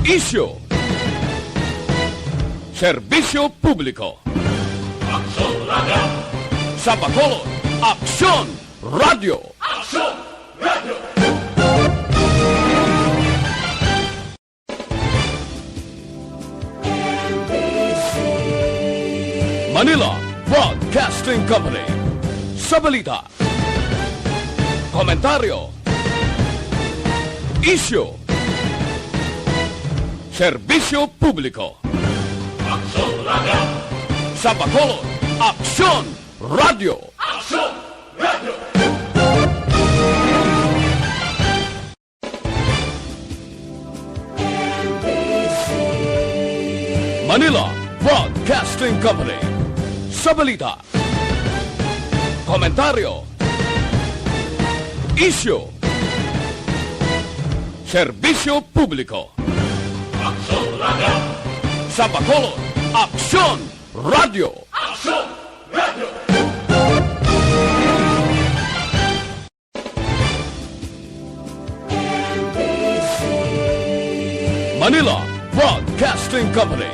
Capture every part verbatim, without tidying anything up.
Isyu. Serbisyo publiko. Aksyon Radio. Sa Bacolod, Aksyon Radio. Aksyon Radio. Manila Broadcasting Company. Sa balita, komentaryo, isyu, serbisyo publiko. Aksyon Radio. Sa Bacolod, Aksyon Radio. Aksyon Radio. Manila Broadcasting Company. Sa balita, komentaryo, isyu, serbisyo publiko. Aksyon Radio. Sa Bacolod, Aksyon Radio. Aksyon Radio. Manila Broadcasting Company.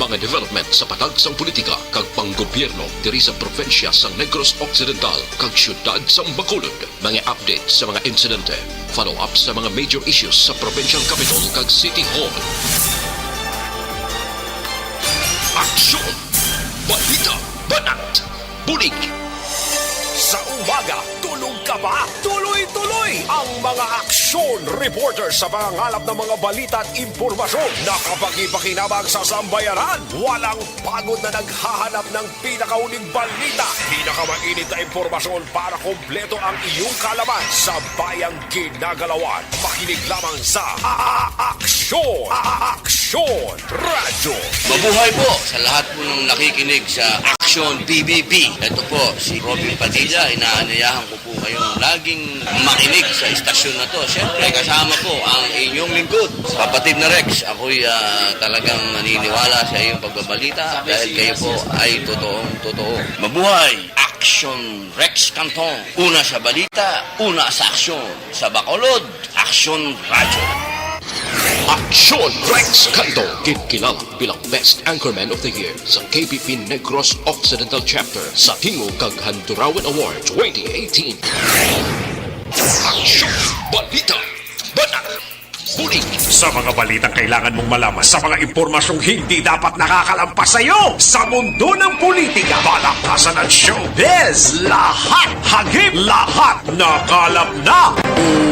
Mga development sa patagsang politika kag panggobyerno diri sa probinsya sang Negros Occidental kag siyudad sang Bacolod. Mga update sa mga insidente, follow-up sa mga major issues sa provincial capital kag city hall. Aksyon! Balita! Banat! Bulig! Sa umaga, tulog ka ba? Tuloy-tuloy ang mga aksyon reporter sa pangangalap ng mga balita at impormasyon na kapakipakinabang sa sambayanan. Walang pagod na naghahanap ng pinakauling balita, pinakamainit na impormasyon para kompleto ang iyong kaalaman sa bayang ginagalawan. Makinig lamang sa A-, A-, Aksyon, A-, A-, Aksyon Radyo. Mabuhay po sa lahat po ng nakikinig sa Aksyon P B B. Ito po si Robin Padilla, inaanyayahan ko po kayong laging makinig sa istasyon na to. Siyempre, kasama po ang inyong lingkod, kapatid na Rex. Ako'y, ah, talagang naniniwala sa iyong pagbabalita dahil kayo po ay totoong totoo. Mabuhay! Aksyon Rex Cantong. Una sa balita, una sa aksyon. Sa Bacolod, Aksyon Radyo. Aksyon Rex Cantong. Kinkilala bilang Best Anchorman of the Year sa K P P Negros Occidental Chapter sa Tingog kag Handurawan Award twenty eighteen. Aksyon! Balita! Banat! Bulig! Sa mga balitang kailangan mong malaman, sa mga impormasyong hindi dapat nakakalampas sa iyo, sa mundo ng politika, palakpasan at showbiz, lahat hagip, lahat nakalap na.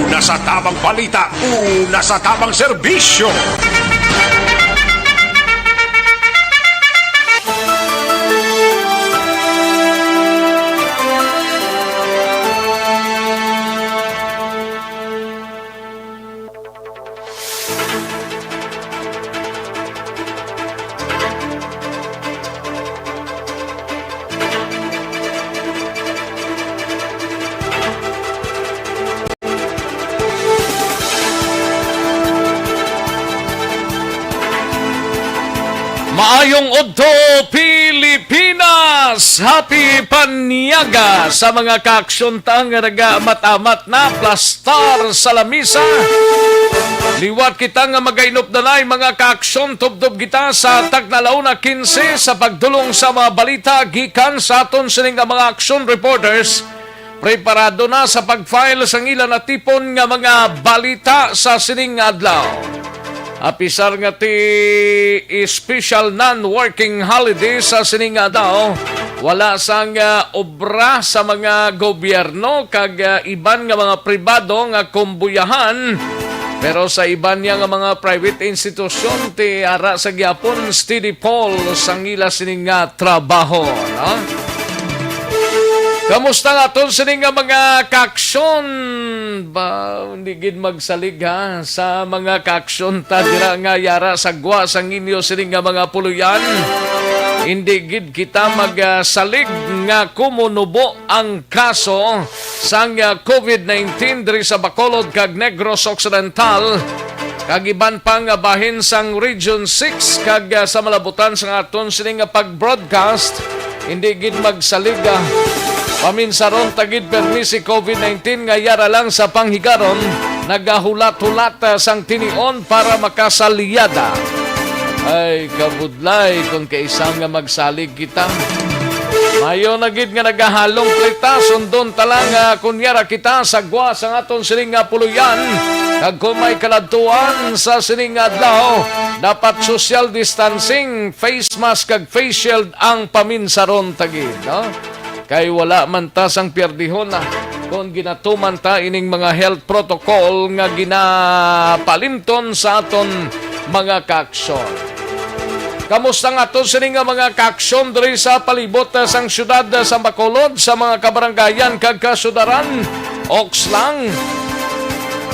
Una sa tamang balita, una sa tamang serbisyo. Maayong udto, Pilipinas! Happy Panyaga sa mga kaaksyon ta nga nagaamat-amat na plastar sa lamisa. Liwat kita nga magainupdanay, mga kaaksyon, tubtob kita sa tagna la una quince sa pagdulong sa mga balita gikan sa aton sining nga mga aksyon reporters. Preparado na sa pag-file sang ila natipon nga mga balita sa sining nga adlaw. Apisar nga ti special non-working holiday sa sining nga adlaw, wala sang, ah, obra sa mga gobyerno kag, ah, iban nga mga pribado nga kumbuyahan. Pero sa iban niya nga mga private institusyon, ti ara sa gyapon steady Paul sang ila sining nga trabaho, no? Kamusta nga aton sini nga mga kaaksyon? Ba, hindi gid magsalig, ha, sa mga kaaksyon ta dira nga yara sa gwa sang inyo sini nga mga puloy-an. Hindi gid kita magsalig nga kumunubo ang kaso sang, ah, covid nineteen diri sa Bacolod kag Negros Occidental, kag iban pa nga bahin sang Region six, kag, ah, sa malabutan sang aton sini nga pag-broadcast, hindi gid magsalig, ah, Paminsaron ta gid permi si covid nineteen nga yara lang sa panghigaron, nagahulat-hulat, ah, sang tinion para makasalyada. Ay, kabudlay kon kaisa nga magsalig kita. Mayo na gid nga nagahalong kita, sundon ta lang, ah, kon yara kita sa gwa sang aton sining nga puloy-an. Kag kung may kaladtuan sa sining nga adlaw, dapat social distancing, face mask kag face shield ang paminsaron ta gid, no? Kay wala man ta sang pierdihon na kon ginatuman ta ining mga health protocol nga ginapalimton sa aton mga kaaksyon. Kamusta nga aton sini nga mga kaaksyon diri sa palibot, ah, sang siyudad, ah, sa Bacolod, sa mga kabarangayan kag kasudaran? Oks lang.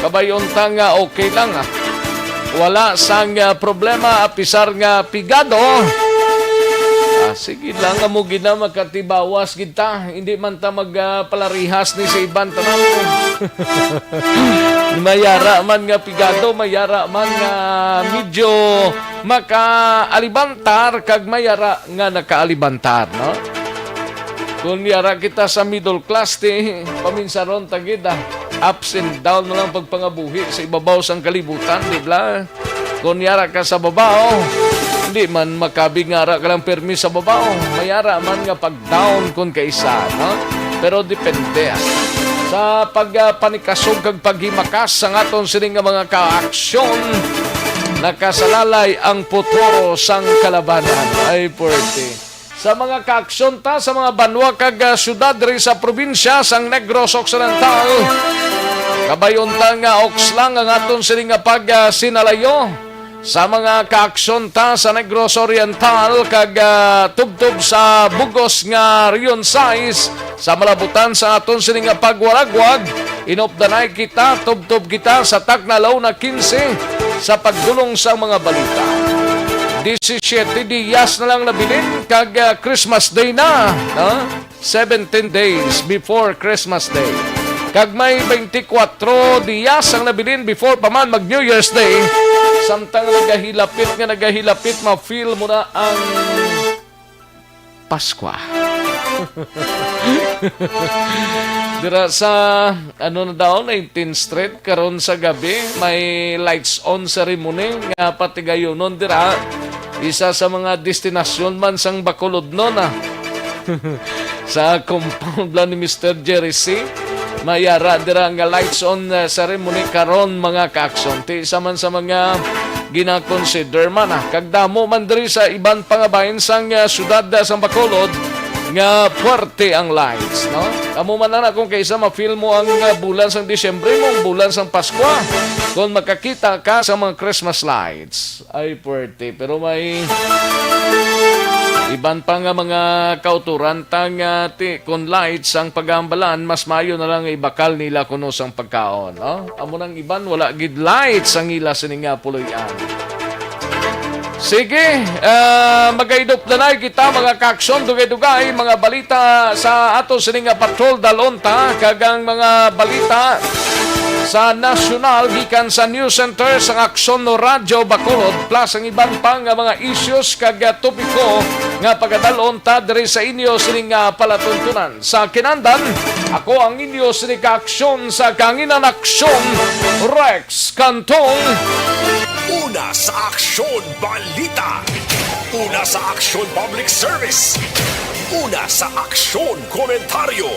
Kabay-on ta nga okay lang, ah. Wala sang, ah, problema, apisar nga pigado. Ah, sige lang, amo gid na, makatibawas gid ta. Hindi man ta mag, ah, palarihas ni sa iban tanan. Mayara man nga pigado, mayara man nga medyo makaalibantar, kag mayara nga nakaalibantar, no? Kung yara kita sa middle class, ti, paminsaron ta gid, ah. Ups and down na lang pagpangabuhi sa ibabaw sang kalibutan, di ba? Kung yara ka sa babaw, hindi man makabig nga ara ka lang permi sa babaw. Mayara man nga pag-down kung kaisa, no? Pero depende, ah. Sa pagpanikasog kag paghimakas sang aton sini nga mga kaaksyon, nakasalalay ang futuro sang kalabanan. Ay, puwerte. Sa mga kaaksyon ta sa mga banwa kag, ah, syudad diri sa probinsya sang Negros Occidental, kabay-on ta nga oks lang ang aton sini nga pag, ah, sinalayo sa mga kaaksyon ta sa Negros Oriental kag, ah, tubtob sa bug-os nga Region sais sa malabutan sa aton sini nga pagwaragwag. Inupdanay kita, tubtob kita sa takna, Launa quince, sa pagdulong sa mga balita. Disisyete diyas na lang nabilin kag, ah, Christmas Day na, no? Seventeen days before Christmas Day. Kag may twenty-four diyas ang nabilin before pa man mag New Year's Day. Samtang nagahilapit nga nagahilapit, ma-feel mo na ang Paskwa. Dira sa, ano na daw, nineteenth Street, karon sa gabi, may lights on ceremony nga patigayunon dira. Isa sa mga destinasyon man sang Bacolodnon, ah. Sa compound lang ni Mister Jerry C. Mayara dira nga lights on, uh, ceremony karon, mga kaaksyon. Ti isa man sa mga gina-consider man, ah. Kag damo man diri sa iban pa nga bahin sang, uh, syudad, uh, sang Bacolod nga puwerte ang lights, no? Amo man ana kung kaisa ma-feel mo ang, uh, bulan sang Disyembre mo, ang bulan sang Paskwa, kung makakita ka sa mga Christmas lights. Ay, puwerte. Pero may iban pa nga mga kauturan ta nga ti-, kon lights ang pag-aambalan, mas maayo na lang ibakal nila kuno sang pagkaon, no? Amo nang iban, wala gid lights ang ila sini nga puloy-an. Sige, ah, magaidop na lang kita, mga kaaksyon, dugay-dugay, mga balita sa ato sini nga patrol dalon ta, kag ang mga balita sa nasyonal gikan sa News Center sang Aksyon Radyo Bacolod, plus ang iban pa nga mga issues kag, ah, topiko nga pagadalon ta diri sa inyo sining, ah, palatuntunan. Sa kinandan, ako ang inyo sini ka aksyon sa Kahanginan Aksyon, Rex Cantong. Una sa Aksyon Balita. Una sa Aksyon Public Service. Una sa Aksyon Komentaryo.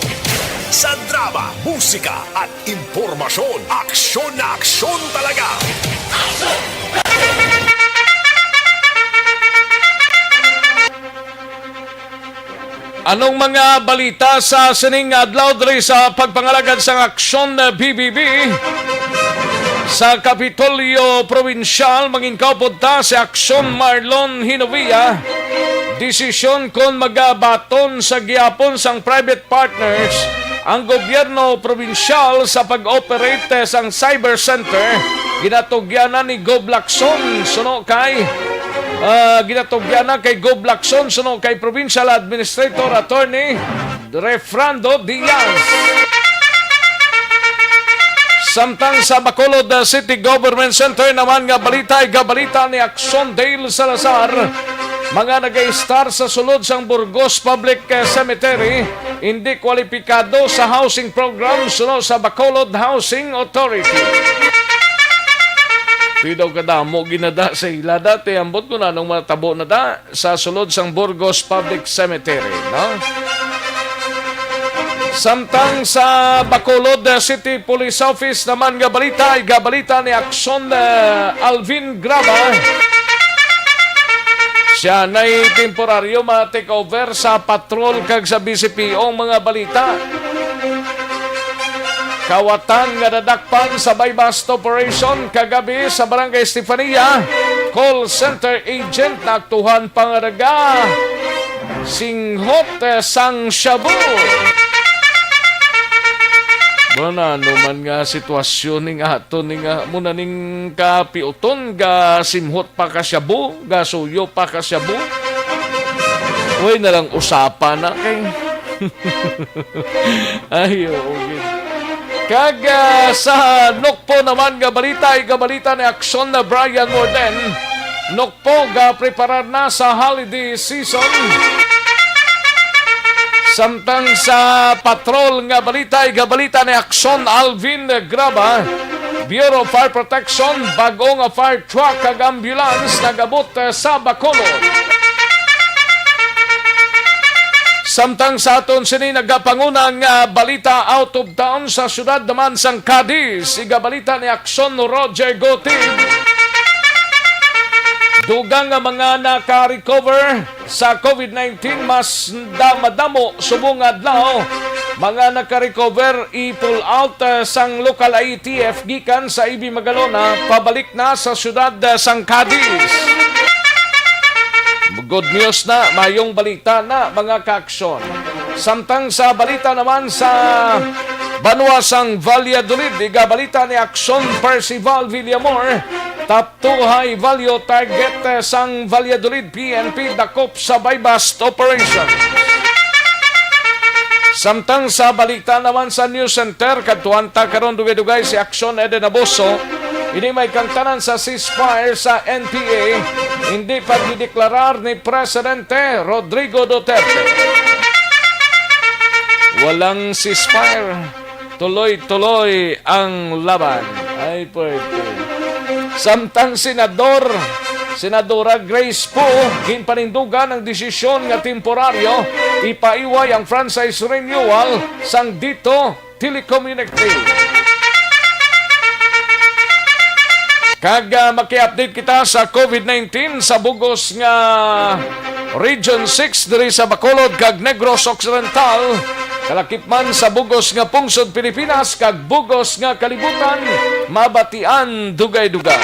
Sa drama, musika, at impormasyon, aksyon na aksyon talaga. Anong mga balita sa sining adlaw diri sa pagpangalagad sang Aksyon B B B? Sa Kapitolyo Probinsyal, mangin kaupod ta si Aksyon Marlon Hinovia. Desisyon kon magabaton sa gihapon sang private partners ang gobyerno probinsyal sa pag-operate sang cyber center. Ginatugyanan ni Gob Lacson suno kay, ah, ginatugyanan kay Gob Lacson suno kay Provincial Administrator Attorney Refrando Diaz. Samtang sa Bacolod, ah, City Government Center naman nga balita, igabalita ni Aksyon Dale Salazar. mga nagaistar sa sulod sang Burgos Public, eh, Cemetery, indi kwalipikado sa housing program suno sa Bacolod Housing Authority. Pwede daw kadamo ginada sa ila dati, ambot ko na nung matabo na da sa sulod sang Burgos Public Cemetery, no? Samtang sa Bacolod, uh, City Police Office naman nga balita, igabalita ni Akson, uh, Alvin Graba. Siya na'y temporaryo ma-take over sa patrol kag sa B C P O ang mga balita. Kawatan nga nadakpan sa buy-bust operation kagabi sa Barangay Estefania, call center agent naaktuhan pa nga naga singhot, eh, sang shabu. Wala na, ano man nga sitwasyon ning ato ning, ah, muna ning kapiuton, ga simhot pa ka shabu, ga suyo pa ka shabu. Uy, na lang usapan na kay Ay, oo, gid. Kag, ah, sa Nokpo naman nga balita, igabalita ni Akson na Brian Morden, Nokpo ga preparar na sa holiday season. Samtang sa patrol nga balita, igabalita ni Akson Alvin Graba, Bureau of Fire Protection, bag-o nga fire truck kag ambulance nagabot, eh, sa Bacolod. Samtang sa aton sini nagapanguna nga balita out of town, sa siyudad naman sang Cadiz, igabalita ni Akson Roger Gotib. Dugang nga mga naka-recover sa COVID nineteen, mas da-, madamo subong nga adlaw. Mga naka-recover i-pull out, eh, sang lokal I T F gikan sa A B Magalona, pabalik na sa siyudad, eh, sang Cadiz. Good news na, mayong balita na, mga kaaksyon. Samtang sa balita naman sa banwa sang Valladolid, igabalita ni Akson Percival Villamor, top two high value target, eh, sang Valladolid P N P dakop sa buy-bust operation. Samtang sa balita naman sa News Center, kadtuan ta karon dugay-dugay si Akson Eden Abuso. Ini may kangtanan sa ceasefire sa N P A, hindi pagdideklarar ni Presidente Rodrigo Duterte. Walang ceasefire. Tuloy-tuloy ang laban. Ay, pwede. Samtang Senador, Senadora Grace Poe, ginpanindugan ang desisyon nga temporaryo ipaiway ang franchise renewal sang Dito Telecommunications. Kag, ah, maki-update kita sa COVID nineteen sa bugos nga Region six diri sa Bacolod kag Negros Occidental, kalakip man sa bugos nga pungsod Pilipinas kag bugos nga kalibutan, mabatian dugay-dugay.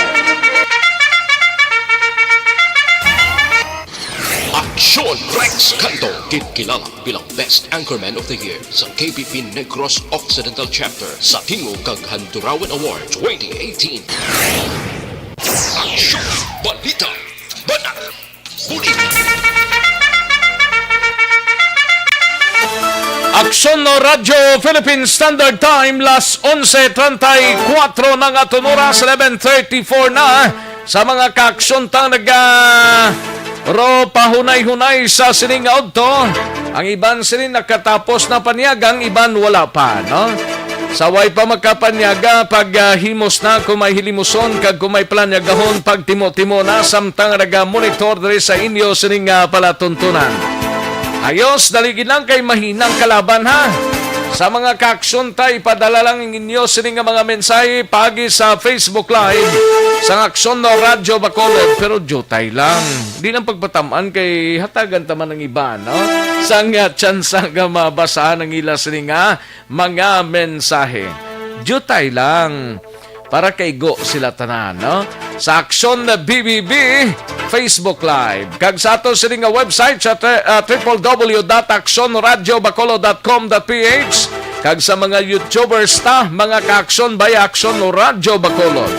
Aksyon Rex Canto, ginkilala bilang Best Anchorman of the Year sa K B P Negros Occidental Chapter sa Tingog kag Handurawan Award twenty eighteen. Aksyon! Balita! Banat! Bulig! Aksyon no Radyo Philippine Standard Time, las onse treinta y cuatro na nga aton oras, eleven thirty-four na. Sa mga kaaksyon tang naga ro pahunay-hunay sa sining nga udto, ang iban sini nakatapos na panyaga, ang iban wala pa, no? Sa way pa makapanyaga, pag, ah, himos na kung may hilimuson kag kung may planyagahon, pagtimo-timo na samtang naga-monitor diri sa inyo sining nga palatuntunan. Ayos, dali gid lang kay mahinang kalaban, ha. Sa mga kaaksyon ta, ipadala lang ang inyo sini nga mga mensahe paagi sa Facebook Live sang Aksyon no Radyo Bacolod, pero diutay lang. Di lang pagpatam-an kay hatagan ta man ang iba, no? Sang, ah, tsansa nga mabasahan ang ila sini nga mga mensahe. Diutay lang. Para kaigo sila tanan, no? Sa Aksyon na B B B Facebook Live. Kag sa ato sini nga website sa tri-, ah, triple W dot aksyon radyo bacolod dot com dot P H. Kag sa mga YouTubers ta, mga ka-aksyon, bay Aksyon Radyo Bacolod.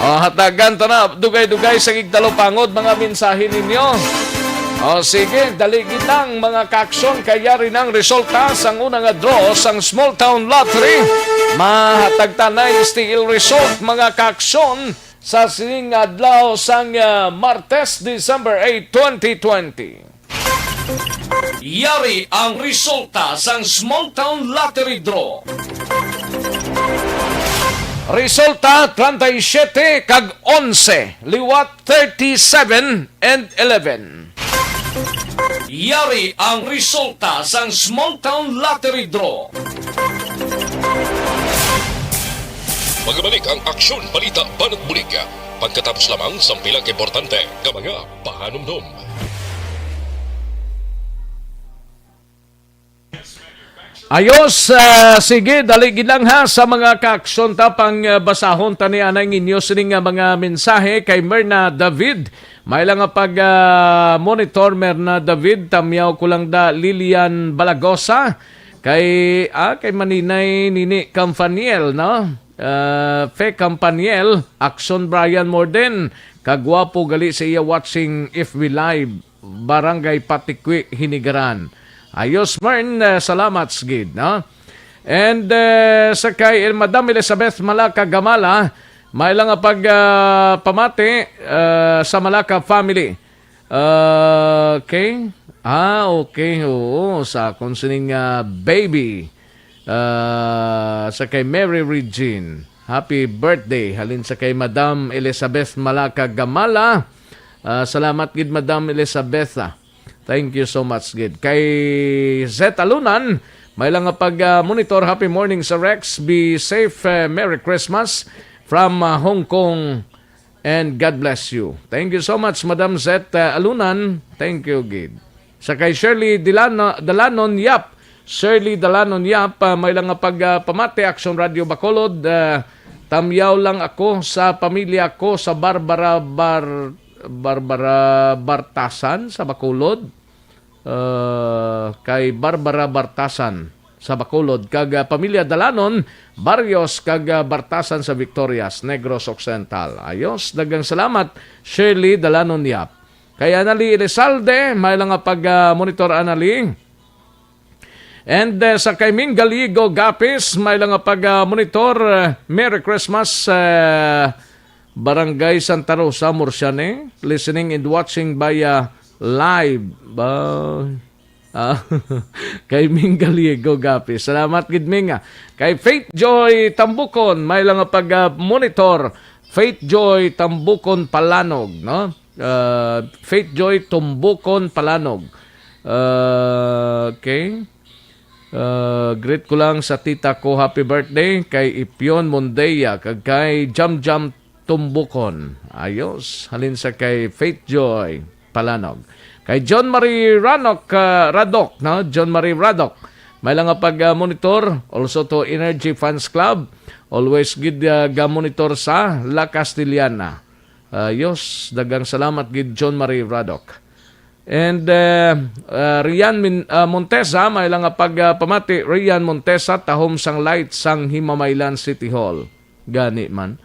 O, hatagan ta na, dugay-dugay sa igtalupangod, mga mensahe ninyo. O, sige, dali gid lang, mga ka-aksyon, kay yari nang resulta sang una nga draw sang Small Town Lottery. Mahatag ta na S T L result, mga ka-aksyon. sa sining adlaw sang, ah, Martes, December eight, twenty twenty. Yari ang resulta sang Small Town Lottery Draw. Resulta, treinta y siete kag onse, liwat thirty-seven and eleven. Yari ang resulta sang Small Town Lottery Draw. Magabalik ang aksyon, balita, banat bulig. Pagkatapos lamang sang pila ka importante nga mga pahanumdom. Ayos, ah, sige, dali gid lang ha sa mga kaaksyon ta pang, ah, basahon ta ni anay ninyo sini nga mga mensahe kay Merna David. May lang nga pag, ah, monitor, Merna David, tamyaw ko lang da Lilian Balagosa, kay, ah, kay Maninay Nini Campaniel, no? Ah, Fe Campaniel, Action Brian Morden, kagwapo gali sa iya watching F B Live. Barangay Patikwi, Hinigaran. Ayos, Mern, eh, salamat, Gid, no? And, eh, sa kay Madam Elizabeth Malaka Gamala, may lang nga pag, ah, pamati, ah, sa Malaka family. Ah, okay. Ah, okay. Oo, sa akon sining, ah, baby. Ah, sa kay Mary Regine. Happy birthday. Halin sa kay Madam Elizabeth Malaka Gamala. Ah, salamat gid, Madam Elizabeth, ah. Thank you so much gid. Kay Zet Alunan, may lang nga pag, ah, monitor. Happy morning sa Rex. Be safe. Eh, Merry Christmas from, ah, Hong Kong. And God bless you. Thank you so much, Madam Zet, ah, Alunan. Thank you gid. Sa kay Shirley Dilano-, Dalanon Yap. Shirley Dalanon Yap, ah, may lang nga pag, ah, pamati, Action Radio Bacolod. Ah, tamyaw lang ako sa pamilya ko sa Barbara Bar-, Barbara Bartasan sa Bacolod. Ah, kay Barbara Bartasan sa Bacolod, kag, ah, pamilya Dalanon, Barrios, kag, ah, Bartasan sa Victorias, Negros Occidental. Ayos, daghang salamat, Shirley Dalanon Yap. Kay Anali Elizalde, may lang nga pag, ah, monitor, Anali. And, eh, sa kay Ming Galigo Gapis, may lang nga pag, ah, monitor. Eh, Merry Christmas, eh, Barangay Santa Rosa, Murciane. Listening and watching via live. Ba, ah, kay Ming Galigo Gapis. Salamat gid, Ming, ah. Kay Faith Joy Tambukon, may lang nga pag, ah, monitor. Faith Joy Tambukon Palanog, no? Ah, Faith Joy Tumbukon Palanog. Ah, okay. Ah, greet ko lang sa tita ko, happy birthday kay Ipion Mondeya kag kay Jamjam Tumbukon. Ayos, halin sa kay Faith Joy Palanog. Kay John Marie Ranok, ah, Radok, no? John Marie Radok. May lang nga pag, ah, monitor also to Energy Fans Club. Always gid, ah, ga monitor sa La Castellana. Ayos, daghang salamat gid, John Marie Radok. And, eh, uh, Rian Min-, uh, Montesa, may lang nga pag, uh, pamati, Rian Montesa, tahom sang light sang Himamaylan City Hall. Gani man.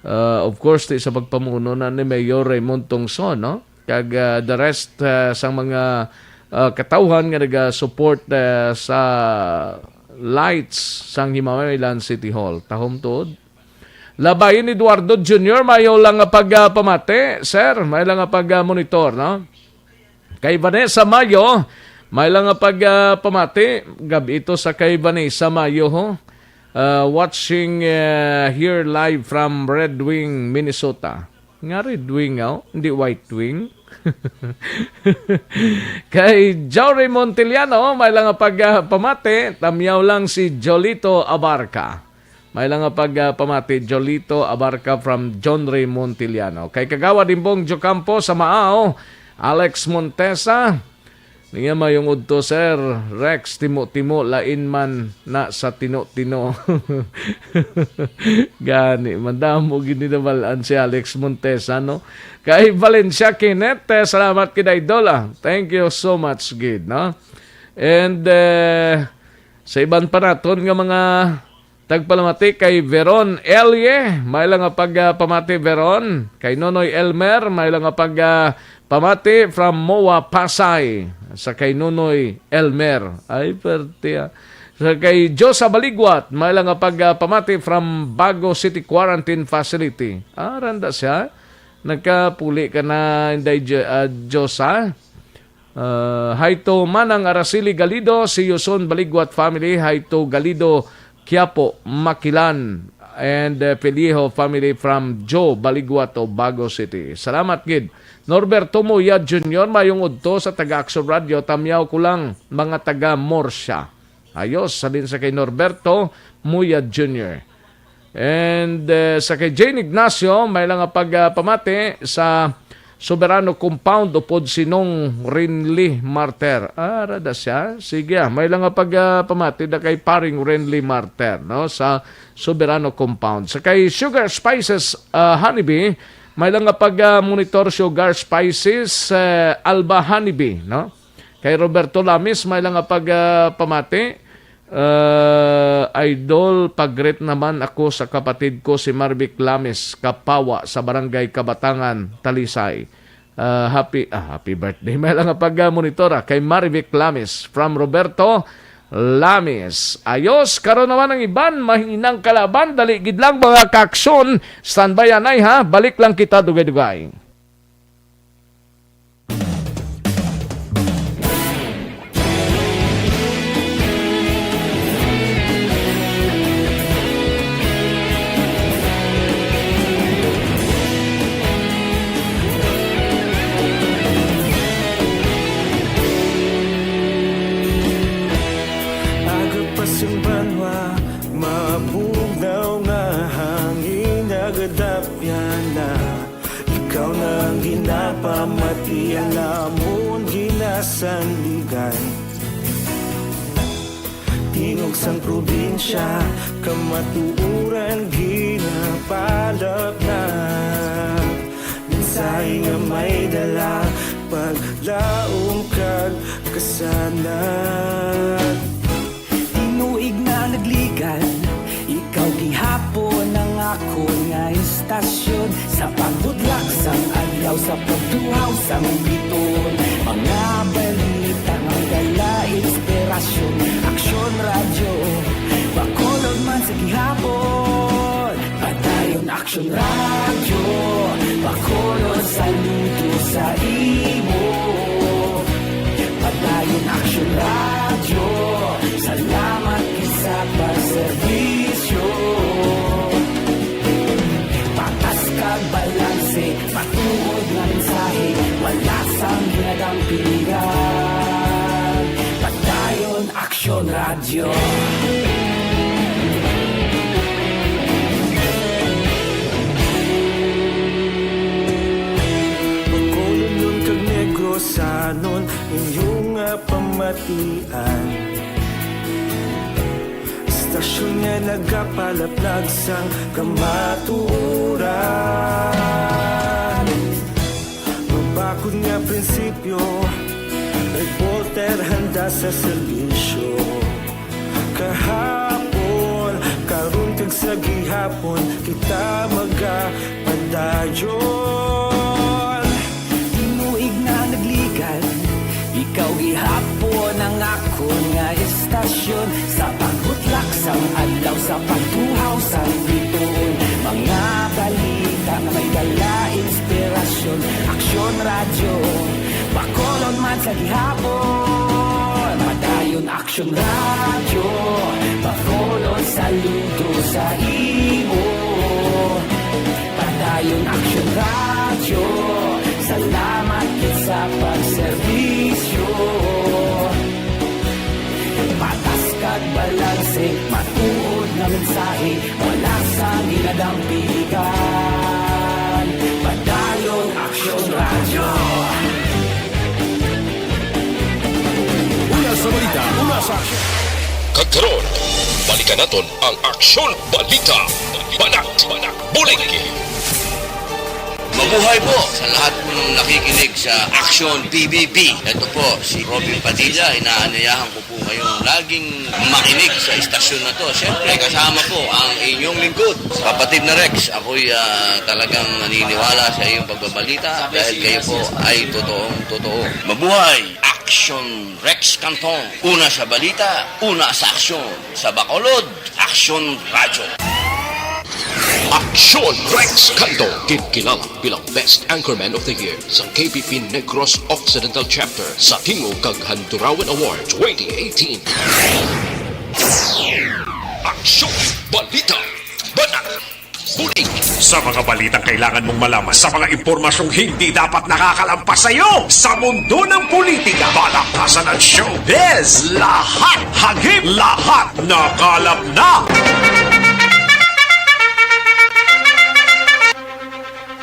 Uh, of course, di sa pagpamuno na ni Mayor Raymond Tongson, no? Kag, uh, the rest, uh, sang mga, uh, katawhan nga naga-support, uh, sa lights sang Himamaylan City Hall. Tahom tuod. Labayon Eduardo Junior, mayo lang nga pag, ah, pamati, sir. May lang nga pag, ah, monitor, no? Kay Vanessa Mayo, may lang nga pag, ah, pamati. Gab ito sa kay Vanessa Mayo, ho. Ah, watching, ah, here live from Red Wing, Minnesota. Nga Red Wing, oh, hindi White Wing. Kay Jory Montiliano, may lang nga pag, ah, pamati. Tamyaw lang si Jolito Abarca. May lang nga pag, ah, pamati, Jolito Abarca from John Ray Montiliano. Kay Kagawad Imbong Jocampo sa Maao, Alex Montesa. Niya mayong udto, Sir Rex, timo-timo, lain man na sa tino-tino. Gani, madamo gid ni nabal-an si Alex Montesa, no? Kay Valencia Kenneth, eh, salamat gid, Idol, ah. Thank you so much gid, no? And, eh, sa iban pa naton nga mga tagpalamati kay Veron Elie, may lang nga pag, ah, pamati, Veron. Kay Nonoy Elmer, may lang nga pag, ah, pamati from MOA Pasay. Sa kay Nonoy Elmer. Ay, perte, ah. Sa kay Josa Baligwat, may lang nga pag, ah, pamati from Bago City Quarantine Facility. Ah, randa siya. Nagkapuli ka na, Inday Jo-, ah, Josa. Ah, hi to Manang Araceli Galido, si Yuson Baligwat family. Hi to Galido, Quiapo, Makilan, and, uh, Peliejo family from Joe Baligwat of Bago City. Salamat gid. Norberto Muya Junior, mayong udto sa taga Action Radio, tamyaw ko lang, mga taga Morsia. Ayos, sa din sa kay Norberto Muya Junior. And, uh, sa kay Jane Ignacio, may lang nga pag, uh, pamati sa Soberano Compound upod si Nong Rinli Marter. Ah, rada siya. Sige, ah, may lang nga pag, ah, pamati da kay paring Rinli Marter, no, sa Soberano Compound. Sa kay Sugar Spices, ah, Honeybee, may lang nga pag, ah, monitor Sugar Spices, eh, Alba Honeybee, no? Kay Roberto Lamis, may lang nga pag, ah, pamati. Ah, idol, pag-greet naman ako sa kapatid ko si Marvic Lamis Kapawa sa Barangay Kabatangan, Talisay. Ah, happy, ah, happy birthday. May lang nga pag-monitor, ah, kay Marivic Lamis from Roberto Lamis. Ayos, karon naman ang iban, mahinang kalaban, dali gid lang mga kaaksyon. Standby anay ha, balik lang kita dugay-dugay. Aga pa sing banwa, mabugnaw nga hangin nagadapyan na. Ikaw na ang ginapamati, ang amon ginasandigan. Tingog sang probinsya, kamatuoran ginapalapnap. Mensahe nga may dala, paglaom kag kasanag. Tinuig na nagligad, ikaw gihapon ang akon nga istasyon. Sa pagbudlak sang adlaw, sa pagtuhaw sang biton, mga balita nga dala inspirasyon. Aksyon Radyo, Bacolod man sa gihapon. Padayon Aksyon Radyo, Bacolod, saludo sa imo. Padayon Aksyon Radyo, salamat gid sa pagserbisyo. Patas kag balanse, matuod nga mensahe, wala sang ginadampigan. Padayon Aksyon Radyo. Bacolodnon kag Negrosanon, inyo nga pamatian. Istasyon nga nagapalaplag sang kamatuoran. Mabakod nga prinsipyo, reporter handa sa serbisyo. Kahapon, karon kag sa gihapon, kita magapadayon. Tinuig na nagligad, ikaw gihapon ang akon nga istasyon. Sa pagbutlak sang adlaw, sa pagtuhaw sang bituon, mga balita nga may dala inspirasyon. Aksyon Radyo, Bacolod man sa gihapon. Padayon Aksyon Radyo, Bacolod, saludo sa imo. Padayon Aksyon Radyo, salamat gid sa pagserbisyo. Patas kag balanse, matuod nga mensahe, wala sang ginadampigan. Padayon Aksyon Radyo. Una sa balita, una sa aksyon. Kag karon, balikan naton ang Aksyon Balita. Banak, banak, bulig. Mabuhay po sa lahat po ng nakikinig sa Aksyon P B B. Ito po si Robin Padilla. Inaanyayahan ko po kayong laging makinig sa istasyon na to. Siyempre, kasama po ang inyong lingkod, kapatid na Rex. Ako'y, ah, talagang naniniwala sa iyong pagbabalita dahil kayo po ay totoong totoo. Mabuhay! Aksyon Rex Cantong. Una sa balita, una sa aksyon. Sa Bacolod, Aksyon Radyo. Aksyon Rex Canto, ginkilala bilang Best Anchorman of the Year sa K P P Negros Occidental Chapter sa Tingog kag Handurawan Award twenty eighteen. Aksyon, balita, banat, bulig. Sa mga balitang kailangan mong malaman, sa mga impormasyong hindi dapat nakakalampas sa iyo, sa mundo ng politika, palakasan at showbiz, lahat hagip, lahat nakalap na.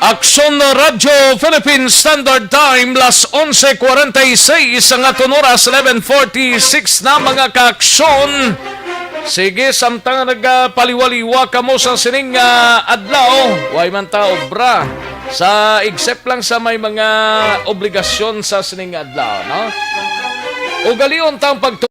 Aksyon Radyo Philippine Standard Time, las onse cuarenta y seis ang aton oras, eleven forty-six na, mga kaaksyon. Sige, samtang nagapaliwaliwa kamo sa sining, ah, adlaw, way man ta obra sa, except lang sa may mga obligasyon sa sining adlaw, no? Ugalion tang pagtu-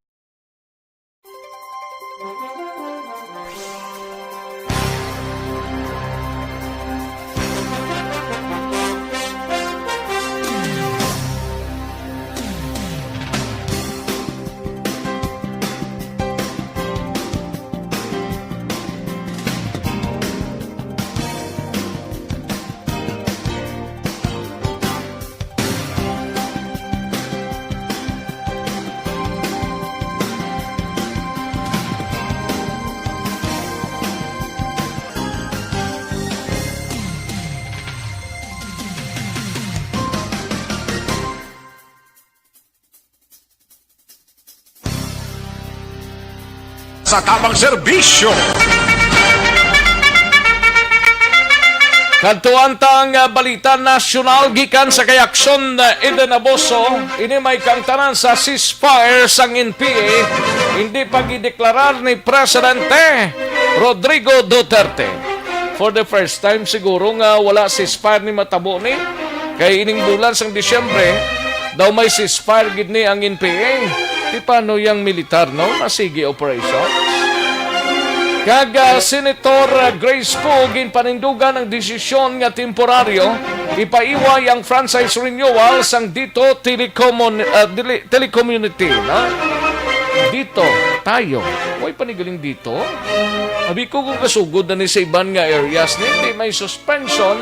Sa tamang serbisyo. Kadtuan tang, ah, balita nasyonal gikan sa kay Aksyon, ah, Eden Aboso. Ini may kaangtanan sa ceasefire sang N P A, hindi pa gideklarar ni Presidente Rodrigo Duterte. For the first time siguro nga wala ceasefire ni matabo ni. Kay ining bulan sang Disyembre, daw may ceasefire gid ni ang N P A. Di paano yang militar, no? Masigi operations. Kag, ah, Senator, ah, Grace Poe ginpanindugan ang desisyon nga temporaryo ipaiway ang franchise renewal sang Dito Telecommun-, ah, dili, Telecommunity, no? Dito, tayo. Way pa ni galing dito. Abi ko kung kasugod na ni sa iban nga areas ni, di may suspension,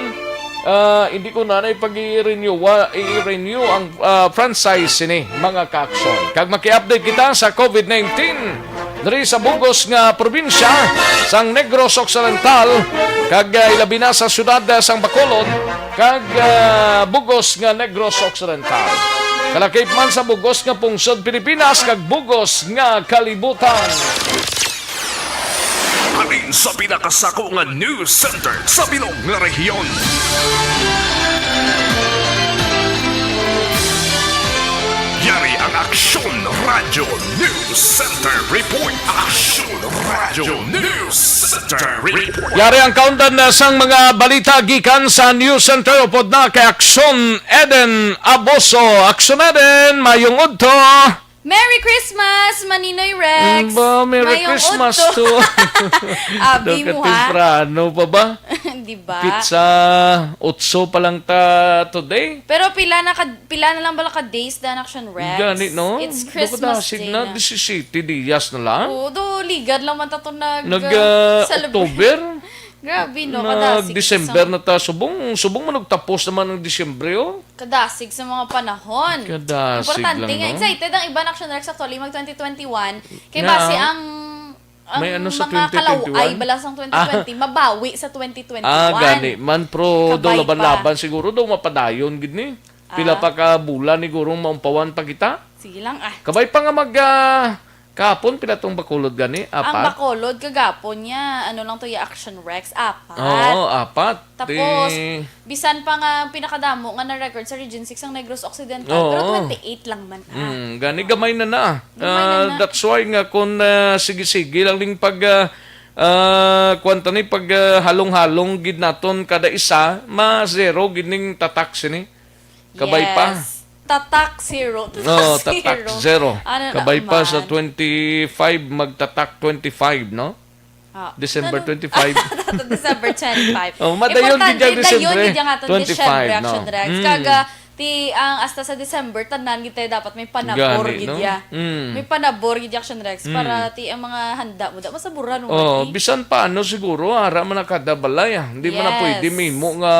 ah, hindi ko na na ipag-i-renew, wa-, i-renew ang, ah, franchise sini, mga kaaksyon. Kag maki-update kita sa COVID nineteen diri sa bugos nga probinsya sang Negros Occidental, kag, ah, ilabi na sa siyudad, ah, sang Bacolod, kag, ah, bugos nga Negros Occidental. Kalakip man sa bugos nga pungsod Pilipinas kag bugos nga kalibutan. Halin sa pinakasako nga news center sa bilog nga rehiyon. Yari ang Aksyon Radyo News Center Report. Aksyon Radyo News Center Report. Yari ang kaundan na sang mga balita gikan sa News Center upod na kay Aksyon Eden Aboso. Aksyon Eden, mayong udto. Merry Christmas, Maninoy Rex! Mm, ba, Merry Mayong Christmas udto. To. Abi Daw ka mo, ha? Temprano pa ba? Di ba? Pizza otso pa lang ta today. Pero pila na ka, pila na lang bala ka days dan Action Rex? Gani, no? It's Christmas Day na. Disisyete diyas na lang. Oo, do ligad lang man ta to nag, Nag, uh, ah, celebrate. October? Grabe, no? Kadasig Nag-December sa na ta. Subong, subong man nagtapos naman ang Disyembre, oh. Kadasig sa mga panahon. Kadasig Importante lang, nga no? Excited ang iban, Action Rex, actually, mag twenty twenty-one. Kay Nga, base ang, ang may ano sa mga twenty twenty-one? Kalaway bala sang twenty twenty, Ah. Mabawi sa twenty twenty-one. Ah, gani. Man, pro daw Kabay pa. Laban-laban siguro daw mapadayon gid ni. Pila Ah. pa ka bulan ni gurong maumpawan pa kita? Sige lang, ah. Kabay pa nga mag, ah, Kahapon, pila tong Bacolod gani? Ang Apat? Bacolod kagapon niya, ano lang to, ya Action Rex, apat. Oo, apat. Tapos, Di bisan pa nga pinakadamo nga na-record sa Region six ang Negros Occidental, Oo. pero twenty-eight lang man, ah. Mm, gani gamay na na. Gamay na Ah, na. That's why nga kung, ah, sige-sige lang ning pag, ah, ah, kwan ta ni, pag, ah, halong-halong gid naton kada isa, ma-zero gid ning tatak sini. Kabay pa. Yes. Tatak zero. No, tatak zero. Ano na Kabay pa sa man? Twenty-five, magtatak twenty-five, no? Ah, December ano? Twenty-five. December twenty-five. Oh, madayon Importante, gid ang dayon December gid ang aton twenty-five, December, no? Action Rex. Mm. Kaga, Ti ang hasta sa December, tanan gid tayo dapat may panabor Gani, gid no? ya. Mm. May panabor gid ya, Action Rex, Mm. para ti ang mga handa mo, da masaburan mo Oh, mati. bisan paano siguro, ara man ang kada balay, ah. Hindi man na Yes. pwede mimo nga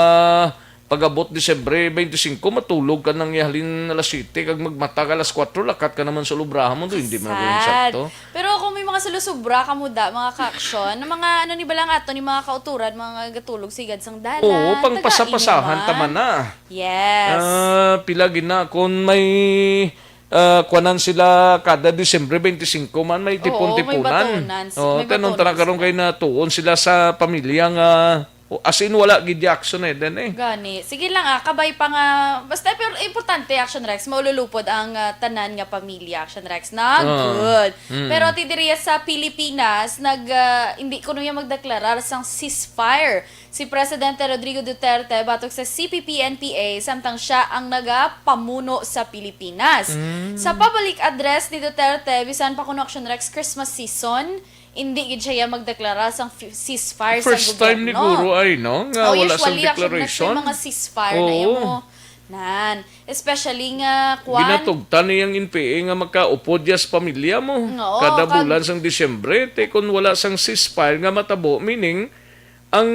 pag-abot Disyembre twenty-five, matulog ka nang halin alas siyete, kag magmata ka alas kuwatro, lakat ka naman sa lubrahan mo, do, hindi man gawin Sad. sakto. Pero kung may mga sulusubra ka mo da, mga ka-action, na mga ano ni balang ato ni mga kauturan, mga gatulog sigad sang dalan, Oo, pang tagai pasa-pasahan naman. tama na. Yes. Ah, pila gina, kung may, ah, kuwanan sila kada Disyembre twenty-five man, may Oo, may tipon-tipunan. batunan, si-, Oo, may tanong batunan tara karon sila. kay natuon sila sa pamilya nga, o, as in, wala gid di action eh, din eh. Gani. Sige lang, ah, kabay pa nga, basta pero importante, Action Rex, maululupod ang, ah, tanan nga pamilya, Action Rex, na Oo. good. Mm. Pero ti diriya sa Pilipinas, nag, ah, hindi kuno ya magdeklarar sang ceasefire si Presidente Rodrigo Duterte batok sa C P P N P A, samtang siya ang nagapamuno sa Pilipinas. Mm. Sa public address ni Duterte, bisan pa kuno, Action Rex, Christmas season, hindi gid siya ya magdeklara sang fi-, ceasefire sa First time ni gobyerno. Guro ay, no? Nga Oh, wala sang usually, Action Rex, may declaration. mga ceasefire na Oo. imo. Nan, especially nga, kwan. Ginatugtan niyang N P A nga makaupod ya sa pamilya mo. Oo, Kada kag- bulan sang Disyembre, te, kung wala sang ceasefire nga matabo, meaning, ang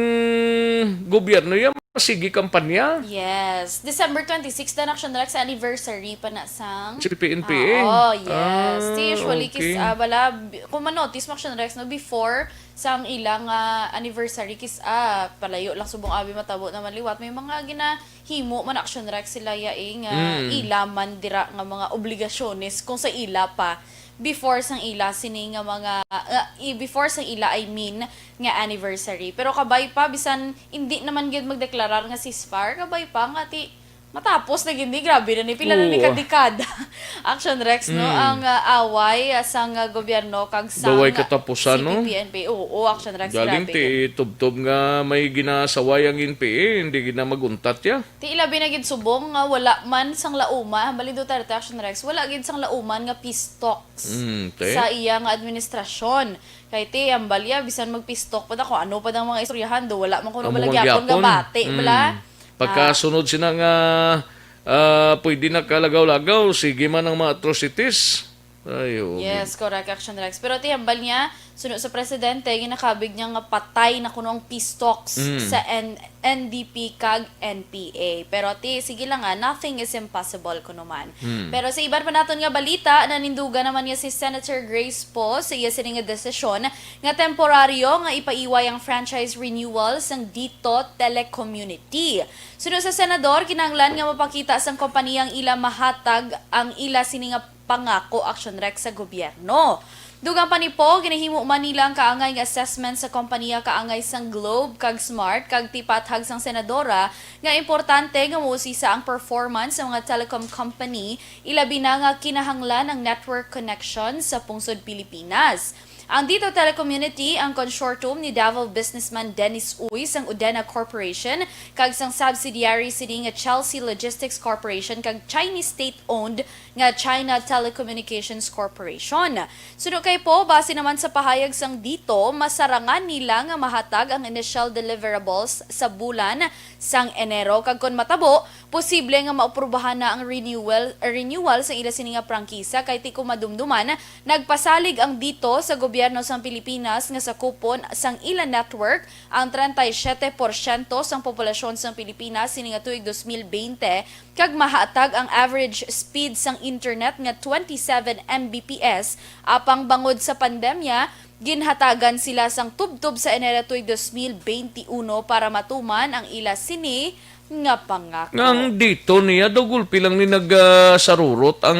gobyerno ya masigi kampanya. Yes. December twenty-six na, Action Rex, anniversary pa na sang C P N P A. Ah, oh, yes. Ti Ah, usually, kis-, okay. ah, bala, bi-, kung ma-notice mo, Action Rex, no, before sang ilang, ah, anniversary, kis-, ah, palayo lang subong abi matabo naman liwat. May mga ginahimo man, Action Rex, sila yaing, ah, Mm. ila man dira nga mga obligasyones kung sa ila pa before sang ila sini nga mga, ah, i-, before sang ila, I mean, nga anniversary. Pero kabay pa, bisan hindi naman gyud magdeklarar nga ceasefire, kabay pa nga ti matapos na gid ni, grabe na ni, pila na ni Oo. kadekada. Action Rex, no? Mm. Ang, ah, away, ah, sang, ah, gobyerno kag sang Daway katapusan, no? C P P N P. Oo, Action Rex, Galing grabe ti gid. tubtob nga may ginasaway ang N P A, hindi gid na maguntat ya. Ti ilabi na gid subong nga wala man sang lauma, hambal ni Duterte, Action Rex, wala gid sang lauman nga peace talks Mm, te. sa iya nga administrasyon. Kay ti, hambal ya, bisan mag-peace talk pa da, kung ano pa dang mga istoryahan, do, wala man kuno Amo bala man gyapon nga gyapon. bati, Mm. bala. Pagkasunod Ah. sina nga, ah, pwede na kalagaw-lagaw, sige man ang mga atrocities. Ay, oo, Yes, gid. correct, Action Rex. Pero ti hambal niya, suno sa presidente, ginakabig niya nga patay na kuno ang peace talks Mm. sa N-, N D P kag N P A. Pero ti, sige lang nga, nothing is impossible kuno man. Mm. Pero sa iban pa naton nga balita, nanindugan naman niya si Senator Grace Poe sa iya sini nga desisyon nga temporaryo nga ipaiway ang franchise renewal sang Dito Telecommunity. Suno sa senador, kinahanglan nga mapakita sang kompanya ang ila mahatag ang ila sini nga pangako, Action Rex, sa gobyerno. Dugang pa ni Poe, ginahimo man nila ang kaangay nga assessment sa kompanya kaangay sang Globe kag Smart, kag ti paathag sang senadora nga importante nga mausisa ang performance sa mga telecom company, ilabi na nga kinahanglan ang network connection sa pungsod Pilipinas. Ang Dito Telecommunity, ang consortium ni Davao businessman Dennis Uy sang Udena Corporation kag sang subsidiary sini nga Chelsea Logistics Corporation kag Chinese state-owned nga China Telecommunications Corporation. Suno kay Poe, base naman sa pahayag sang Dito, masarangan nila nga mahatag ang initial deliverables sa bulan sang Enero, kag kon matabo, posible nga maaprubahan na ang renewal, renewal sa ila sini nga prangkisa, kay ti kon madumduman, nagpasalig ang Dito sa gobyerno sang Pilipinas nga sakupon sang ila network ang treinta y siete porsyento sang populasyon sang Pilipinas sini nga tuig dos mil bente, kag mahatag ang average speed sang internet nga twenty-seven M B P S, apang bangod sa pandemya, ginhatagan sila sang tubtob sa Enero tuig dos mil bente uno para matuman ang ila sini nga pangako. Nga ang Dito niya, daw gulpi lang ni nag, ah, sarurot ang,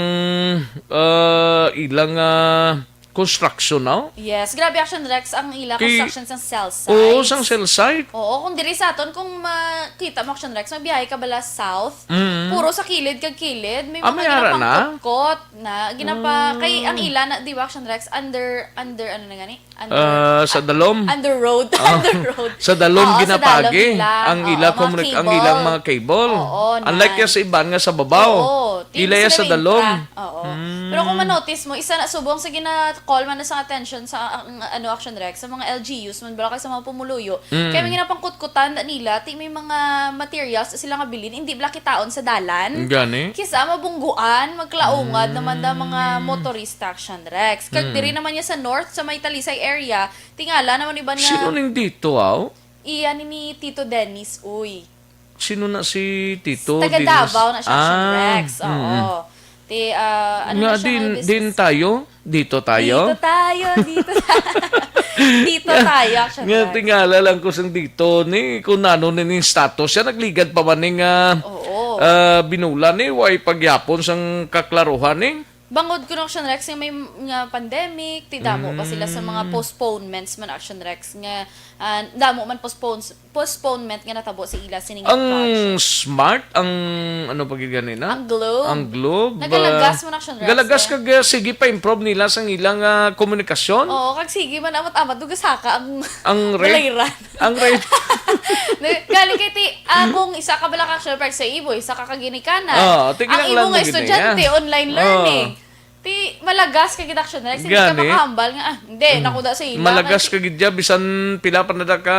ah, ilang, ah, construction, no? Yes, grabe, Action Rex, ang ila Kay, construction sang cell site. Oo, sang cell site. Oo, kung diri sa aton, kung makita mo, Action Rex, magbiyahe ka bala south, Mm. puro sa kilid kag kilid, may Ah, mga may ara na? ginapangkutkot na, ginapa-, Mm. kay ang ila na, di ba, Action Rex, under, under, ano na gani? Under, Ah, sa ah, Dalom? under road. Ah, Under road. sa Dalom Oo, sa ginapagi Dalom ila. ang Oo, ila mga communic-, ang cable. ilang mga cable. Oo, Unlike na. ya sa iban nga sa babaw. Oo, Ila ya sila sa may Dalom. infra. Oo. Mm. Pero kung Mm. ma-notice mo, isa na subong sa gina-call man na sa attention sa, ang, ano, Action Rex, sa mga L G Us man, bala kay sa mga pumuluyo, Mm. kay may ginapangkutkutan na nila, ti may mga materials na sila nga bilin, hindi bala kitaon sa dalan. Gani? Kisa mabungguan, magkalaungad Mm. naman da mga motorista, Action Rex. Kag Mm. diri naman niya sa north, sa may Talisay area, tingala naman iban nga Sino ning dito, aw? Iya ni, ni Tito Dennis, uy. Sino na si Tito Taga Dennis? Davao na siya, Action Ah, Rex. Oo. mm. Ti, ah, ano Nga, na siya din, nga din business? Tayo? Dito tayo? Dito tayo, dito tayo. Dito tayo, Action Nga, Rex. Tingala lang ko sang dito ni, kung ano na ning status siya, nagligad pa man ni nga, Oo. ah, binula ni, way pagyapon sang kaklaruhan ni. Bangod kuno, Action Rex, nga may m-, nga pandemic, ti damo pa sila sa mga Mm. postponements man, Action Rex, nga, ah, damo man postpones-, postponement nga natabo sa ila sining Ang project. Smart, ang ano pa gid gani na? Ang Globe. Ang Globe, Nagalagas ah, man, Action Rex, galagas eh. Kag, ah, sige pa improve nila sang ilang, ah, komunikasyon. Oo, kag sige man amat-amat dugasaka ang Ang rate? Balayran. Ang rate. Galing kay ti, ah, kung isa ka bala ka, Action Rex, sa imo, isa ka kaginikanan. Ah, ti Ang kinahanglan imo nga mo gid estudyante, niya. Online Ah. learning. Ti malagas ka gid, Action Rex, hindi ka Gani. makahambal nga, ah, hindi, Mm. nakuda sa ila, Malagas kay ka gid dya, bisan pila pa na da ka,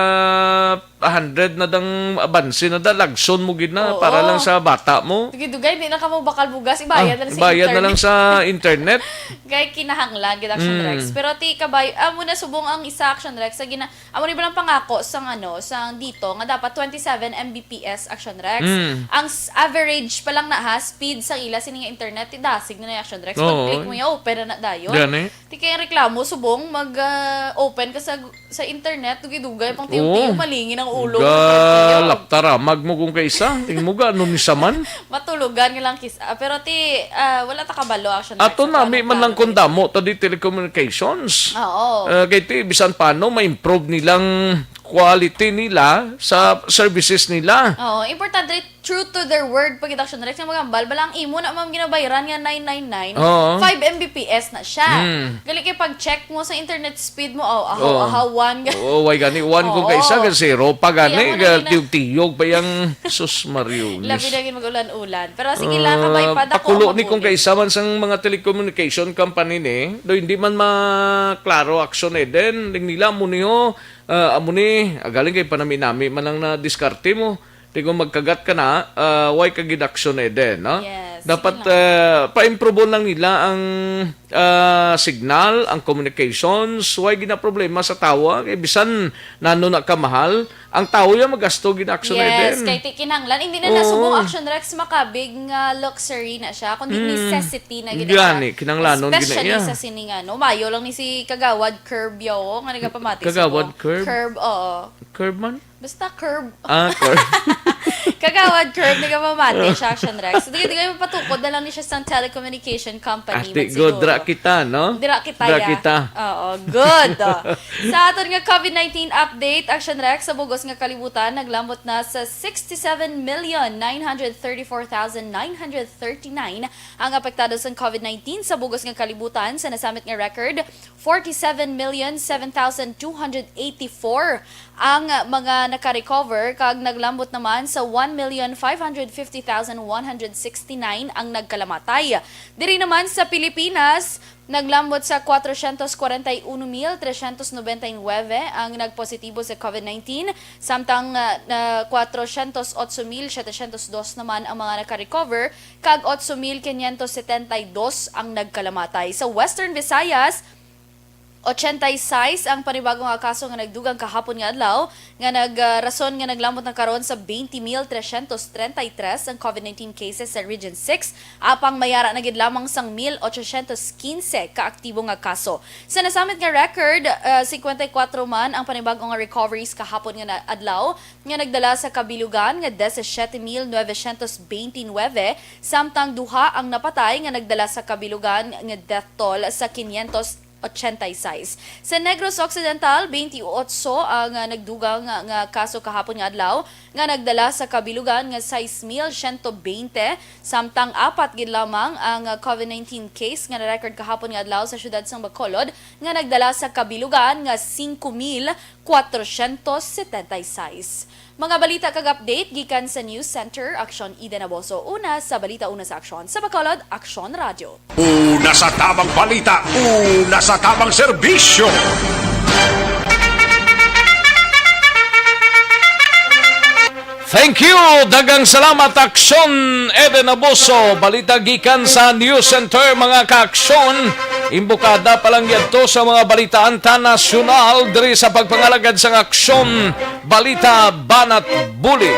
a hundred na dang abanse na da, lagson mo gid na, Oo. para lang sa bata mo. Sige, dugay, hindi na ka mo bakal bugas, ibayad Ah, na lang sa ibayad na lang internet. sa internet. Kay kinahanglan gid, Action Mm. Rex. Pero ti kabay, amo na subong ang isa, Action Rex, sa gina-, amo ni ba lang pangako sang, ano, sang dito nga dapat twenty-seven M B P S, Action Rex. Mm. Ang s-, average pa lang na, ha, speed sang ila sini nga internet, ti dasig na na, Action Rex. Oo. Pag-click mo, ya-open na na dayon. Gani. Ti kay ang reklamo, subong mag, ah, open ka sa, sa internet, dugay-dugay pang Oo. tiyo-tiyo, malingin ang ulo. Ga-, laptaramag mo kung kaisa. Tingin mo ga, ano ni saman? Matulugan nga lang kis-, ah, pero ti, ah, wala ta kabalo, Action Rex, Ato kung nami anong man lang plano kung nila. damo ta di telecommunications. Oo. Ah, kay ti, bisan paano, ma-improve nilang quality nila sa services nila. Oo, importante, true to their word pa gid, Action Rex, nga magambal, bala ang imo na, ma'am, ginabayaran nga nine nine nine, Oo. five M B P S na siya. Mm. Gali kay pag-check mo sa internet speed mo, aw, ahaw, Oo. ahawan. Oo, way gani, one kung Oo. kaisa, kay zero pa gani, Kaya mo na kay gina- tiyog-tiyog pa yang, sus, Mariulis. Labi na gid mag-ulan-ulan. Pero sige lang, Ah, kabay pa, dako pakulo ang ni kung mabuhi. kaisa man sang mga telecommunication company ni, do hindi man maklaro, Action Eden, ding nila mo niyo, ah, amo ni, ah, galing kay panami-nami man lang na diskarte mo. Di ko magkagat ka na, ah, way ka gid, Action Eden, no? Yes, Dapat, sige lang. ah, paimprobon lang nila ang, ah, signal, ang communications, way ginaproblema sa tawo, kay bisan nano na kamahal, ang tawo ya magasto gid, Action Yes, Eden. kay ti kinahanglan, hindi na Oo. nasubong, Action Rex, makabig nga luxury na siya, kundi Mm. necessity na gid Gani, siya. Kinahanglanon gid na Especially iya. sa sining, ano, mayo lang ni si Kagawad Curb, yo, nga nagapamati sa Kagawad ko. Curb? Curb, oo. Curb man? Basta curb. Ah, curb. Kagawad Curb, nagapamati siya, Action Rex. So, di, di kayo mapatukod na lang ni siya sa telecommunication company, Ate, man go, siguro. dra kita, no? Dira kita, Dra ya. kita. Oo, good. Oh. Sa aton nga COVID nineteen update, Action Rex, sa bugos nga kalibutan, naglambot na sa sixty-seven million nine hundred thirty-four thousand nine hundred thirty-nine ang apektado sa COVID nineteen sa bugos nga kalibutan. Sa nasamit nga record, forty-seven million seven thousand two hundred eighty-four ang mga naka-recover, kag naglambot naman sa one million five hundred fifty thousand one hundred sixty-nine ang nagkalamatay. Diri naman sa Pilipinas, naglambot sa cuatrocientos cuarenta y uno mil trescientos noventa y nueve ang nagpositibo sa COVID nineteen, samtang, ah, na cuatrocientos ocho mil setecientos dos naman ang mga naka-recover, kag ocho mil quinientos setenta y dos ang nagkalamatay. Sa Western Visayas, ochenta y seis ang panibago nga kaso nga nagdugang kahapon nga adlaw, nga nag, ah, rason nga naglambot na karon sa twenty mil trescientos treinta y tres ang COVID nineteen cases sa Region six, apang may ara na gid lamang sang mil ochocientos quince ka aktibo nga kaso. Sa nasamit nga record, ah, cincuenta y cuatro man ang panibago nga recoveries kahapon nga na-, adlaw, nga nagdala sa kabilugan nga disisiete mil novecientos veintinuebe, samtang duha ang napatay nga nagdala sa kabilugan nga death toll sa quinientos ochenta y seis. Sa Negros Occidental, veintiocho ang, ah, nagdugang nga, nga kaso kahapon nga adlaw, nga nagdala sa kabilugan nga sais mil siento beinte, samtang apat gid lamang ang, ah, COVID nineteen case nga na-record kahapon nga adlaw sa siyudad sang Bacolod, nga nagdala sa kabilugan nga singko mil kwatrocientos setenta y seis. Mga balita kag update gikan sa News Center, Aksyon Eden Aboso. Una sa balita, una sa aksyon. Sa Bacolod, Aksyon Radyo. Una sa tabang balita, una sa tabang serbisyo. Thank you! Daghang salamat, Aksyon Eden Aboso. Balita gikan sa News Center, mga kaaksyon. Imbukada pa lang yadto sa mga balitaan ta nasyonal diri sa pagpangalagad sang Aksyon Balita Banat Bulig.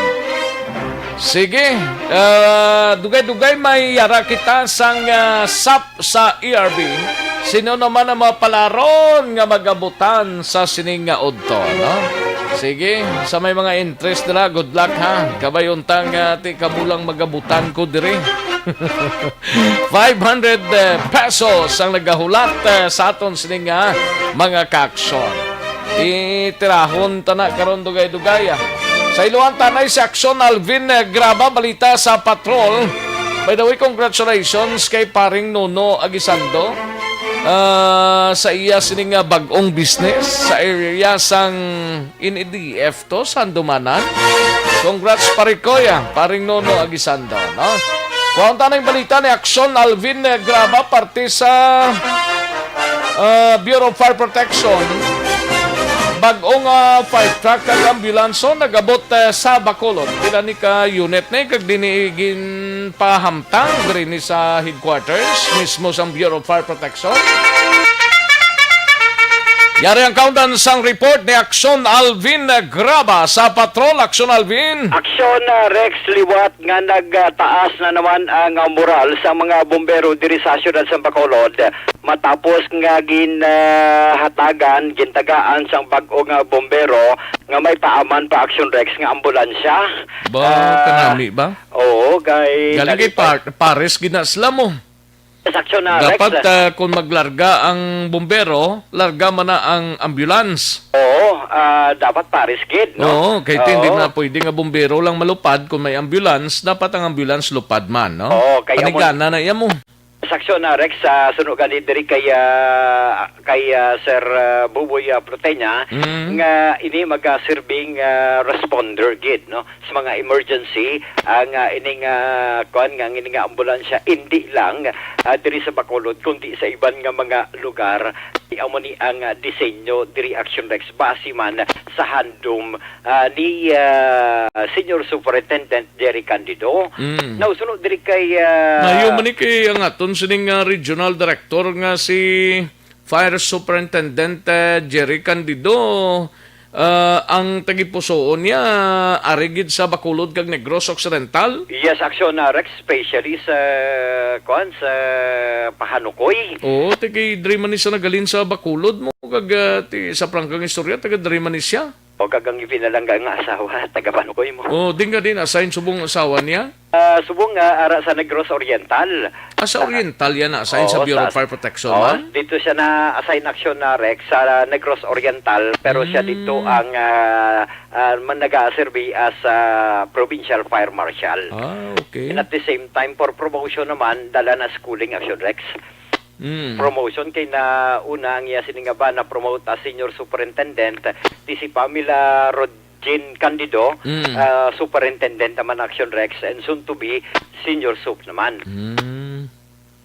Sige, ah, dugay-dugay may yara kita sang, ah, sap sa E R B. Sino naman ang mapalaron nga magabutan sa sining nga udto, no? Sige, sa may mga interest nila, good luck, ha. Kabay unta nga, ah, ti kamo lang magabutan ko diri. Five hundred, eh, pesos ang nagahulat, eh, sa aton sining nga mga kaaksyon. Itirahon ta na karon dugay-dugay, ah. Sa iluhan ta na si Aksyon Alvin, eh, Graba, balita sa Patrol. By the way, congratulations kay paring Nono Aguisando, ah, sa iya sining nga bag-ong business sa area sang N E D F to, Sandumanan. Congrats, pare ko, ya, paring Nono Aguisando, no? Kuhaon ta na yung balita ni Aksyon Alvin, eh, Graba, parte sa, ah, Bureau of Fire Protection. Bag-o nga fire truck kag ambulanso nagabot, eh, sa Bacolod. Pila ni ka unit ni kag dini ginpahamtang diri ni sa headquarters mismo sang Bureau of Fire Protection. Yari ang kaundan sang report ni Aksyon Alvin Graba sa Patrol. Aksyon Alvin. Aksyon, ah, Rex, liwat nga nagtaas na naman ang, ah, moral sa mga bombero diri sa siyudad sa Bacolod matapos nga ginhatagan, gintagaan sang bag-o nga bombero nga may paaman pa, Aksyon Rex, nga ambulansya. Ba, ah, kanami ba? Oo, kay galing kay nalipay. Par-, pares gina sila mo. Yes, Aksyon, ah, Rex. Dapat, ah, kung maglarga ang bumbero, larga man na ang ambulance. Oo, ah, dapat pares gid, no? Oo, kay hindi na pwede nga bumbero lang malupad. Kung may ambulance, dapat ang ambulance lupad man, no? Oo, kay amo, panigana na iya mo. Yes, Aksyon, ah, Rex, ah, suno gani diri kay, ah, kay, ah, Sir, ah, Buboy, ah, Proteña, mm, nga ini magaserving, ah, responder gid, no? Sa mga emergency, ang, ah, ining, ah, kuan nga, ang ining, ah, ambulansya, hindi lang, ah, diri sa Bacolod, kundi sa iban nga mga lugar. Amo ni ang, ah, disenyo diri, Aksyon Rex, base man sa handom, ah, ni, ah, Senior Superintendent Jerry Candido. Mm. Now, sunod diri kay, ah, mayo man ni kay ang aton sining, ah, regional director nga si Fire Superintendent, eh, Jerry Candido, ah, ang tagipusoon niya, ari gid sa Bacolod kag Negros Occidental. Yes, Aksyon, ah, Rex, especially sa, kuan, sa Pahanukoy. Oo, ti kay diri man ni siya nagalin sa Bacolod mo, kag, ah, ti, sa prangkang istorya, taga diri man ni siya. O, kag ang ipinalangga nga asawa, taga Pahanukoy mo. Oh, di nga din assign subong asawa niya? Ah, subong nga, ara sa Negros Oriental. Ah, sa Oriental yan na-assign sa Bureau of Fire Protection, man? Dito siya na-assign, Aksyon, na Rex, sa Negros Oriental, pero siya dito ang, ah, ah, man nagaserbi as, ah, Provincial Fire Marshal. Ah, okay. And at the same time, for promotion naman, dala na schooling, Aksyon, Rex. Mm. Promotion kay na una ang iya sini nga ba na-promote as Senior Superintendent, ti si Pamela Rodjin Candido, mm, ah, Superintendent naman, Aksyon Rex, and soon to be Senior Sup naman. Mm.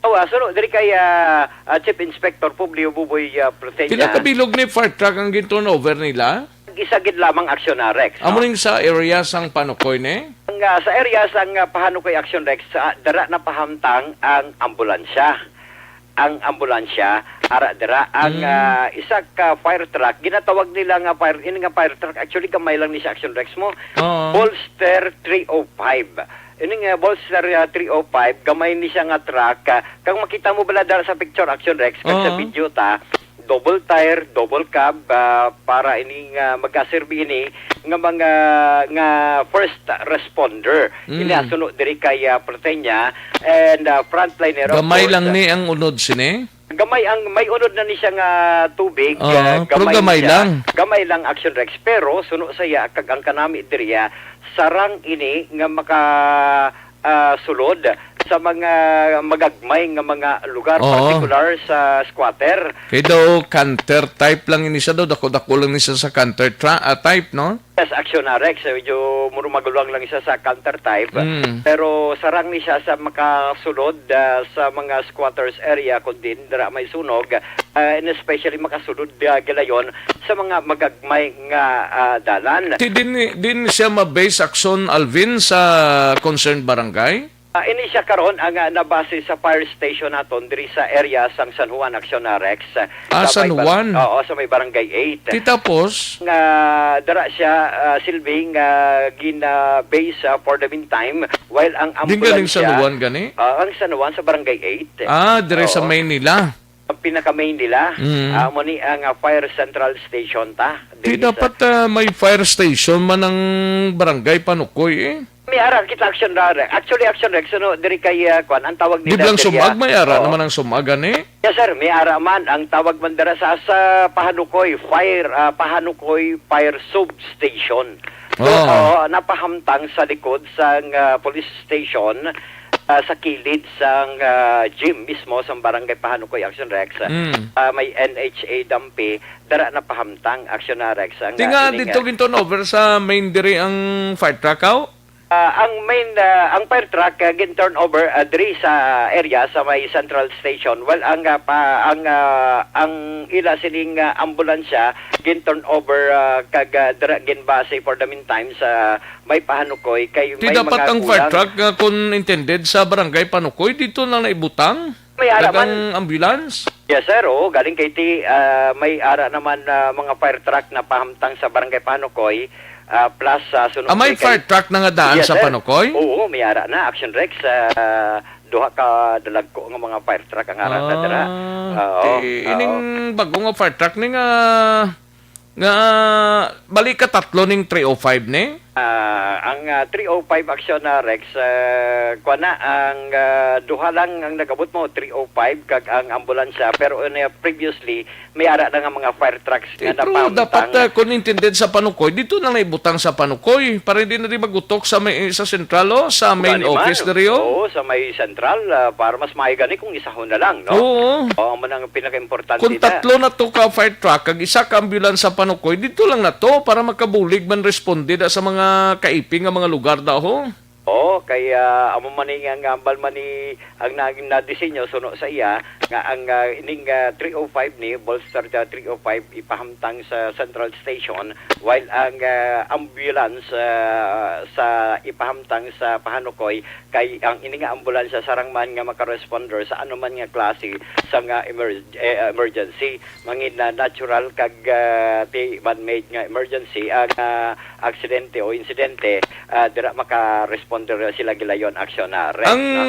Oh, ah, suno diri kay, ah, ah, Chief Inspector Publio Buboy, ah, Proteña. Pila ka bilog ni fire truck ang gin-turnover nila? Isa gid lamang, Aksyon, ah, Rex, no? Amo ning sa area sang Pahanukoy ni? Ang, ah, sa area sang, ah, Pahanukoy, Aksyon, Rex, ah, dira na pahamtang ang ambulansya. Ang ambulansya, ara dira ang, mm, ah, isa ka fire truck, ginatawag nila nga fire, ini nga fire truck, actually, gamay lang ni siya, Aksyon Rex mo. Oo. Bolster three oh five. Ini nga Bolster, ah, three oh five, gamay ni siya nga truck, ah, kang makita mo bala dara sa picture, Aksyon Rex, kag sa, oo, video ta, double tire, double cab, ah, para ini nga magaserbi ini nga mga, nga first responder. Mm. Ini asuno diri kay, ah, Proteña and, ah, frontliner, of course. Gamay lang ni ang unod sini? Gamay ang, may unod na ni siya nga tubig, oo, ah, pero gamay ni siya. Gamay lang. Gamay lang, Aksyon Rex, pero suno sa iya kag ang kanami diri, ah, sarang ini nga maka, ah, sulod sa mga magagmay nga mga lugar, Oo. Particular sa squatter. Kay daw canter type lang ini siya daw, dako-dako lang ni siya sa canter tra-, ah, type, no? Yes, Action Rex, eh, medyo muro magulang lang siya sa canter type. Mm. Pero sarang ni siya sa makasulod, ah, sa mga squatters area, kung din dira may sunog, ah, and especially makasulod, ah, gilayon sa mga magagmay nga, ah, dalan. Ti-, din, din siya ma-base action, Alvin, sa concerned barangay? Ah, ini siya karon ang, ah, nabase sa fire station naton diri sa area sang San Juan, Action Rex. Ah, sa San may bar-, Juan? Oo, sa may Barangay eight. Ti tapos? Nga dara siya, ah, silbi nga gina-base, ah, for the meantime, while ang Din galing ambulansya, San Juan gani? Ah, ang San Juan sa Barangay eight. Ah, dire sa Oo. Maynila. Ang pinaka-main nila, Mm. ah, amo ni ang, ah, fire central station ta. Di Diri sa dapat, ah, may fire station man ang barangay Panukoy, eh. May ara kita, Action Rex. Actually, Action Rex, ano, diri kay, ah, kwan, ang tawag Di nila lang diri, Sumag, ah, may ara oo. Naman ang Sumag, ani? Yes, sir. May ara man. Ang tawag man dira sa, sa Pahanukoy Fire, ah, Pahanukoy Fire Substation. So, Oo. oo, napahamtang sa likod sang, ah, police station, ah, sa kilid sang, ah, gym mismo sang Barangay Pahanukoy, Action Rex. Mm. Ah, may N H A Dampi, dara napahamtang, Action Rex. Ang, Di ah, nga, ining, dito ah, gin-turn over sa main diri ang fire truck, aw? Ah, ang main, ah, ang fire truck, ah, gin-turn over, ah, diri sa area sa may central station. Well, ang, ah, pa, ang, ah, ang ila sining, ah, ambulansya gin-turn over, ah, kag, ah, dira ginbase for the meantime sa may Pahanukoy kay Ti may dapat mga ang fire kulang. Truck, ah, kung intended sa barangay Panukoy, dito na naibutang? May ara Kag man. Ang ambulance? Yes, sir. Oo, galing kay ti, ah, may ara naman, ah, mga fire truck na pahamtang sa Barangay Panukoy, ah, plus sa sunod Ah, may kay fire truck na nga daan Yes, sa sir. Panukoy? Oo, may ara na. Action Rex, ah, duha ka dalagko nga mga fire truck ang ara sa dira. Ah, Oo, ti-, oo. Ining bago nga fire truck ni nga, nga bali ka tatlo ning three oh five ni? Ah, ang, ah, three oh five Action na Rex, ah, kuwan na, ang, ah, duha lang ang nagabot mo, three oh five kag ang ambulansya, pero, uh, previously may ara na nga mga fire trucks Eh, nga pero napamtang. Dapat, ah, kung intended sa Panukoy, dito na naibutang sa Panukoy para hindi na rin magutok sa may, sa sentral, oh, sa main Gani man. Office na rin, oh. Oo, sa may sentral, ah, para mas maayo gani kung isahon na lang, no? Oo. Oo, man ang pinakaimportante Kung na. Tatlo na to ka fire truck, kag isa ka ambulance sa Panukoy, dito lang na to para makabulig man responde da sa mga kaiping nga mga lugar da, ho. Oo, kay, ah, amo man ni nga, nga ambal man ni ang na-, nadisenyo suno sa iya nga ang, ah, ining, ah, three oh five ni bolster sa three oh five ipahamtang sa Central Station, while ang, ah, ambulance, ah, sa ipahamtang sa Pahanukoy, kay ang ini nga ambulansya sarang man nga makaresponder sa anuman nga klase sa nga emer-, eh, emergency, mangin na natural kag, ah, ti man-made nga emergency ang, ah, aksidente o insidente, ah, dira makaresponder sila gilayon aksyon na red, Ang no?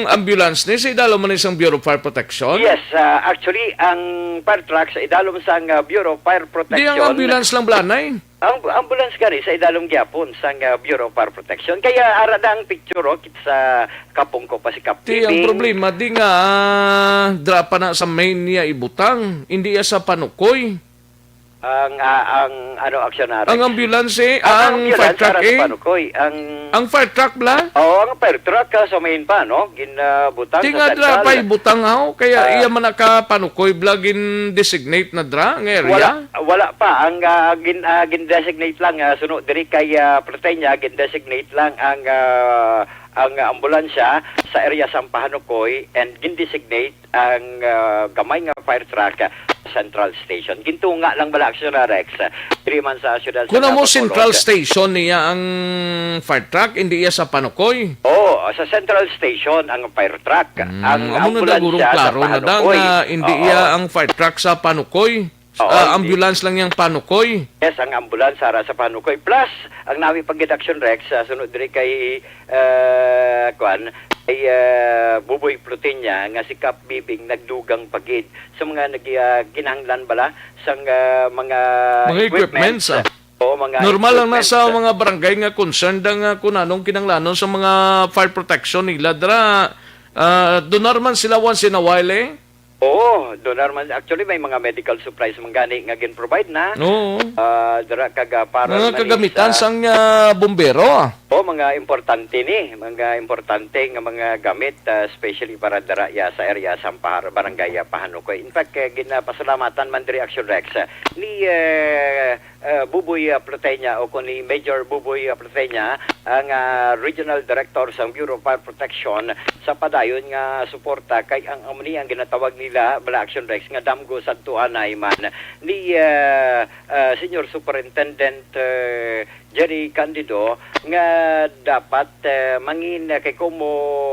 Ambulance ni sa idalom man isang Bureau of Fire Protection? Yes, ah, actually ang fire truck sa idalom sang, ah, Bureau of Fire Protection. Di ang ambulance lang blanay? Ang ambulance gani sa idalom gyapon sang, ah, Bureau of Fire Protection. Kaya ara na ang picture, oh, kit sa kapungko pa si Kap Ti, ang Pibing. Problema, di nga, ah, dra pa na sa main niya ibutang, hindi ya sa Panukoy. Ang, ah, ang, ano, aksyon na Ang rin. Ambulance, eh, Ang ang ambulance, fire truck, ara sa eh. Panukoy. Ang Ang fire truck bla? Oo, ang fire truck, ah, sa main pa, no? Gin, ah, butang Ti sa nga dra central. Pa ibutang, haw? Kaya Ah. Iya man naka Panukoy bla gin-designate na dra, ang area? Wala, wala pa. Ang, ah, gin-, ah, gin-designate lang, ah, suno diri kay, ah, Platenya, gin-designate lang ang, ah, ang ambulansya sa area sang Pahanukoy and gin-designate ang, ah, gamay nga fire truck, ah, Central Station. Gintunga lang bala, Aksyon na Rex, ah, diri man sa siyudad sa Kuna mo Bacolod. Central Station niya ang fire truck, hindi iya sa Panukoy? Oo, sa Central Station ang fire truck. Mm, Ang amo na da, ambulansya gurong sa klaro na da Panukoy. Nga hindi Oo. Iya ang fire truck sa Panukoy. Oo, Ah, hindi. Ambulance lang yang Panukoy. Yes, ang ambulance ara sa Panukoy. Plus, ang nami pag Action Rex, sa sunod diri kay, eh, kwan, kay, eh, Buboy Plutinya nga si Kap Bibing nagdugang pagid sa mga nag-, ah, kinahanglan bala sang, ah, mga Mga equipments, equipments, ah. Oo, mga Normal lang na equipments, sa ah. Mga barangay nga concerned ang, ah, kung anong kinahanglanon sa mga fire protection nila. Dra, ah, doon naman sila once in a while, eh. Oo, doon naman. Actually, may mga medical supplies man gani nga gin-provide na. Oo. Ah, dira kag, ah, para Mga man kagamitan sa sang, ah, bumbero, ah. O, mga importante ni, mga importante nga mga gamit, ah, especially para dira ya sa area sa Ampar, Barangay, ah, Pahanukoy. In fact, eh, ginapasalamatan man diri, Action Rex, ah, ni, eh, eh, Buboy, ah, Platenya, o kung ni Major Buboy, ah, Platenya, ang, ah, Regional Director sa Bureau of Fire Protection, sa padayon nga suporta kay ang amo ni ang ginatawag nila bala, Action Rex, nga damgo sa tuanay man ni, ah, ah, Senior Superintendent, eh, Jerry Candido, nga dapat, eh, mangin, eh, kay kumo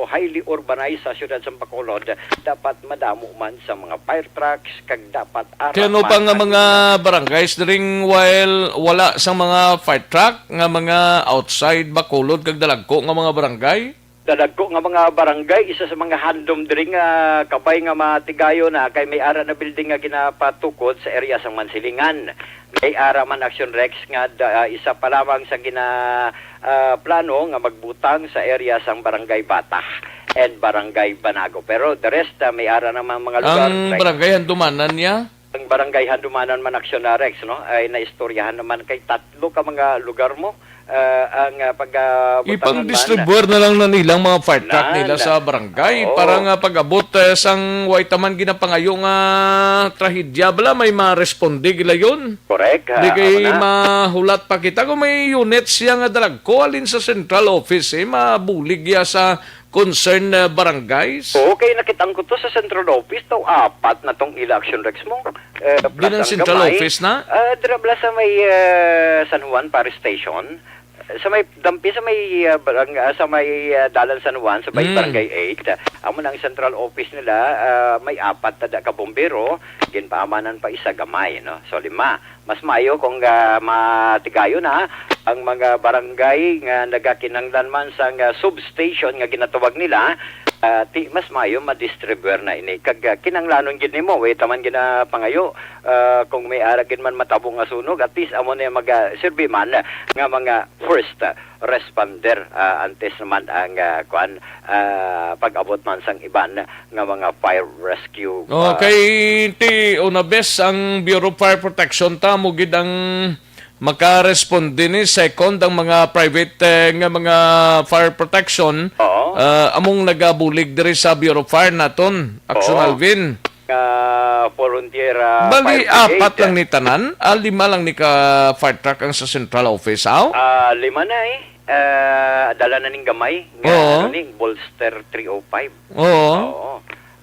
highly urbanized sa siyudad sa Bacolod, dapat madamo man sa mga fire trucks, kag dapat ara Kay ano man pa nga ang mga barangays diri while wala sang mga fire truck nga mga outside Bacolod kag dalagko nga mga barangay? Dalagko nga mga barangay, isa sa mga handom diri nga kabay nga matigayon na kay may ara na building nga ginapatukod sa area sang Mansilingan. May ara man, Action Rex, nga da-, ah, isa pa lamang sa gina, ah, plano nga magbutang sa area sang Barangay Batah and Barangay Banago. Pero the rest, ah, may ara naman mga lugar Ang like barangay Handumanan niya? Ang Barangay Handumanan man, Action Rex, no, ay naistoryahan naman kay tatlo ka mga lugar mo, ah, ang, ah, pag, ah, butangan man. Ipang-distribuer na lang na nilang mga fire truck Na, nila na. sa barangay Oo. para nga pag-abot, eh, sang way taman ginapangayo nga trahedya. Bala, may maresponde gila yun. Correct, Di ah, kay amo na. mahulat pa kita kung may unit siya nga dalagko halin sa central office, eh, mabulig ya sa concerned, uh, barangays? Oo, kay nakit-an ko to sa central office, daw apat na tong ila, Action Rex mo. Eh, plus Din ang ang central gamay. office na? Ah, dira bala sa may, ah, San Juan Parish Station. Sa may dampi, sa may, ah, barang-, ah, sa may, ah, Dalan San Juan, sa may Mm. Barangay eight. Amo na ang central office nila, ah, may apat na da ka bombero, ginpaamanan pa isa gamay, no? So, lima. Mas maayo kung, ah, matigayon na ang mga barangay nga nagakinahanglan man sang, ah, substation nga ginatawag nila, ah, ti mas maayo ma-distribuer na ini. Kag, ah, kinahanglanon gid nimo, way taman ginapangayo, ah, kung may ara gid man matabo nga sunog, at least amo na mag, ah, serbi man nga mga first, ah, responder, ah, antes naman ang, ah, kuan, ah, pag-abot man sang iban nga mga fire rescue, Oh, ah, kay ti una bes ang Bureau of Fire Protection ta mo gid ang makaresponde ni. Second, ang mga private, eh, nga mga fire protection, Oo. ah, among nagabulig diri sa Bureau of Fire naton, Action Oo. Alvin. Nga volunteer, ah, Bali, fire brigade. apat lang ni tanan? Ah, lima lang ni ka fire truck ang sa central office, aw? Ah, lima na eh. Ah, dala na ning gamay nga, Oo. ano ni, Bolster three oh five. Oo. Oo.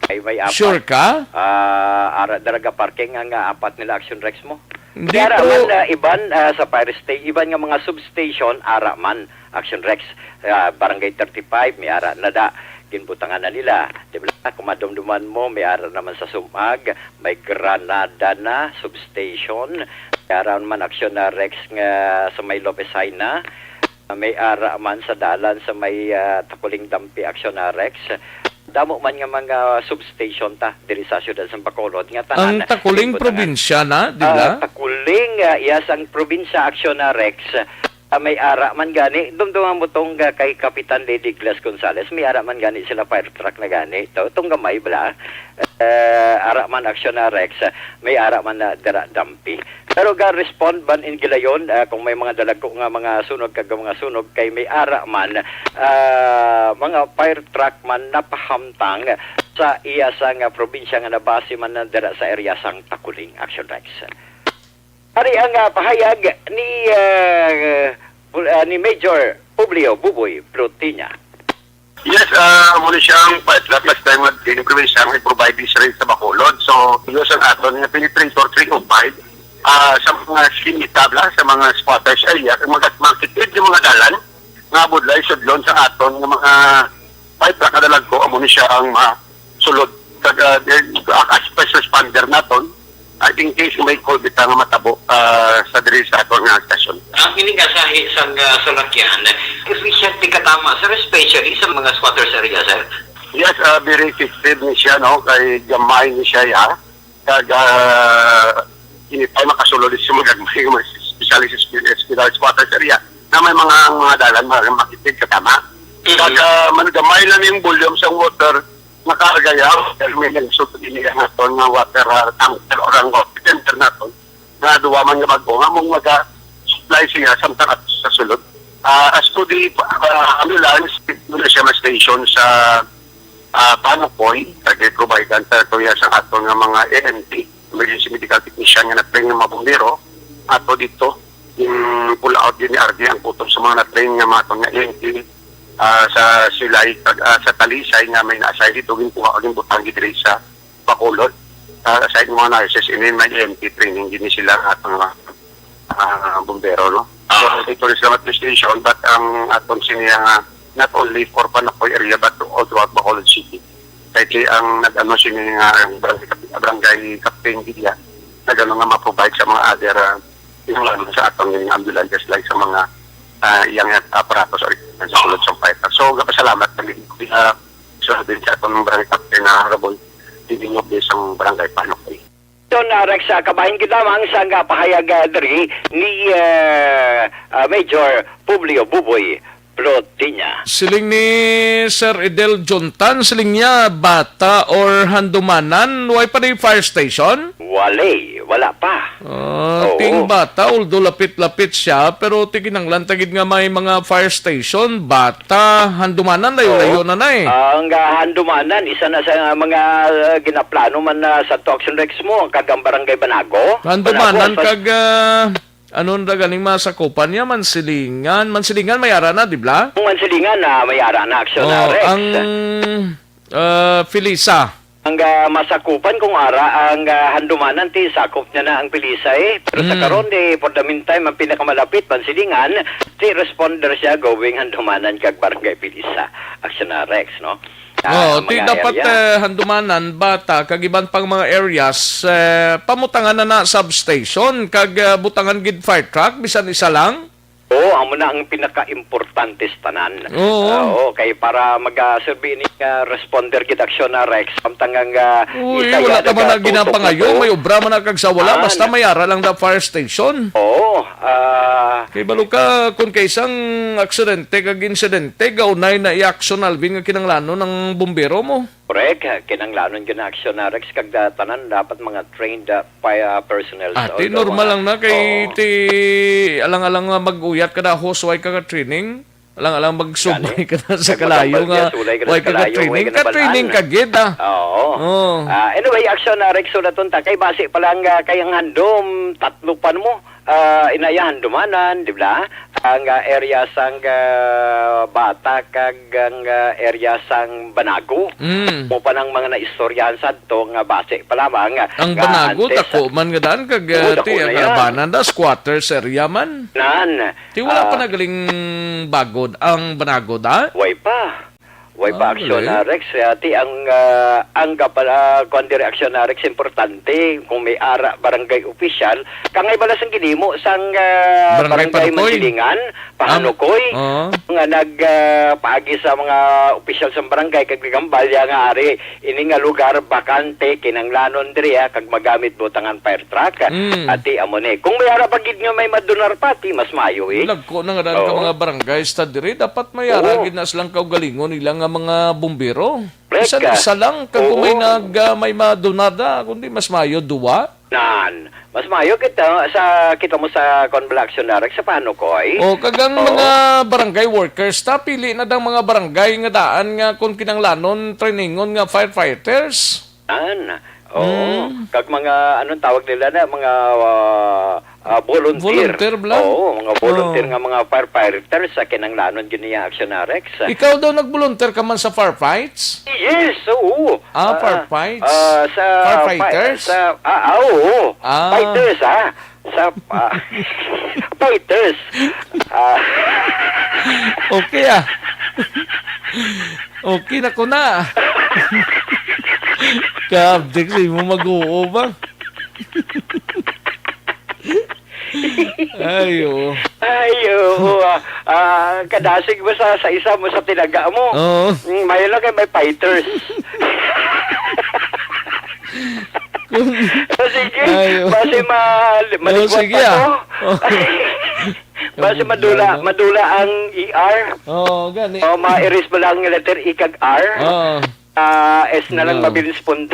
Ay, may apat. Sure ka? Ah, ara, daraga parking ang, ah, apat nila Action Rex mo. Hindi, Kaya ara pero man, ah, iban, ah, sa fire station, iban nga mga substation, ara man, Action Rex, ah, Barangay thirty-five, may ara na da, ginbutangan na nila. Di ba, kung madumduman mo, may ara naman sa Sumag, may Granada na, substation, may ara man Action na Rex nga sa may Lopez High na, may ara man sa dalan sa may, ah, Takuling Dampi Action na Rex. Damo man nga mga substation ta diri sa siyudad sa Bacolod nga tanan Ang Takuling ginbutangan. probinsya na, di Ah, ba? Takuling, ah, yes, ang probinsya Action na Rex. Ah, may ara man gani. Dumduman mo tong, ah, kay Kapitan Lady Glass Gonzales. May ara man gani sila fire truck na gani. To, tong gamay bala. Eh, ara man Action na Rex. May ara man na dira Dampi. Pero ga-respond man in gilayon, ah, kung may mga dalagko nga mga sunog kag mga sunog kay may ara man, ah, mga fire truck man napahamtang sa iya sa nga probinsya nga nabase man na dira sa area sang Takuling Action Rex. Ari ang, ah, pahayag ni, ah, Pul-, ah, ni Major Publio Buboy Plutiña. Yes, ah, amo ni siya ang fire truck last time nga din probinsya nga i-provide ni siya sa Bacolod. So, yun sa aton nga penetrator three oh five, ah, sa mga skinita bala, sa mga squatters area, kag mga makitid yung mga dalan, nga budlay sudlon sa aton nga mga fire truck nga dalagko, amo ni siya ang masulod. Kag, ah, then, as first responder naton, ah, in case may call kita nga matabo, ah, sa diri sa aton nga stasyon. Ang ining asahi sang, ah, salakyan, efficient di katama, sir, especially sa mga squatters area, sir? Yes, ah, very effective ni siya, no? Kay gamay ni siya, ya. Kag, ah, ini pa makasulod sa mga gagmay, mga especially sa sp-, squatters area. Na may mga, mga dalan, mga makitid katama. Mhm. Kag, ah, man, gamay lang yung volume sa water, Nakaargayaw, pero may nagsulod ini ang aton nga water, ah, tanker o ang water center naton, nga duwa man nga bag-o, nga mong maga-supply siya samtang at sa sulod. Ah, as to the, ah, ambulance, dito na siya ma-station sa, ah, Panocoy, kag i-provide ang territory sa aton nga mga E M T, emergency medical technician nga na-train nga mga bumbero, ato dito, yung pull out din ni R D ang kutob sa mga na-train nga mga aton nga E M T, ah, sa Silay, kag, ah, sa Talisay nga may na-assign dito, ginkuha, ginbutang gid diri sa Bacolod. Ah, aside mga nurses, ini may E M T training din sila nga aton mga, ah, bumbero, no? So, Ah. dito rin sa Matthew Station, but ang aton sini nga not only for Panocoy area, but all throughout Bacolod City. Kay, kay ang nag-ano sini nga ang barangay, barangay captain gid niya, nag-ano nga ma-provide sa mga other, ah, yung lalo sa aton nga ambulances, like sa mga, ah, iyang aparatos or sa sulod sa fighter. So, gapasalamat kami, ah, sa din sa aton barangay captain na Rabon, hindi mo sa barangay Panocoy. Ton, ah, Rex, ah, kabahin gid lamang sa nga pahayag, ah, diri ni, ah, ah, Major Publio Buboy Plotilla. Siling ni Sir Edel Juntan, siling niya, Bata or Handumanan, way pa ni fire station? Wala, wala pa. Ah, Oo. Ting Bata, although lapit-lapit siya, pero ti kinahanglan ta gid nga may mga fire station, Bata, Handumanan, layo-layo Oo. na na eh. Ang, ah, Handumanan, isa na sa mga, ah, ginaplano man na sa Action Rex mo, kag ang Barangay Banago. Handumanan Banago, kag, ah, ano na ganing masakupan niya, Mansilingan. Mansilingan, may ara na, di ba? Ang Mansilingan na may ara na, Action Oh, Rex. Ang, ah, Felisa. Ang, ah, masakupan kung ara ang, ah, Handumanan, ti sakop niya na ang Pilisa, eh. Pero sa Mm. karon, eh, for the meantime, ang pinakamalapit, Mansilingan, ti responder siya going Handumanan kag Barangay Pilisa. Action na, Rex, no? Ah, Oo, ang ti mga dapat, area. eh, Handumanan, Bata, kag iban pang mga areas, eh, pamutangan na na substation, kag, ah, butangan gid fire truck, bisan isa lang. Oo, amo na ang pinaka-importante sa tanan. Oo. Ah, oo, kay para mag, ah, serve ini nga responder gid aksyon na Rex, samtang ang, ah, Uy, isa wala ya ka man na nagatutok na ginapangayo, to. May obra man na kag sa wala, Ah, basta na- may ara lang na fire station. Oo, ah, Kay balo ka, kung kay isang aksidente kag insidente, gaunay na i-action, Alvin, nga kinanglanon ang bumbero mo. Correct. Kinanglanon gyud na aksyon na Rex, kag da-, tanan dapat mga trained, ah, fire personnel. Ati, although, normal ah, lang na kay oo. Ti alang-alang nga mag-uyat ka na, hose, way ka ka training. Alang-alang magsubay Gani. ka na sa Kag kalayo magambal nga niya, sulay ka na way sa ka ka kalayo, training. way ka Ka na training balaan. ka gid, ah. Oo. Oo. Ah, anyway, aksyon na Rex, sulaton ta kay basi pa lang, ah, kay ang handom, tatlo pa mo. Ah, inaya Handumanan, di ba? Ang, ah, area sang, ah, Bata kag ang, ah, area sang Banago. Mm. Mo pa nang mga naistoryahan sadto nga base pa lamang Ang nga Banago, antes dako man nga daan kag, Oo, ah, dako ti, na ang yan. Abanan da, squatters area man. Nan, Ti wala pa ah, nagaling bagod ang Banago da? Way pa. Way pa Ah, aksyon wala na, eh. Rex. Ah, ti ang, ah, ang gapala, kuwan diri aksyon na, Rex, importante kung may ara barangay opisyal, kangay bala sang ginimo sang, ah, Barangay barangay Panocoy. Mansilingan, Pahanukoy, Am-, oo. nga nag, ah, paagi sa mga opisyal sa barangay kag nagambalya nga ari ini nga lugar bakante, kinanglanon diri, ah, kag magamit butangan fire truck. Mm. Ati amo ni. Kung may ara pa gid nga may madonar pa, ti mas maayo, eh. Lagko na nga daan ka Oo. mga barangay sa diri, dapat may ara Oo. gid na silang kaugalingon nila nga mga bumbero. Correct Isa, ka. isa lang, kag kung may Oo. nag, ah, may madonada, kundi mas maayo, duwa. Nan, mas maayo kita sa, kita mo sa Conbala Action Direct sa Panukoy. O, kag ang Oo. mga barangay workers, ta, pili na dang mga barangay nga daan nga kung kinanglanon, trainingon nga firefighters. Nan, oo. Mm. Kag mga, anong tawag nila na, mga, ah, ah, volunteer. Volunteer lang? Oo, mga volunteer Oo. nga mga firefighters sa kinanglanon gid niya, Action Direct. Ikaw daw nag-volunteer ka man sa firefights? Yes, oo. Ah, Ah, firefights? ah, sa Firefighters? fi-, sa, ah, ah, oo. Ah. Fighters, ah. Sa, ah, fighters. Ah. Okay, ah. Okay na ko na. Kabdik sa imo mag-uo ba? Ay, oo. Ay, oo, ah, ah, kadasig mo sa, sa isa mo sa tinaga mo. Oo. Mm, may lang kay may fighters. Kung Ah, sige, Ay, oo. base ma-, Oo, maligwat sige, pa ah. to. Oo. Base Kabudlay madula, na. madula ang E R. Oo, gani. O, ma-erase mo lang ang letter E kag R. Oo. Ah, S na lang No. mabilis punta.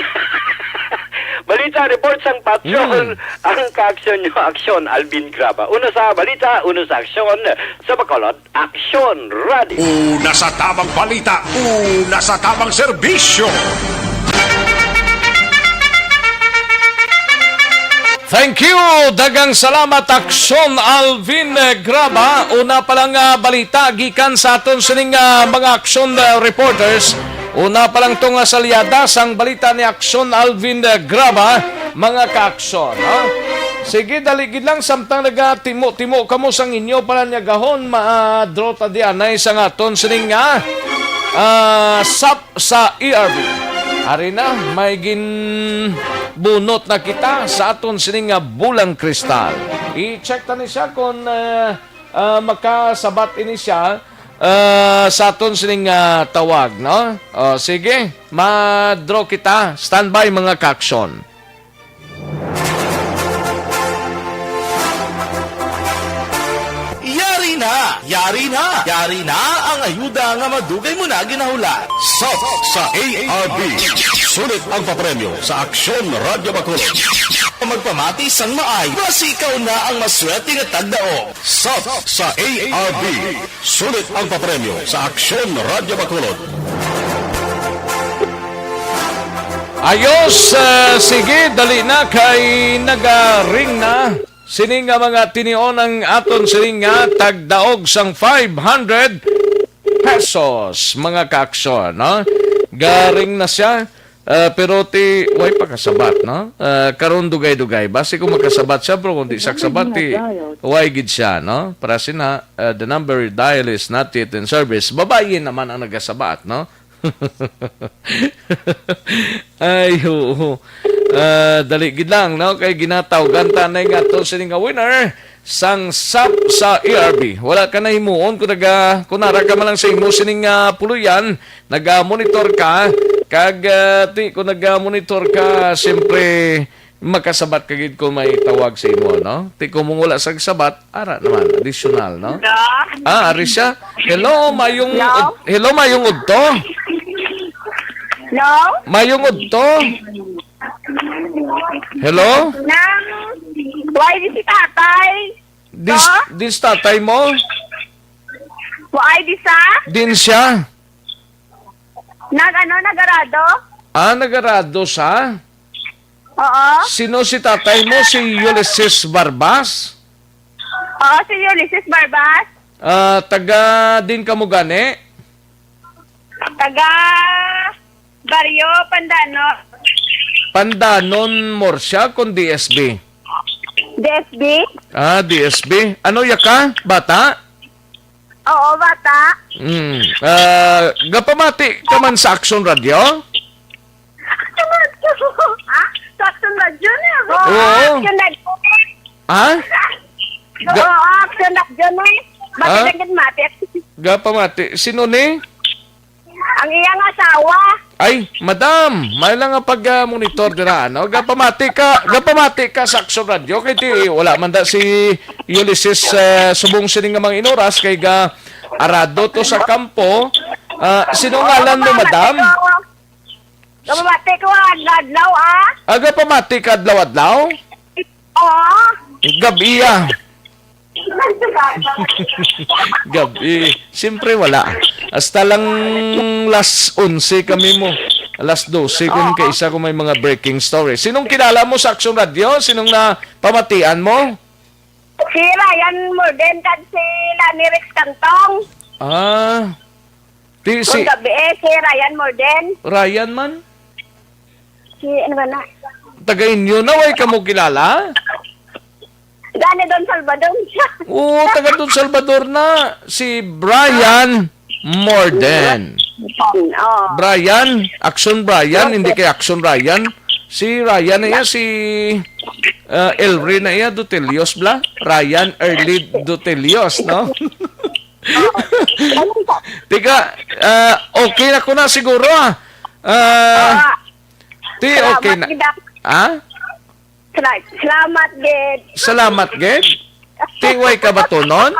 Balita, report sang patrol. Mm. Ang kaaksyon nyo, aksyon, Alvin Graba. Una sa balita, una sa aksyon, sa Bacolod, Aksyon Radio. Una sa tamang balita, una sa tamang serbisyo. Thank you. Daghang salamat, Aksyon Alvin, eh, Graba. Una pa lang, ah, balita gikan sa aton sining, ah, mga Aksyon, ah, reporters. Una pa lang to nga salyada sang balita ni Aksyon Alvin, eh, Graba, mga ka-Aksyon, no? Sige, dali gid lang, samtang nagatimo-timo kamo sang inyo pananyagahon, ma-, ah, draw ta di anay sa aton sining nga, ah, sap sa E R B. Ari na, may ginbunot na kita sa aton sining nga bulang kristal. I-check ta ni siya kung, ah, ah, makasabat ini siya, ah, sa aton sining nga tawag, no? O, sige, ma-draw kita. Standby, mga ka-Aksyon. Yari na! Yari na! Yari na ang ayuda nga madugay mo na ginahulat. Sap sa A R B. Sulit ang papremyo sa Aksyon Radyo Bacolod. Magpamati sang maay, basi ikaw na ang maswerte nga tagdaog. Sap sa A R B. Sulit ang papremyo sa Aksyon Radyo Bacolod. Ayos, eh, sige, dali na kay nagaring na. Sini nga mga tinion ang aton sini nga tagdaog sang five hundred pesos, mga ka-Aksyon, no? Garing na siya, ah, pero ti, way pa kasabat, no? Ah, karon dugay-dugay. Basi kung makasabat siya, pero kung di siya kasabat, ti, way gid siya, no? Para sina, ah, the number you dial is not yet in service. Babayi naman ang nagasabat, no? Ay, oo. Ah, dali gid lang, no? Kay ginatawgan ta na nga to sini nga winner sang sap sa E R B. Wala ka na himuon kung naga-, kung nara ka man lang sa imo sining, ah, puluyan, naga-monitor ka, kag, ah, ti, kung naga-monitor ka, siyempre, makasabat ka gid kung may tawag sa imo, no? Ti kung mong wala sa sabat, ara naman, additional, no? Hello? Ah, ari siya. Hello, mayong Hello? ud-, hello, mayong udto. Hello? Mayong udto. Hello? Nang, why di si tatay? Dis, Hello? dis tatay mo? Why di sa? Din siya. Nag ano, nagarado? Ah, nagarado sa? Oo. Sino si tatay mo? Si Ulysses Barbas? Oo, si Ulysses Barbas. Ah, taga din ka mo gani? Taga Barrio Pandano. Pandanon mo siya kung D S B? D S B? Ah, D S B. Ano ya ka? Bata? Oo, bata. Mm. Ah, gapamati ka man sa Action Radio? Ha? Sa Action Radio na ako. Oo. Ah, Action Radio. Ha? Ga- Oo, Action Radio na. Bakit Ah? Ang mati? Gapamati. Sino ni? Ang iyang asawa. Ay, madam, may lang nga pag-, ah, monitor dira, no? Gapamati ka, gapamati ka sa Action Radio kay ti wala man da si Ulysses, eh, subong sini nga mga inuras kay ga arado to sa kampo. Ah, sino ngalan mo, madam? Gapamati ko ang adlaw, ah. Ah, gapamati ka adlaw-adlaw? Oo. Gabi, ah. Gabi. Siyempre, wala. Hasta lang las onse kami mo. Alas dose kung Oo. kaisa kung may mga breaking story. Sinong kilala mo sa Action Radio? Sinong na pamatian mo? Si Ryan Morden kag si Lani Rex Cantong. Ah. Ti, si Kung gabi, eh, si Ryan Morden. Ryan man? Si, ano ba na? Taga inyo na, way ka mo kilala? Gani Don Salvador siya. Oo, taga Don Salvador na. Si Brian Morden. Oh. Brian, Action Brian, hindi kay Action Ryan. Si Ryan na iya, si, uh, Elry na iya, Dutelios bla? Ryan Erlid Dutelios, no? Tika, uh, okay na ko na siguro, ah. Uh, ti, okay na. Ah? Sala-, salamat, gid. Salamat, gid? Ti, way ka batunon?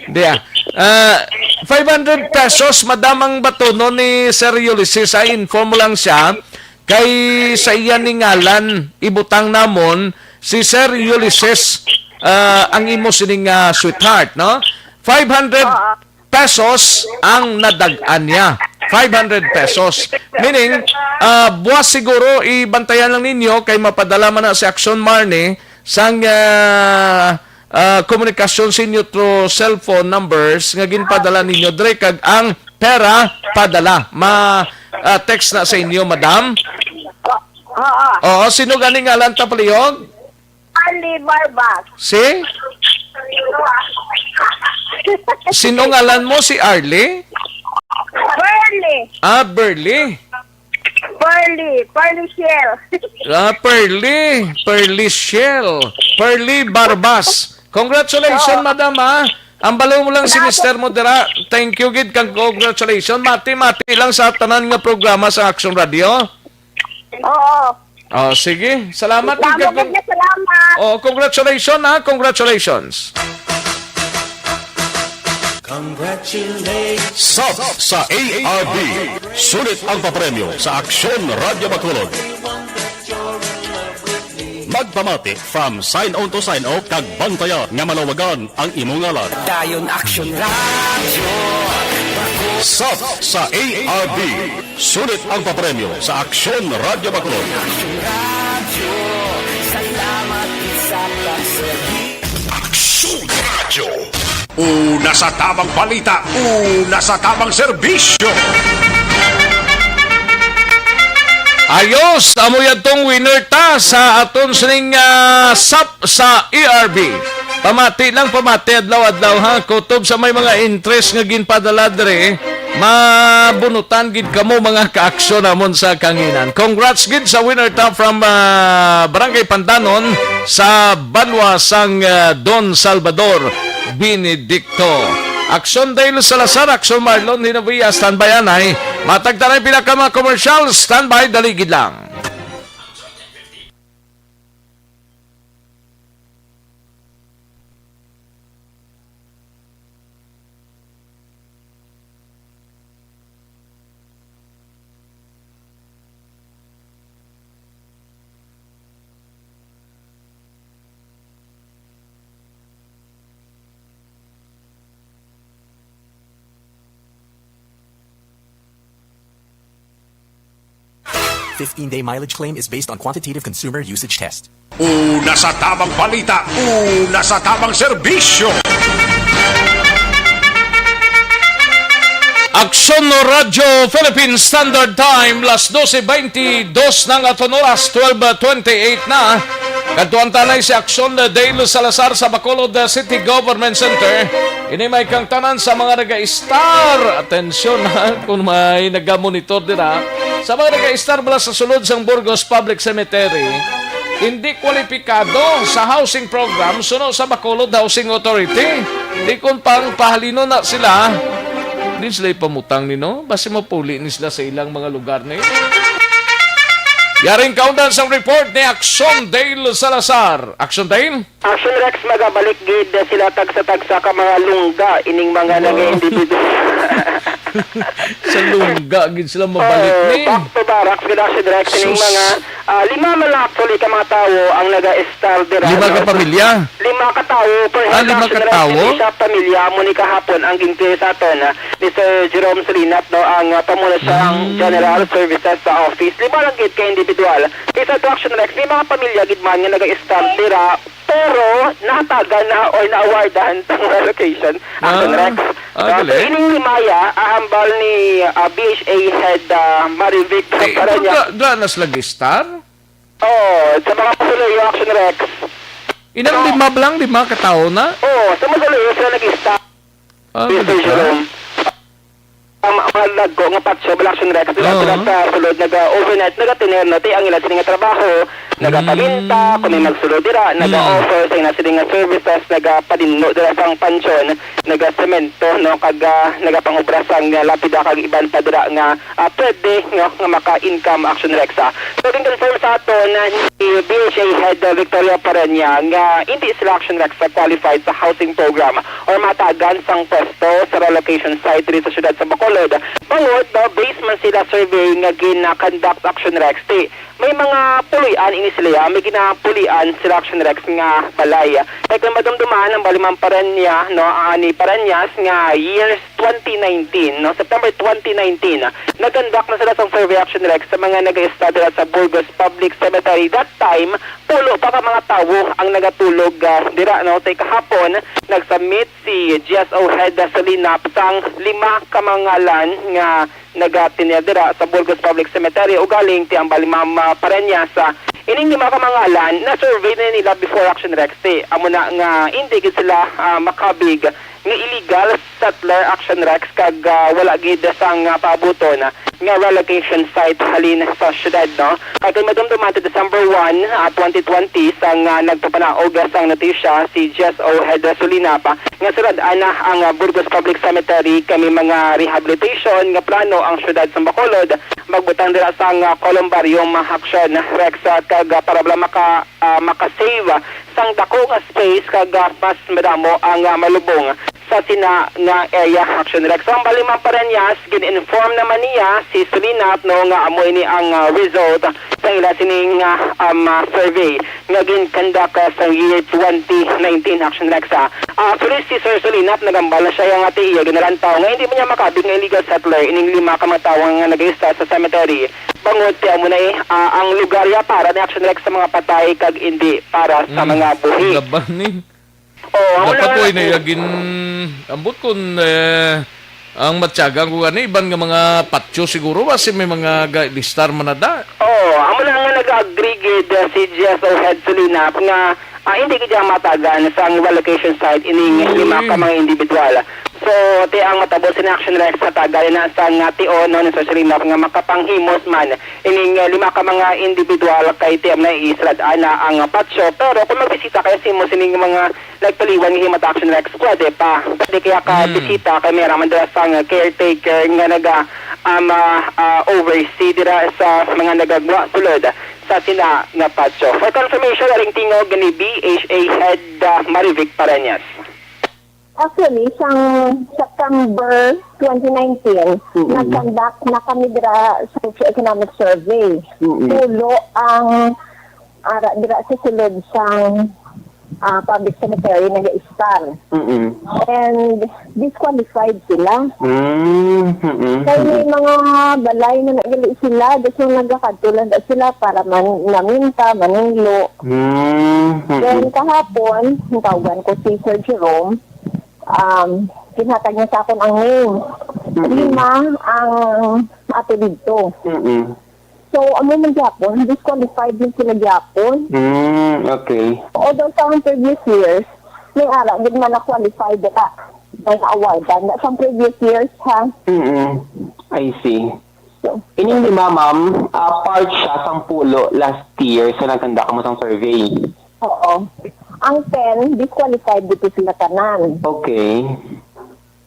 Di ah. Ah, five hundred pesos, madam, ang batunon ni Sir Ulysses. Ay, inform mo lang siya. Kay sa iya ni ngalan, ibutang namon si Sir Ulysses, ah, ang imo sining, ah, sweetheart, no? Five hundred Oo. pesos ang nadag-an niya. Five hundred pesos. Meaning, ah, buwas siguro, ibantayan lang ninyo kay mapadala man na si Action Marnie sang, ah, ah, komunikasyon sa inyo through cellphone numbers nga ginpadala ninyo, Dre, kag ang pera padala. Ma, ah, text na sa inyo, madam. Oo. Oo, sino gani ngalan ta palihog? Arlie Barbas. Si? Sino ngalan mo? Si Arlie? Burley. Ah, Burley. Pearly, Pearly Shell. Ah, Pearly. Pearly Shell. Pearly Barbas. Congratulations, Oo. madam, ha. Ang balo mo lang si Salamat. mister mo dira. Thank you, gid, kang congratulations. Mati-mati lang sa tanan nga programa sa Action Radio. Oo. Oh, sige. Salamat, gid, Salamat, kang gid, salamat. Oh, congratulations, ha. Congratulations. Congratulations. Sap sa A R B. Sulit ang papremyo sa Aksyon Radyo Bacolod. Magpamati from sign on to sign off kag bantaya nga malawagan ang imo ngalan. Dayon Action Radio. Sap sa A R B. Sulit ang papremyo sa Aksyon Radyo Bacolod. Aksyon Radio. Una sa tamang balita, una sa tamang serbisyo. Ayos, amo yadtong winner ta sa aton sining, ah, sap sa A R B. Pamati lang, pamati adlaw-adlaw, ha. Kutob sa may mga interest nga ginpadala diri, mabunutan gid kamo, mga kaaksyon namon sa kanginan. Congrats gid sa winner ta from, ah, Barangay Pandanon sa banwa sang, ah, Don Salvador Benedicto. Aksyon Dale Salazar, Aksyon Marlon Hinavia, standby anay. Matagtanay pila ka mga commercial, standby, dali gid lang. Fifteen-day mileage claim is based on quantitative consumer usage test. Una sa tamang balita, una sa tamang serbisyo. Aksyon Radyo Philippine Standard Time, las doce veintidos ng aton oras, twelve twenty-eight na. Kadtuan tanay si Aksyon Dale Salazar sa Bacolod City Government Center. Ini may kang tanan sa mga naga-star. Atensyon, ha, kung may naga-monitor dira. Sa mga naga-star bala sa sulod sang Burgos Public Cemetery, hindi kwalipikado sa housing program suno sa Bacolod Housing Authority. Di kon pang pahalinon na sila, di sila ipamutang ni, no? Basi mapuli ni sila sa ilang mga lugar ni. Yaring kaundan sang report ni Action Dale Salazar. Action Dale? Action Rex, magabalik gid sila tagsa-tagsa ka mga lungga ining mga Oh. nag-individual. Sa lungga gid sila mabalik Oh, ni. Back to barracks gid, Action Rex, ining Sus. mga, ah, lima man lang actually ka mga tawo ang naga-stall dira, Lima no? ka pamilya? Lima ka tawo, per Ah, head, lima ka Action Rex, tawo? hindi siya pamilya, amo ni kahapon ang gin-clear sa aton, ah, ni Sir Jerome Solinat, no, ang, ah, pamuno siya ang Mm. General Services sa office. Lima lang gid ka individual. Isa to, Action Rex, may mga pamilya gid man nga naga-stall dira, pero nahatagan na or na-awardan sang relocation, Action Ah, Rex. ah, No? So, galing. ining limaya, ahambal ni, ah, B H A Head, ah, Marivic Eh, Parañaque. Ga-, ganas lagi star? Oo, sa mga mausoleo, Action Rex. Inang So, lima lang, lima ka tawo na? Oo, sa mausoleo sila nag-stop. Ah, Mister galing ka? Jerome. Ang, ang Ang dagko nga patio, bala, Action Rex, dira Oo. sila sa sulod, naga-overnight, naga-tener, no? Ti ang ila sini nga trabaho, nagapaminta, Mm. kung may magsulod dira, Mm. naga-offer sa ila sini nga services, nagapaninno dira sang pansyon, nagasemento, no? Kag, ah, nagapangobra sang, ah, lapida kag iban pa dira nga, ah, pwede, no, nga maka-income, Action Rex, ah. So, gin-confirm sa aton, ah, ni B H A Head, ah, Victoria Parenya nga hindi sila, Action Rex, ah, qualified sa housing program or matagan sang pwesto sa relocation site diri sa siyudad sa Bacolod. Bangod, no, based man sila survey nga gina-conduct, Action Rex, ti may mga puloy-an ini sila, ya, may ginapuloy-an sila, Action Rex, nga balay. Kay kung madumduman ang Balimang Parenya, no, ani Pareñas nga years twenty nineteen, no, September twenty nineteen, nag-conduct na sila sang survey, Action Rex, sa mga nag-study sa Burgos Public Cemetery. That time, pulo pa ka mga tawo ang nagatulog, ah, dira, no. Sa kahapon, nag-submit si G S O Head Solinap sang lima ka mga ngalan nga nagatinir dira sa Burgos Public Cemetery, ugaling ti ang Balimang Parenya sa ining lima ka mga ngalan na survey na nila before, Action Rex, ti amo na nga hindi gid sila, ah, makabig nga illegal settler, Action Rex, kag, ah, wala gid sang, ah, paabuton nga relocation site halin sa syudad, no? Kay kung madumduman ti December one, ah, twenty twenty, sang, ah, nagpapanaog sang notisya si G S O Head Solinap nga sarad-an na ang, ah, Burgos Public Cemetery kay may mga rehabilitation nga plano ang syudad sa Bacolod, magbutang dira sang, ah, columbarium, ah, Action Rex, ah, kag, ah, para bala maka, ah, makasave sang dako nga space kag, ah, mas madamo ang, ah, malubong sa sina nga area, Action Rex. So, ang Balimang Pareñas, gin-inform naman niya si Solinap, no, nga amo ini ang, ah, result sa ila sining, ah, um, ah, survey nga gin-conduct, ah, sa year twenty nineteen, Action Rex, ah. Ah, actually, si Sir Solinap nagambal na siya nga ti iya ginalantaw nga hindi man niya makabig nga illegal settler ining lima ka mga tawo nga nag-istar sa cemetery. Bangod ti amo na, eh, ah, ang lugar ya para ni, Action Rex, sa mga patay kag hindi para sa Mm. mga buhi. Laban ni. Oh, amo na Dapat nga po na inayagin, ambot kun, eh, ang matyagan ko gani, iban nga mga patyo siguro, basi may mga ga-, listar man na da. Oh, amo na nga nag-agree gid, uh, si G S O Head Solinap nga, ah, hindi gid ang matagan sa ang relocation site ining Uy. lima ka mga individual. So, ti ang matabo sa Action Rex, hatagan na sa nga tion, no, ni Sir Solinap nga makapanghimos man ining, uh, lima ka mga individual kay ti amo na israd ana ang patyo. Pero kung magbisita kayo sa imo sining mga nagpaliwan nga himata, Action Rex, pwede pa. Pwede kaya ka Mm. bisita kay may raman dira sang caretaker nga naga, um, ah, ah, oversee dira sa mga nagagwa sulod sa sina nga patyo. For confirmation, aring tingog ni B H A Head, ah, Marivic Pareñas. Actually, sang September twenty nineteen, Mm. nag-conduct na kami dira sa socio-economic survey. Mm. Pulo ang ara dira sa sulod sang, ah, public cemetery nag-istar. Mm-mm. And disqualified sila. Mm, mm-mm, Kay may mm-mm. mga balay na nagali sila, gusto nagakadto lang daw sila para man-, maminta, maninglo. Mm, mm-mm. Then kahapon, natawagan ko si Sir Jerome, um, ginhatag niya sa akon ang name. Mm-mm. Lima ang ato didto. Mm-mm. So, amo man gyapon, disqualified man sila gyapon. Mm, okay. Although sa previous years, may ara gid man na-qualified dira. May na-awardan na sa previous years, ha? Mm-mm. I see. So, Ining lima, ma'am, ah, part siya sang pulo last year sa nagkanda kamo sang survey. Oo. Ang ten, disqualified dito sila tanan. Okay.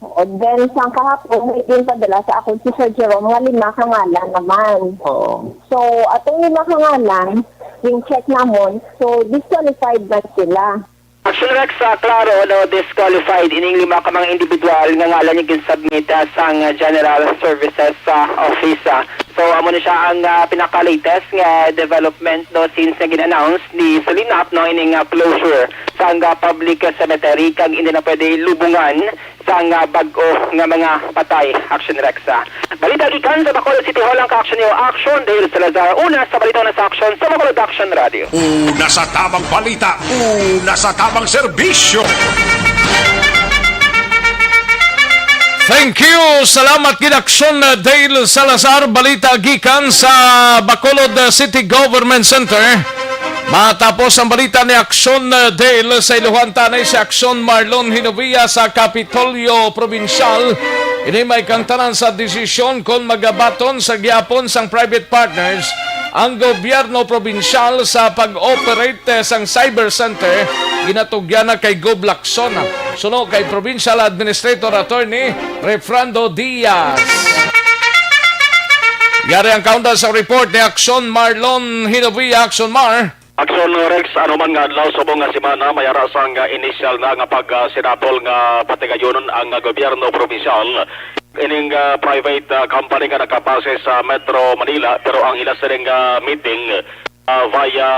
And then, sang kahapon, may ginpadala sa akon si Sir Jerome nga lima ka ngalan naman. Oo. So, atong lima ka ngalan, yung check namon, so, disqualified na sila. Action Rex, ah, klaro, no, disqualified ining lima ka mga individual nga ngalan yung ginsubmit, ah, sang, ah, General Services, ah, Office, ah. So, amo na siya ang, ah, pinaka-latest nga development, no, since nga gin-announce ni Solinap, no, ining, ah, closure sang, ah, public, ah, cemetery kag hindi na pwede lubungan sang, ah, bag-o nga mga patay, Action Rex, ah. Balita gikan sa Bacolod City Hall ang ka-action niyo, Action Dale Salazar. Una sa balita, una sa action sa Bacolod Action Radio. Una sa tamang balita, una sa tamang serbisyo. Thank you. Salamat gid, Action Dale Salazar. Balita gikan sa Bacolod City Government Center. Matapos ang balita ni Action Dale sa Ilohan, tanay si Action Marlon Hinovia sa Kapitolyo Probinsyal. Ini may kangtanan sa desisyon kon magabaton sa gihapon sang private partners ang gobyerno probinsyal sa pag-operate sang cyber center ginatugyan na kay Gob Lacson. Suno kay Provincial Administrator Attorney Refrando Diaz. Yari ang kaunda sa report ni Action Marlon Hinovia. Action Mar. Action Rex, ano man nga adlaw subong nga semana, may ara sang, ah, inisyal na nga pag, ah, sinapol nga patigayonon ang, ah, gobyerno provincial. Ining, ah, private, ah, company nga nagkabase sa Metro Manila, pero ang ila sining, ah, meeting, ah, via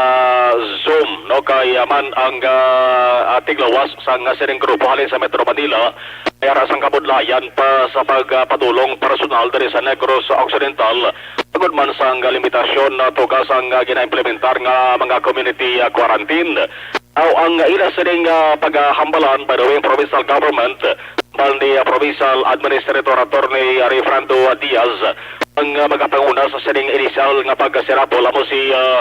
Zoom, no, kay, ah, man ang, ah, ah, tiglawas sang, ah, sining grupo halin sa Metro Manila, may ara sang kabudlayan pa sa pagpadulong personal diri sa Negros Occidental, tungod man sang limitasyon na tuga sang, ah, ginaimplementar nga mga community, ah, quarantine. Aw ang ila sining, ah, paghambalan, by the way, ang provincial government, hambal ni, ah, Provincial Administrator Attorney, ah, Refrando Diaz, ang, ah, magapanguna sa sining inisyal nga pagkasirapol amo si, ah,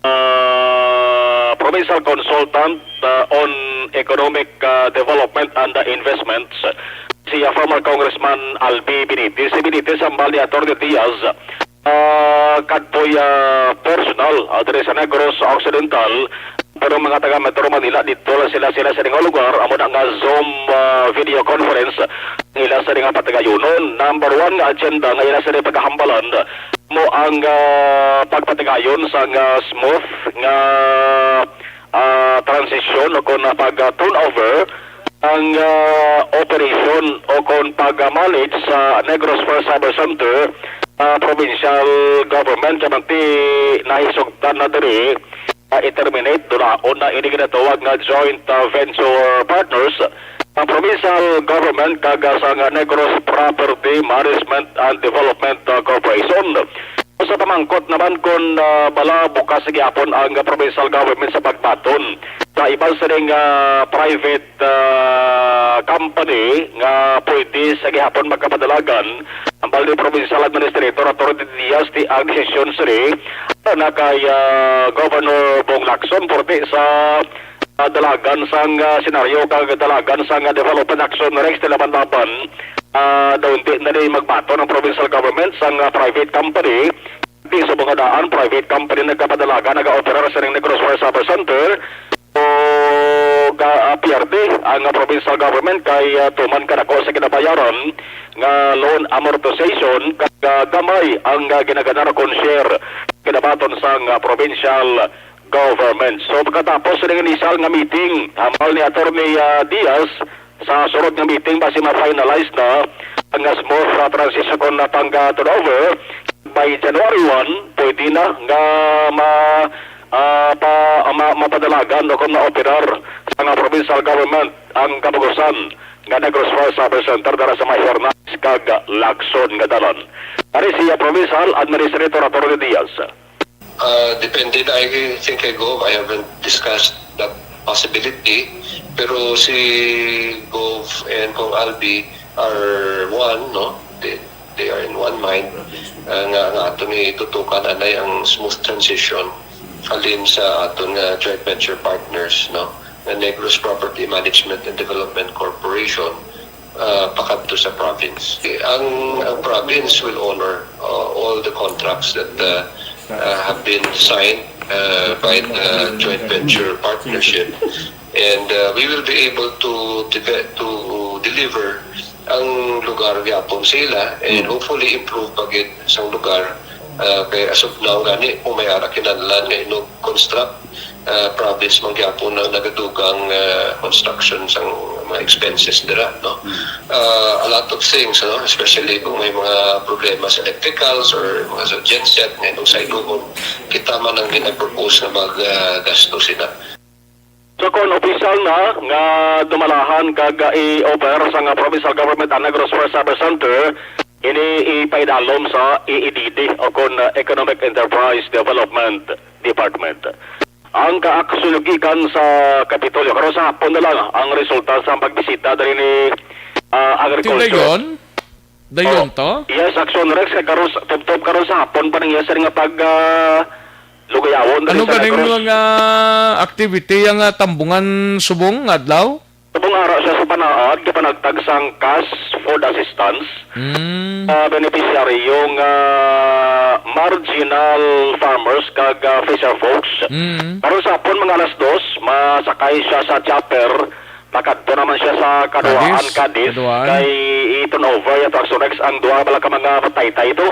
ah, Provincial Consultant, ah, on Economic, ah, Development and, ah, Investments, si, ah, former Congressman Albi Benitez. Si Benitez, hambal ni Attorney Diaz, ah, kadtoy, ah, personal, ah, diri sa Negros Occidental, pero mga taga Metro Manila, dito lang sila, sila sa nga lugar, amo na nga Zoom, ah, video conference, ang ila sa nga patigayonon. Number one nga agenda nga ila sa nga pagkahambalan mo ang, ah, pagpatigayon sa nga smooth nga, ah, transition o kung na pag, ah, turnover ang, ah, operation o kon pag-manage sa Negros First Cyber Center, ah, provincial government, kay bangti nahisugtan na diri, ah, i-terminate, dunaon na ini ginatawag nga joint, ah, venture partners, ang provincial government kag, ah, sang Negros Property Management and Development, ah, Corporation. Sa pamangkot naman kung, ah, bala bukas sa gihapon ang provincial government sa pagbaton sa iban sining, ah, private, ah, company nga pwede sa gihapon magkapadalagan, ang bali provincial administrator Attorney Diaz, ti ang desisyon sini na kay, ah, Governor Bong Lacson, porti sa, ah, dalagan sang, ah, senaryo kag dalagan sang, ah, development action, Rex, ti laban-laban, ah, daw hindi na ni magbaton ang provincial government sang, ah, private company. Di sa mga daan, private company nagkapadalagan, nag-operar sa ning Negros Fire Cyber Center o ga-, ah, P R D ang, ah, provincial government kay, ah, tuman kadako sa ginabayaran nga loan amortization kag, ah, gamay ang, ah, ginaganar kon share kinabaton sang, ah, provincial government. So, pagkatapos sa inisyal nga meeting, hambal ni Attorney, ah, Diaz, sa sunod nga meeting, basi ma-finalize na ang smooth, ah, transition kon na pang, ah, turnover. By January one, pwede na nga ma-, ah, pa-, ma-, mapadalagan o kung ma-operar sa nga provincial government ang kabagusan nga Negros Fire Cyber Center dara sa Mahernas kag Lacson nga dalan. Ari si, ah, Provincial Administrator Attorney Diaz. Uh, depende na. I think kay Gov, I haven't discussed that possibility. Pero si Gov and Kong Albi are one, no? They, they are in one mind. Uh, nga, nga ato ni tutukan anay ang smooth transition halin sa aton nga joint venture partners, no? Nga Negros Property Management and Development Corporation, uh, pakadto sa province. Ang, ang province will honor, uh, all the contracts that, uh, uh, have been signed, uh, by the joint venture partnership. And, uh, we will be able to deve-, to deliver ang lugar gyapon sa ila and hopefully improve pa gid sang lugar. Uh, kay as of now gani, kung may ara kinahanglan nga ino-construct, uh, province man gyapon ang nagadugang, uh, construction sang mga expenses dira, no? Uh, a lot of things, no? Especially kung may mga problema sa electricals or mga sa genset nga inong sayloon, kita man ang ginapropose nga mag, uh, gasto sila. So, kung opisyal na nga dumalahan kag, uh, i-offer sa nga provincial government ang Negros Fire Cyber Center, ini ipaidalom sa E E D D o kon, uh, Economic Enterprise Development Department. Ang kaaksyon gikan sa Kapitolyo karon sa hapon na lang ang resulta sa pagbisita diri ni, ah, Agriculture. Dayon? Dayon to? Oh, yes, Action Rex, kay karon sa, tubtob karon sa hapon pa ning iya sir nga pag, ah, lugayawon diri sa Negros. Ano ganing mga activity ang, ah, Tambungan subong nga adlaw? Subong ara siya sa panaad nga panagtag sang cash food assistance Mm. sa benepisyaryo nga marginal farmers kag, ah, fisher folks. Mm. Karon sa hapon, mga alas dos, masakay siya sa chopper. Makadto naman siya sa Kaduaan, Cadiz, Cadiz, Kaduaan. Kay i-turn over ya to Action Rex ang duha bala ka mga taytay to.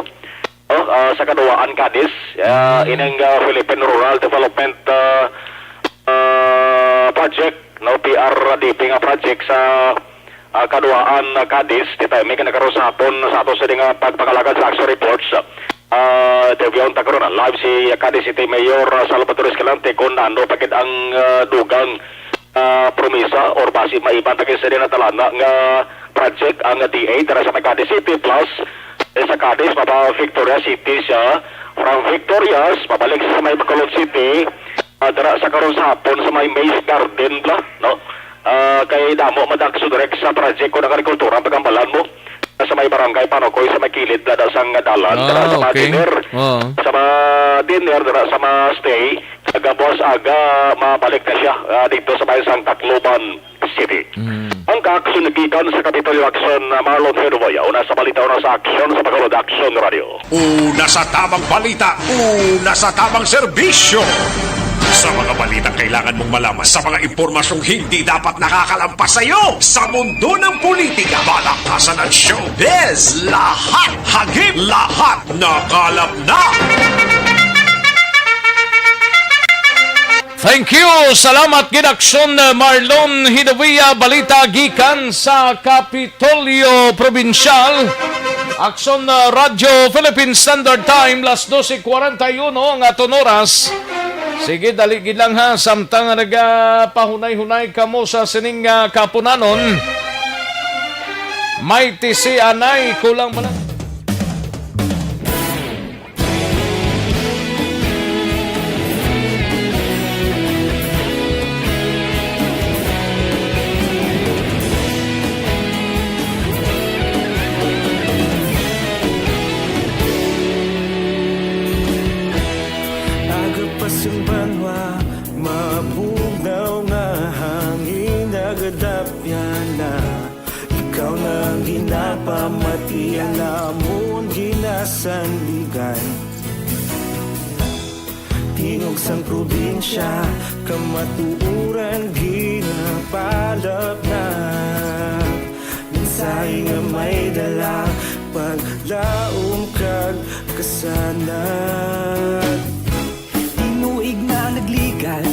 Oh, ah, sa Kaduaan, Cadiz, ah, Mm. ining, ah, Philippine Rural Development, ah, ah, Project, no, P R D P nga project sa, ah, Kaduaan, ah, Cadiz, ti timing na karon sa hapon sa ato sini nga pagpangalagad sa action reports. Ah, interviewon ta karon live si Cadiz City Mayor, ah, Salvador Escalante kung ano pa gid ang, ah, dugang, ah, promisa or basi maiban ta gid sa dinatalanan nga project ang D A dira sa may Cadiz City. Plus, eh, sa Cadiz, mapa Victoria City siya. From Victorias, mabalik sa may Bacolod City, ah, dira sa karon sa hapon sa may Maze Garden bla, no? Ah, kay damo man action direct sa project kung agrikultura ang pagambalan mo. Sa may barangay Panokoy, sa may kilid na sang dalan, Ah, dira sa mga okay. Dinner. Oo. Sa mga dinner, dira sa mga stay, kagabuas aga, mabalik na siya, ah, dito sa may sang Tacloban City. Mm. Ang kaaksyon nagikan sa Kapitolyo Action, ah, Marlon Fedovaya, una sa balita, una sa aksyon sa Bacolod Action Radio. Una sa tamang balita, una sa tamang serbisyo. Sa mga balitang kailangan mong malaman, sa mga impormasyong hindi dapat nakakalampas sa iyo, sa mundo ng politika, balakasan at showbiz, lahat hagip, lahat nakalap na. Thank you. Salamat gid, Aksyon, uh, Marlon Hidawia. Balita gikan sa Kapitolyo Probinsyal. Aksyon, uh, Radyo Philippine Standard Time, las doce cuarenta y uno ang aton oras. Sige, dali gid lang ha, samtang nagapahunay-hunay kamo sa sining, uh, kapunanon. May tisianay, kulang man lang. Aga pa sing banwa, mabugnaw nga hangin nagadapyan na. Ikaw na ang ginapamatian namon ginasandigan. Tingog sang probinsya, kamatuoran ginapalapnag. Mensahe nga may dala, paglaom kag kasanag. Tinuig na nagligan,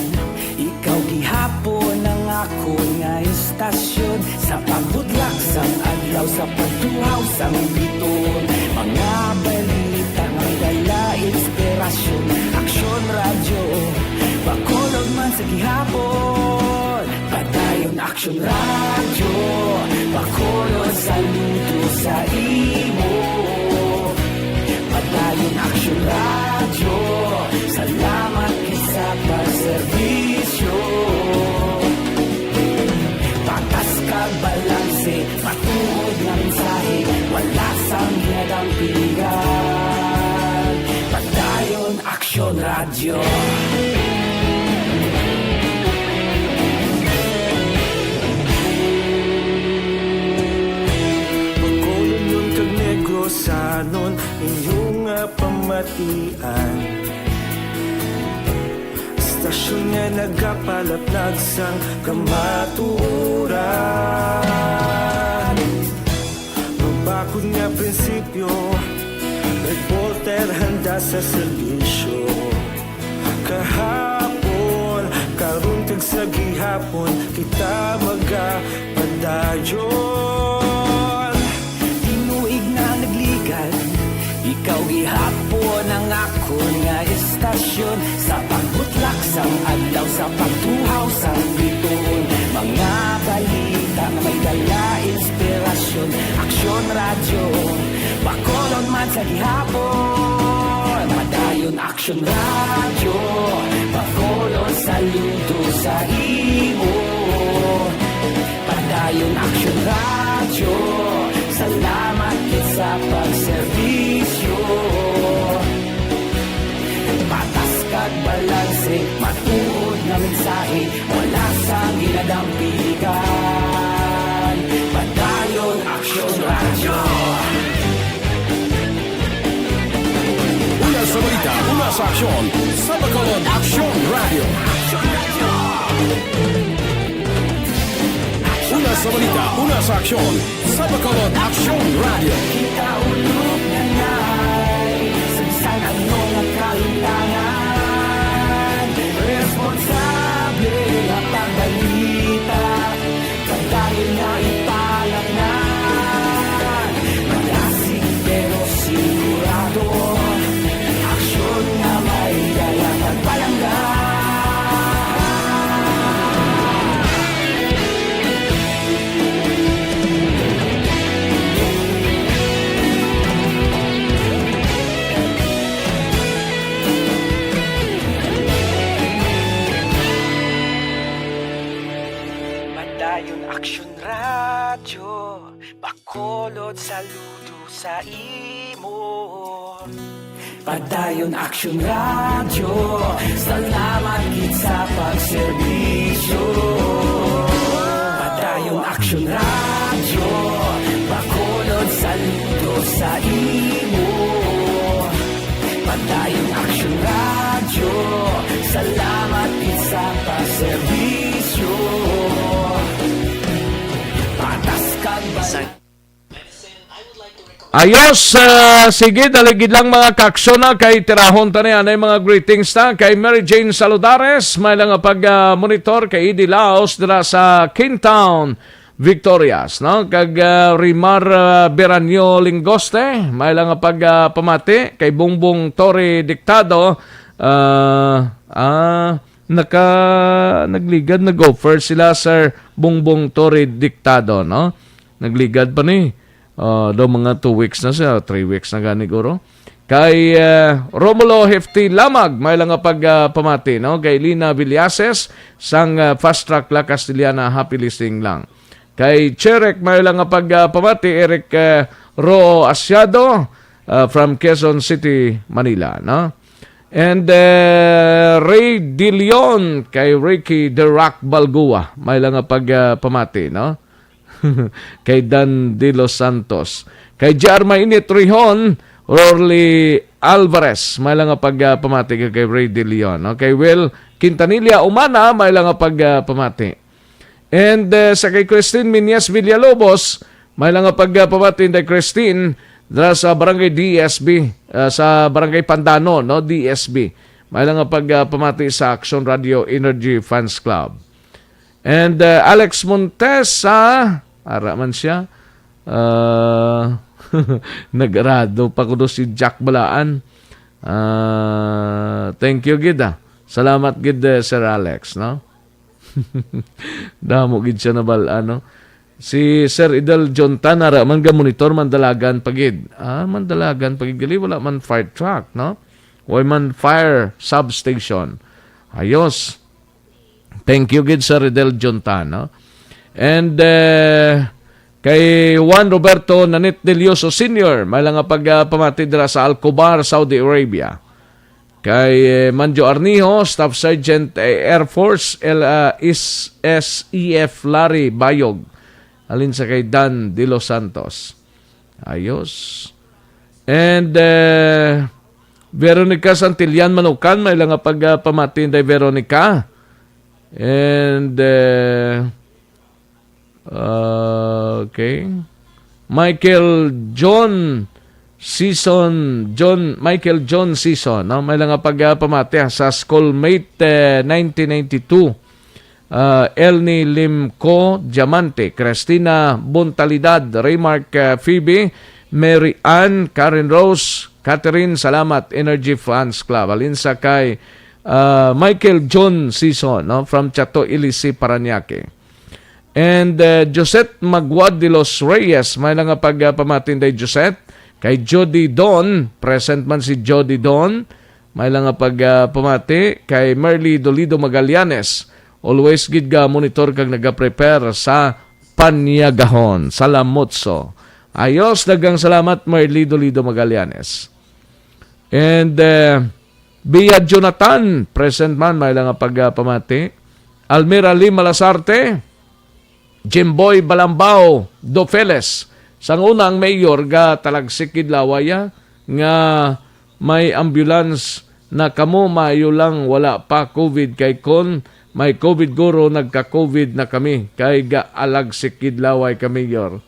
ikaw gihapon ang akon nga istasyon. Sa pagbutlak sang adlaw, sa pagtuhaw sang bituon, mga balita may dala inspirasyon. Aksyon Radyo, Bacolod man sa gihapon. Padayon Aksyon Radyo, Bacolod, saludo sa imo. Padayon Aksyon Radyo, salamat gid sa pagserbisyo. Patas kag balanse, matuod nga mensahe, wala sang ginadampigan. Padayon Aksyon Radyo. Bacolodnon kag Negrosanon, inyo nga pamatian. Istasyon nga nagapalapnag sang kamatuoran. Mabakod nga prinsipyo, reporter handa sa serbisyo. Kahapon, karon kag sa gihapon, kita magapadayon. Tinuig na nagligan, ikaw gihapon ang akon nga istasyon. Sa pagbutlak sang adlaw, sa pagtuhaw sang bituon, mga balita nga may dala inspirasyon. Aksyon Radyo, Bacolod man sa gihapon. Padayon Aksyon Radyo, Bacolod, saludo sa imo. Padayon Aksyon Radyo, salamat gid sa pagserbisyo. Patas kag balanse, matuod nga mensahe, wala sang ginadampigan. Aksyon sa Bacolod Aksyon Radio. Una sa balita, una sa aksyon sa Bacolod Aksyon Radio. Kita ulog na ngay, sa bisan ano nga kalimtangan, responsable nga pagbalita. Padayon nga ipalatnan, malasig pero sigurado, aksyon nga may dala pagpalangga. Padayon Aksyon Radyo, Bacolod, saludo sa imo. Padayon Aksyon Radyo, salamat gid sa pagserbisyo. Padayon Aksyon Radyo, Bacolod, saludo sa imo. Padayon Aksyon Radyo, salamat gid sa pagserbisyo. Patas kag bal- Ayos, ah, sige, dali gid lang, mga kaaksyon, na kay tirahon ta ni anay mga greetings ta kay Mary Jane Saludares, may lang nga pag, ah, monitor kay Eddie Laos dira sa Kintown, Victorias, no? Kag, ah, Rimar, ah, Beranyo Lingoste, may lang nga pag, ah, pamati kay Bongbong Torre Dictado, ah, ah, naka, nagligad, nag-offer sila, Sir Bongbong Torre Dictado, no? Nagligad pa ni. Ah, daw mga two weeks na siya, three weeks na gani, guro. Kay, ah, Romulo Hefti Lamag, may lang nga pag, ah, pamati, no? Kay Lina Villases, sang, ah, Fast Track La Castellana, happy listening lang. Kay Cherek, may lang nga pag, ah, pamati, Eric, ah, Roo Asiado, ah, from Quezon City, Manila, no? And, eh, Ray De Leon, kay Ricky The Rock Balgua, may lang nga pag, ah, pamati, no? Kay Dan De Los Santos. Kay J R Mainit Rihon, Rorly Alvarez, may lang nga pag, ah, pamati kay Ray De Leon, no? Kay Will Quintanilla Umana, may lang nga pag, ah, pamati. And, eh, sa kay Christine Miñez Villalobos, may lang nga pag, ah, pamati kay Christine, dira sa Barangay D S B, ah, sa Barangay Pandano, no, D S B. May lang nga pag, ah, pamati sa Action Radio Energy Fans Club. And, uh, Alex Montesa, ara man siya. Uh, nagrado pa kuno si Jack Balaan. Uh, thank you gid, ah. Salamat gid, eh, Sir Alex, no? Damo gid siya nabal-an, no? Si Sir Idel Jontan, ara man ga monitor, Mandalagan pa gid. Ah, Mandalagan pa gid. Gali, wala man fire truck, no? Way man fire substation. Ayos. Thank you gid, Sir Ridel Jontan, no? And, eh, kay Juan Roberto Nanit Delioso Senior, may lang nga pag, ah, pamati dira sa Alcobar, Saudi Arabia. Kay, eh, Manjo Arnijo, Staff Sergeant, eh, Air Force, L-, ah, is-, S E F Larry Bayog, alin sa kay Dan De Los Santos. Ayos. And, eh, Veronica Santillan Manukan, may lang nga pag, ah, pamati, Inday Veronica. And, eh, ah, okay. Michael John Season, John, Michael John Season, no? May lang nga pag, ah, pamati, ah, sa schoolmate, eh, nineteen ninety-two. Ah, Elni Limco Diamante, Christina Bontalidad, Raymark, ah, Phoebe, Mary Ann, Karen Rose, Catherine, salamat, Energy Fans Club. Alin sa kay, ah, Michael John Season, no, from Chato Ilisi, Parañaque. And, ah, Josette Magwad de los Reyes, may lang nga pag, ah, pamati, Inday Josette. Kay Jody Don, present man si Jody Don. May lang nga pag, ah, pamati kay Merly Dolido Magallanes. Always gid ga monitor kag nagaprepare sa panyagahon, sa lamotso. Ayos, daghang salamat, Merly Dolido Magallanes. And, eh, Bia Jonathan, present man, may lang nga pag, ah, pamati. Almira Lim Malasarte, Jimboy Balambao Dofeles. Sang una ang mayor ga talagsik gid laway, ah, nga may ambulance na kamo, maayo lang wala pa covid, kay kon may covid guro, nagka-covid na kami, kay gaalagsik gid laway ka, Mayor.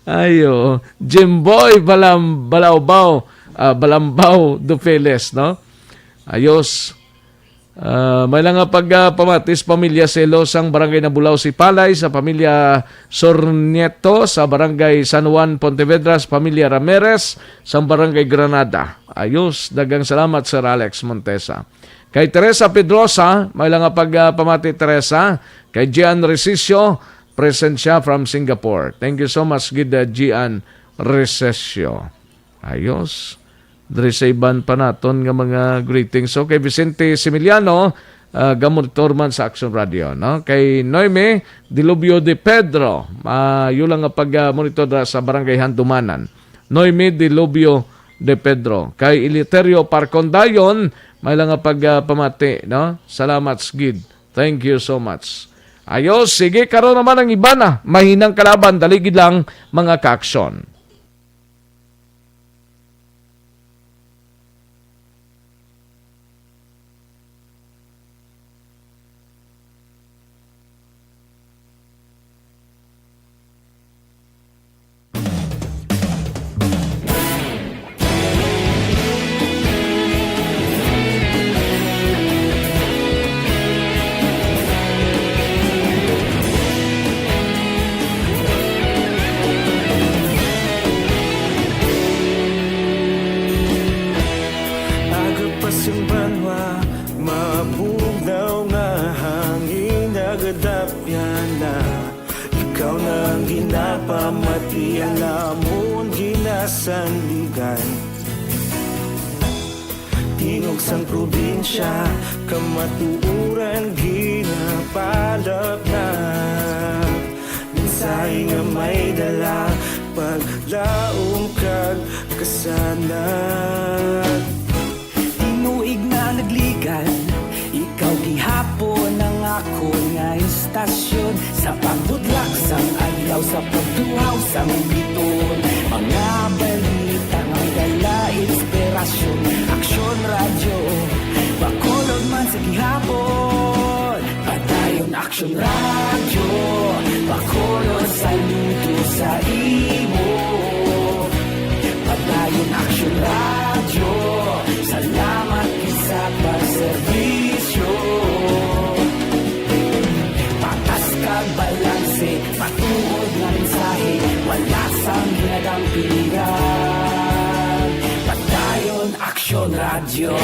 Ayo, Jimboy Balam-, Balawbaw, ah, Balambaw Dupeles, no? Ayos. Ah, may lang nga pag, ah, pamatis, pamilya Selo sang Barangay Nabulaw, Sipalay, sa pamilya Sornieto sa Barangay San Juan, Pontevedra, sa pamilya Ramirez sang Barangay Granada. Ayos, daghang salamat, Sir Alex Montesa. Kay Teresa Pedrosa, may lang nga pag, ah, pamati, Teresa. Kay Gian Resicio, present siya from Singapore. Thank you so much, gid, ah, Gian Resicio. Ayos. Diri sa iban pa naton nga mga greetings. So, kay Vicente Similiano, ah, gamonitor man sa Action Radio, no? Kay Noemi Dilubio de Pedro, ah, yun lang nga pag, ah, monitor na sa Barangay Handumanan. Noemi Dilubio de Pedro. Kay Eleuterio Parcondayon, may lang nga pag, ah, pamati, no? Salamat, gid. Thank you so much. Ayos, sige, karon naman ang iba na. Mahinang kalaban, dali gid lang, mga kaaksyon. Aga pa sing banwa, mabugnaw nga hangin nagadapyan na. Ikaw na ang ginapamati, ang amon ginasandigan. Tingog sang probinsya, kamatuoran ginapalapnap. Mensahe nga may dala, paglaom kag kasanag. Tinuig na nagligan, ikaw gihapon ang akon nga istasyon. Sa pagbudlak sang adlaw, sa pagtuhaw sang bituon, mga balita nga may dala inspirasyon. Aksyon Radyo, Bacolod man sa gihapon. Padayon Aksyon Radyo, Bacolod, saludo sa imo. Padayon Aksyon Radyo, salamat gid sa pagserbisyo. Patas kag balanse, matuod nga mensahe, wala sang ginadampigan. Padayon Aksyon Radyo.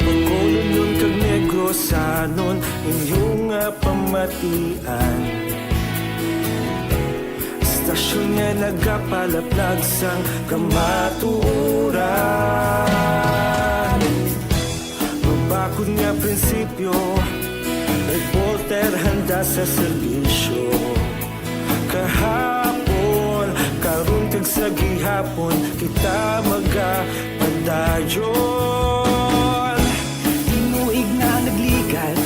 Bacolodnon kag Negrosanon, inyo nga pamatian. Istasyon nga nagapalaplag sang kamatuoran. Mabakod nga prinsipyo, reporter handa sa serbisyo. Kahapon, karon kag sa gihapon, kita magapadayon. Tinuig na nagligan,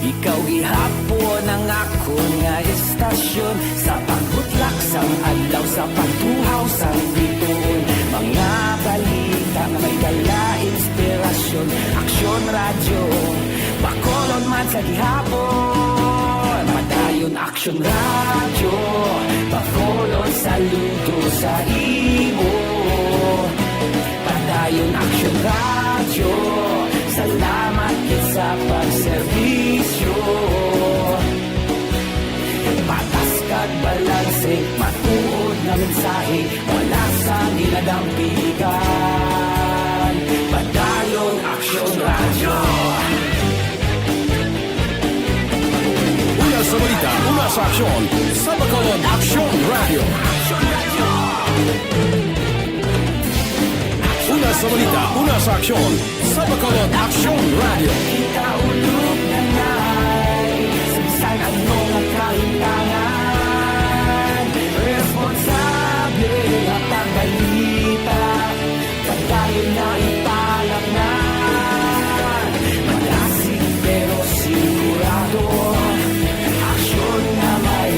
ikaw gihapon ang akon nga istasyon. Sa pagbutlak sang adlaw, sa pagtuhaw sang bituon, mga balita nga may dala inspirasyon. Aksyon Radyo, Bacolod man sa gihapon. Padayon Aksyon Radyo, Bacolod, saludo sa imo. Padayon Aksyon Radyo, salamat gid sa pagserbisyo. Patas kag balanse, matuod nga mensahe, wala sang ginadampigan. Padayon Aksyon Radyo. Una sa balita, una sa aksyon, sa Bacolod Aksyon Radyo. Una sa balita, una sa aksyon, sa Bacolod Aksyon Radyo. Kita ulog na nai, sa bisan ano nga kahintangan, responsable nga pagbalita, padayon na ipalapnan. Madasig pero sigurado, aksyon nga may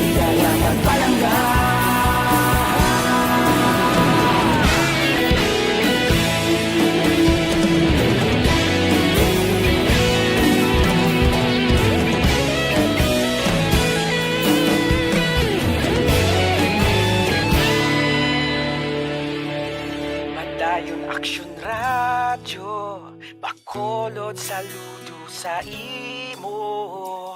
Saludo sa imo.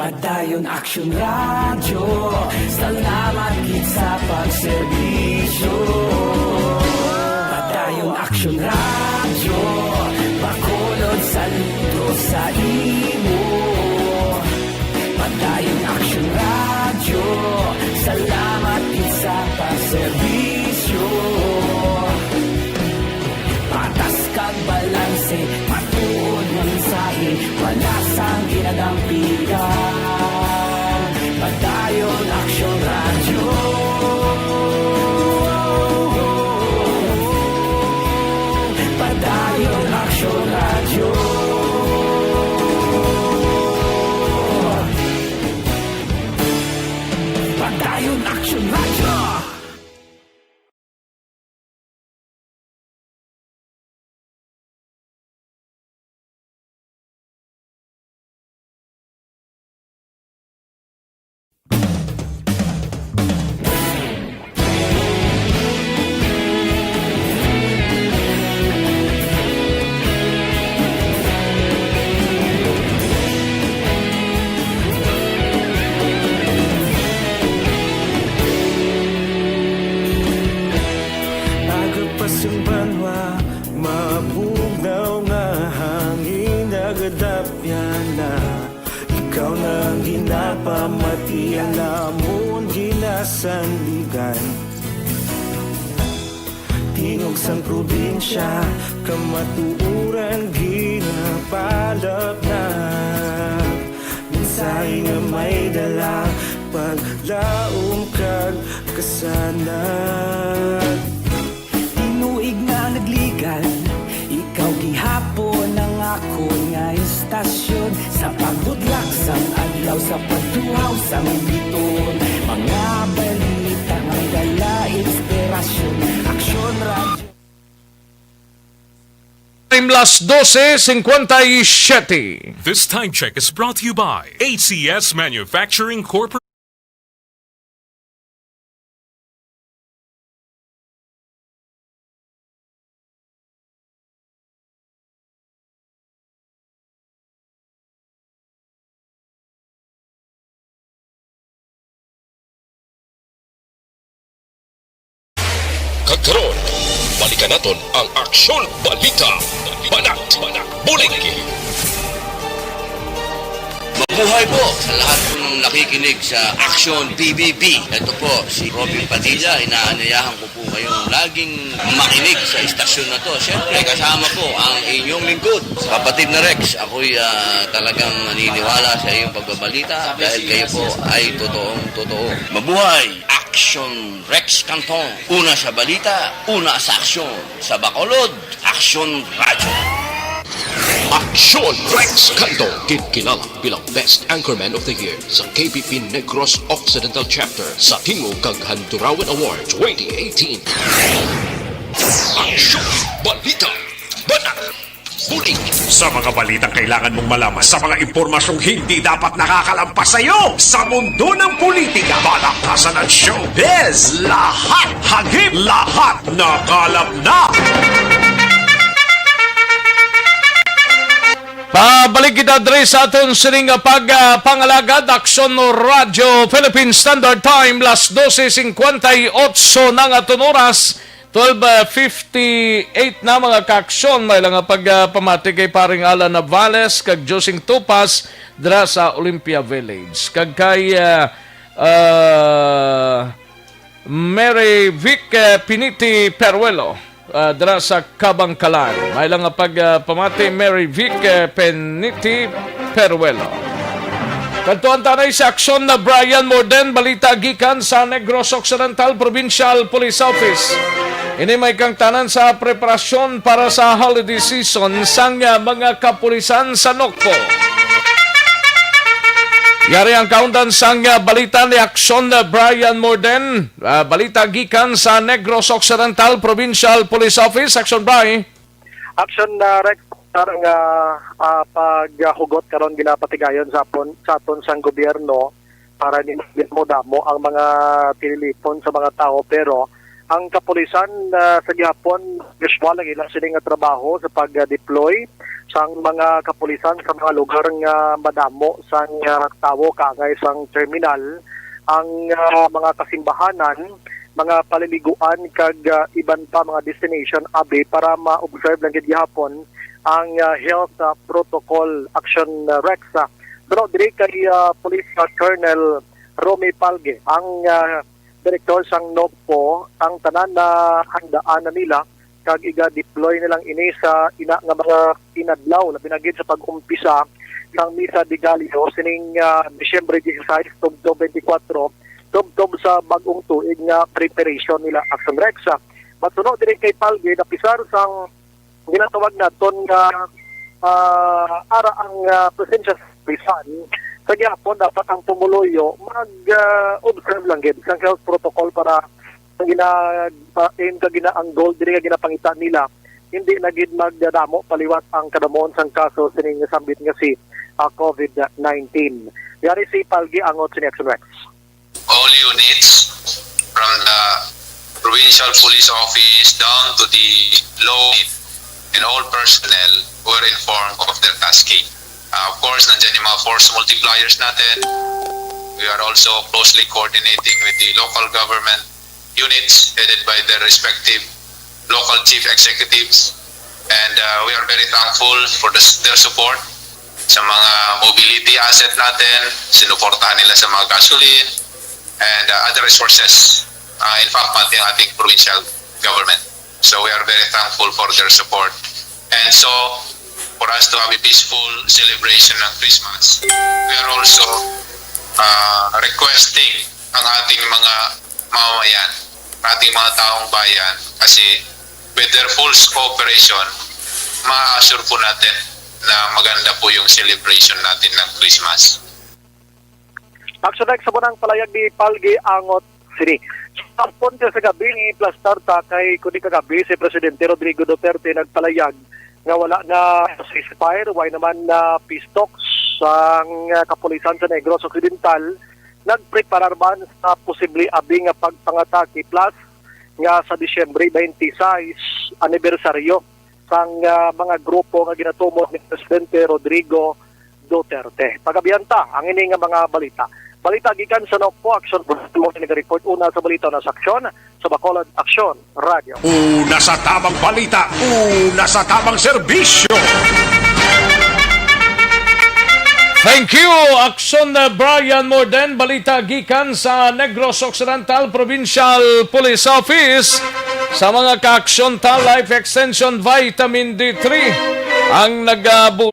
Padayon Action Radio, salamat gid sa pagserbisyo. Padayon Action Radio, Bacolod, saludo sa imo. Padayon Action Radio, salamat gid sa pagserbisyo. Patas kag balanse, matuod nga mensahe, wala sang ginadampigan. Padayon Action Radio. Padayon Action Radio. Padayon Action Radio. Aga pa sang banwa, mabugnaw nga hangin nagadapyan na. Ikaw na ang ginapamati, ang amon ginasandigan. Tingog sang probinsya, kamatuoran ginapalapnap. Mensahe nga may dala, paglaom kag kasanag. Tinuig nga nagligan, ikaw gihapon ang akon nga istasyon. Sa pagbutlak sang adlaw, sa pagtuhaw sang biton, mga balita may dala inspirasyon. Aksyon Radyo. Time, las dose cincuenta y siete. This time check is brought to you by A C S Manufacturing Corporation. Kag karon, balikan naton ang Aksyon Balita, Banat, Bulig. Mabuhay po sa lahat po ng nakikinig sa Action P B B. Ito po si Robin Padilla. Inaanyayahan ko po kayong laging makinig sa istasyon na to. Siyempre, kasama po ang inyong lingkod, kapatid na Rex. Ako'y, ah, talagang naniniwala sa iyong pagbabalita dahil kayo po ay totoong totoo. Mabuhay! Action Rex Canton. Una sa balita, una sa aksyon. Sa Bacolod, Aksyon Radyo. Aksyon Rex Canton, ginkilala bilang Best Anchorman of the Year sa K B P Negros Occidental Chapter sa Tingog kag Handurawan Award twenty eighteen. Aksyon, balita, banat, bulig. Sa mga balitang kailangan mong malaman, sa mga impormasyong hindi dapat nakakalampas sa iyo, sa mundo ng politika, palakasan at showbiz, lahat hagip, lahat nakalap na. Pabalik kita diri sa aton sining pag, ah, pangalagad, Aksyon Radyo Philippine Standard Time, las dose cincuenta y ocho na nga aton oras, twelve fifty-eight na, mga kaaksyon. May lang nga pagpamati kay paring Alan Navales kag Josing Tupas dira sa Olympia Village. Kag kay, ah, ah, Mary Vic, eh, Piniti Peruelo, ah, dira sa Kabangkalan. May lang nga pag, ah, pamati, Mary Vic, eh, Piniti Peruelo. Kadtuan ta anay sa aksyon na Brian Morden, balita gikan sa Negros Occidental Provincial Police Office. Ini may kangtanan sa preparasyon para sa holiday season sang, ah, mga kapulisan sa Nocpo. Yari ang kaundan sang, ah, balita ni Aksyon, ah, Brian Morden. Ah, balita gikan sa Negros Occidental Provincial Police Office. Aksyon, Bri. Aksyon, ah, Rex, nga, ah, paghugot karon ginapatigayon sa apon, sa aton sang gobyerno para hindi mo damo ang mga tililipon sa mga tao, pero Ang kapulisan, ah, sa gihapon, usual ang ila sini nga trabaho sa pag-deploy sang mga kapulisan sa mga lugar nga madamo sang, ah, tawo, kaangay sang terminal, ang, ah, mga kasimbahanan, mga paliliguan, kag, ah, iban pa mga destination abi para ma-observe lang gid gihapon ang, ah, health, ah, protocol action, ah, Rex. Ah, suno diri kay, ah, Police, ah, Colonel Romy Palge, ang, ah, direktor sang NOCPO, ang tanan na handaan na nila kag iga-deploy nilang ini sa ina nga mga inadlaw, labi na gid sa pag-umpisa sang Misa de Gallo sining, ah, Disyembre dieciséis tubtob twenty-four, tubtob sa bag-ong tuig nga preparation nila, Action Rex. Ah, masuno diri kay Palge, napisar sang ginatawag naton nga, ah, ara ang, ah, presensya sa kapulisan, sa gihapon dapat ang pumuluyo mag, ah, observe lang gid sang health protocol para ang gina-, pa-, aim ka gina-, ang goal diri nga ginapangita nila, hindi na gid magdamo paliwat ang kadamuon sang kaso sining nasambit nga si, ah, COVID nineteen. Yari si Palgi Angot sini, Action Rex. All units, from the provincial police office down to the low unit, and all personnel were informed of their tasking. Uh, of course, nandiyan yung mga force multipliers natin. We are also closely coordinating with the local government units headed by their respective local chief executives. And uh, we are very thankful for the, their support sa mga mobility asset natin. Sinuportahan nila sa mga gasoline and uh, other resources. Uh, in fact, pati ang ating provincial government. So we are very thankful for their support. And so, for us to have a peaceful celebration ng Christmas, we are also uh, requesting ang ating mga mamamayan, ating mga taong bayan, kasi with their full cooperation, ma-assure po natin na maganda po yung celebration natin ng Christmas. Actually, sa munang palayag ni Palgi Angot Sini. Sa hapon ka sa gabi ni Plastar Takay, kundi kagabi, si Presidente Rodrigo Duterte nagpalayag nga wala na ceasefire, way naman na peace talks ang, ah, kapulisan sa Negros Occidental. Nagpreparar man sa posible abi nga pagpangatake, plus nga sa Disyembre twenty-six, anibersaryo sang, ah, mga grupo nga ginatumod ni Presidente Rodrigo Duterte. Pagabihan ta ang ini nga mga balita. Balita gikan sa NOCPO, Action Bulletin, mo nag-report una sa balita na sa Aksyon, sa Bacolod Aksyon Radio. Una sa tamang balita, una sa tamang serbisyo. Thank you, Action, uh, Brian Morden. Balita gikan sa Negros Occidental Provincial Police Office. Sa mga ka-aksyon ta, Life Extension Vitamin D three ang nagabu-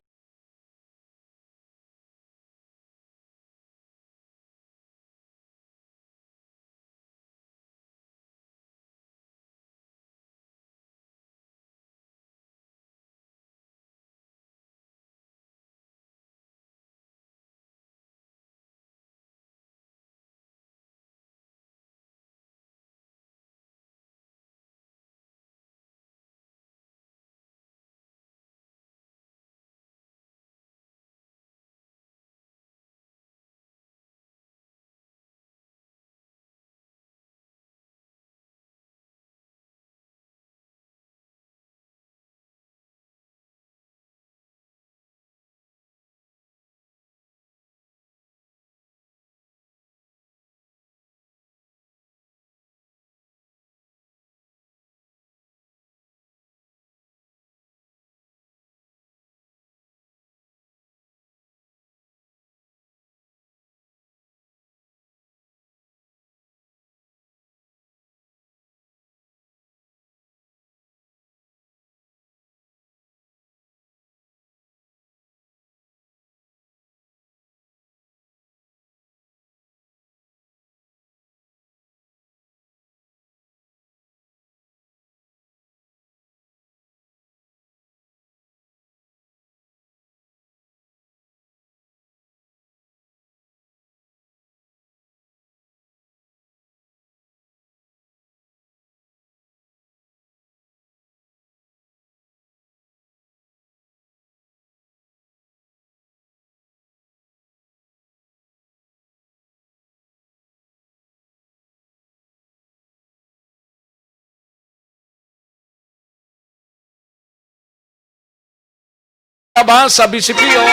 Ba sa B C P O?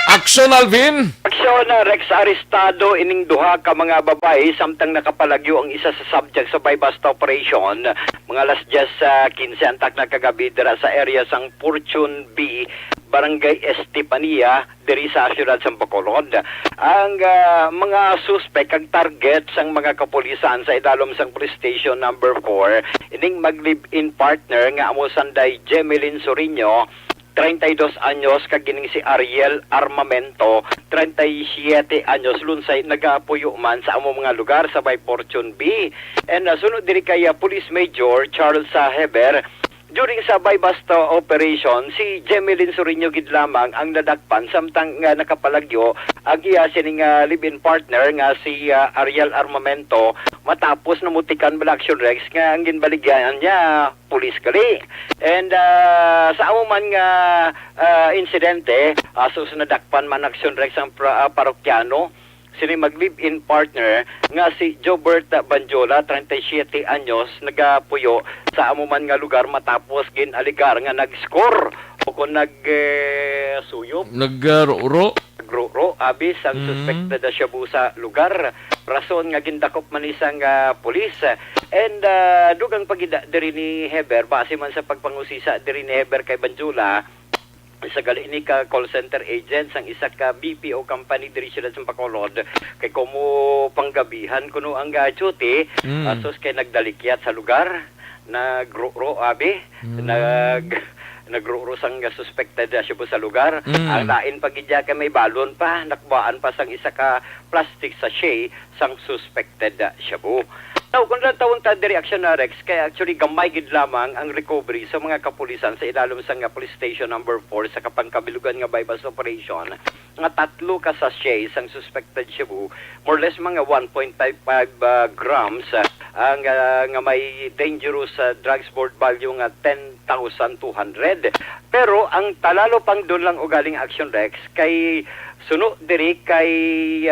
Aksyon, Alvin? Aksyon, ah, Rex, arestado ining duha ka mga babayi samtang nakapalagyo ang isa sa subject sa buy-bust operation. Mga alas diyes, ah, kinse antak na kagabi dira sa area sang Fortune B, Barangay Estefania, diri sa siyudad sang Bacolod. Ang, ah, mga suspek kag target sang mga kapulisan sa idalom sang Police Station Number Four, ining mag-live-in partner nga amo sanday Jemelyn Sorino, treinta y dos anyos, kag ining si Ariel Armamento, treinta y siete anyos, lunsay nagapuyo man sa amo mga lugar sa may Fortune B. And, ah, sunod diri kay, ah, Police Major Charles, ah, Heber, during sa buy-bust operation, si Jemelyn Sorino gid lamang ang nadakpan samtang nga nakapalagyo ang iya sining, ah, live-in partner nga si, ah, Ariel Armamento, matapos namutikan bala, Action Rex, nga ang ginbaligyan niya pulis gali. And, ah, sa amo man nga, ah, insidente, asus nadakpan man, Action Rex, ang pra-, ah, parokyano sini mag-live-in partner nga si Jobert Banjola, treinta y siete anyos, nagapuyo sa amo man nga lugar matapos gin-alegar nga nag-score o kung nag, eh, suyop. Nagruro. Nagruro, abi, sang Mm. suspected na shabu sa lugar. Rason nga gindakop man ni sang, ah, pulis. And, ah, dugang pagida diri ni Heber, base man sa pagpangusisa diri ni Heber kay Banjola, isa gali ni ka call center agent sang isa ka B P O company diri siyudad sa Bacolod, kay komo panggabihan kuno ang, ah, duty, Mm. asus kay nagdalikyat sa lugar, nagruro, abi, Mm. nag-, nagruro sang suspected, ah, shabu sa lugar. Mm. Ang lain pa gid ya kay may balon pa, nakbaan pa sang isa ka plastic sachet sang suspected, ah, shabu. Now, kung lantawon ta diri, Action, ah, Rex, kay actually gamay gid lamang ang recovery sa mga kapulisan sa idalom sang, ah, Police Station Number Four sa kapangkabilugan nga buy-bust operation, nga tatlo ka sachet sang suspected shabu, more or less mga one point five five, ah, grams, ah, ang, ah, nga may dangerous, ah, drugs board value nga ten thousand two hundred. Pero ang talalo pang doon lang ugaling, Action Rex, kay suno diri kay,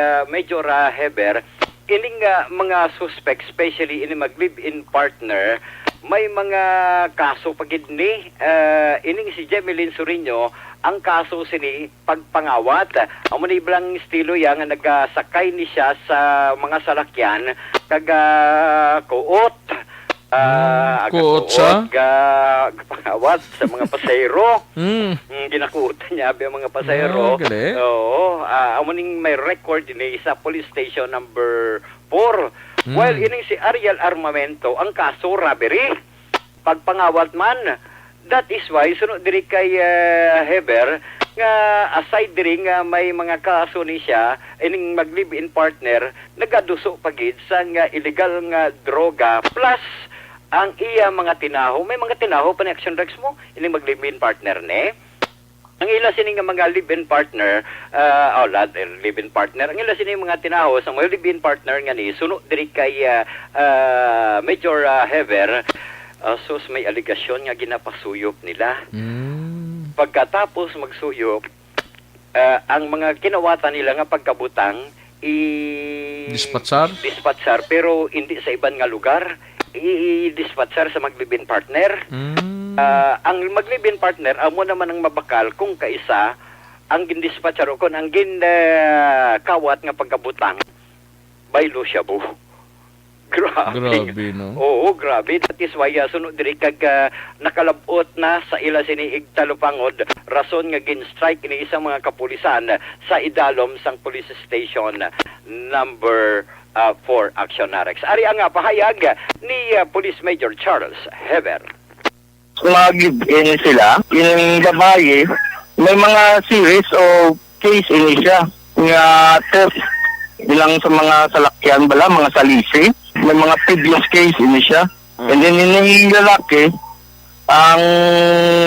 ah, Major, ah, Heber, ining, ah, mga suspect, especially ini mag-live-in partner, may mga kaso pa gid ni, ah, ining si Jemelyn Sorino, ang kaso sini pagpangawat. Amo ni iblang estilo ya nga nagasakay ni siya sa mga salakyan kag, ah, kuot. Ah, Mm, kuot agakuot, sa? ga-, gapangawat sa mga pasahero. Mm. Mm, ginakuot niya abi ang mga pasahero. Ah, gali. Oo, ah, amo ning may record ni sa police station number four. Mm. While ining si Ariel Armamento, ang kaso robbery, pagpangawat man. That is why, suno diri kay, ah, Heber, nga aside diri nga may mga kaso ni siya, ining mag-live-in partner, nagaduso pa gid sa nga illegal nga droga, plus ang iya mga tinaho. May mga tinaho pa ni Action Rex mo, ining mag-live-in partner ni. Ang ila sini nga mga live-in partner, ah, oh, la-, eh, live-in partner. Ang ila sini mga tinaho sa mga live-in partner nga ni, suno diri kay, ah, ah, Major, ah, Hever, ah, sus, may alegasyon nga ginapasuyop nila. Mm. Pagkatapos magsuyop, ah, ang mga kinawatan nila nga pagkabutang, i-, Dispatchar? dispatchar, pero hindi sa iban nga lugar. I-, i-dispatchar sa mag-live-in partner. Mm. Ah, ang mag-live-in partner, amo naman ang mabakal kung kaisa ang gindispatchar o kung ang gin-, ah, kawat nga pagkabutang, baylo shabu. Grabe. Grabe, no? Oo, grabe. That is why, ah, suno diri kag, ah, nakalab-ot na sa ila sini igtalupangod, rason nga gin-strike ni isang mga kapulisan sa idalom sang police station number, ah, four, Action Narex. Ari ang, ah, pahayag ni, ah, Police Major Charles Hever. Mag-live-in sila. Yung babae, may mga series of case ini siya nga theft, bilang sa mga salakyan bala, mga salisi. May mga previous case ini siya. Mm. And then, yung lalaki, ang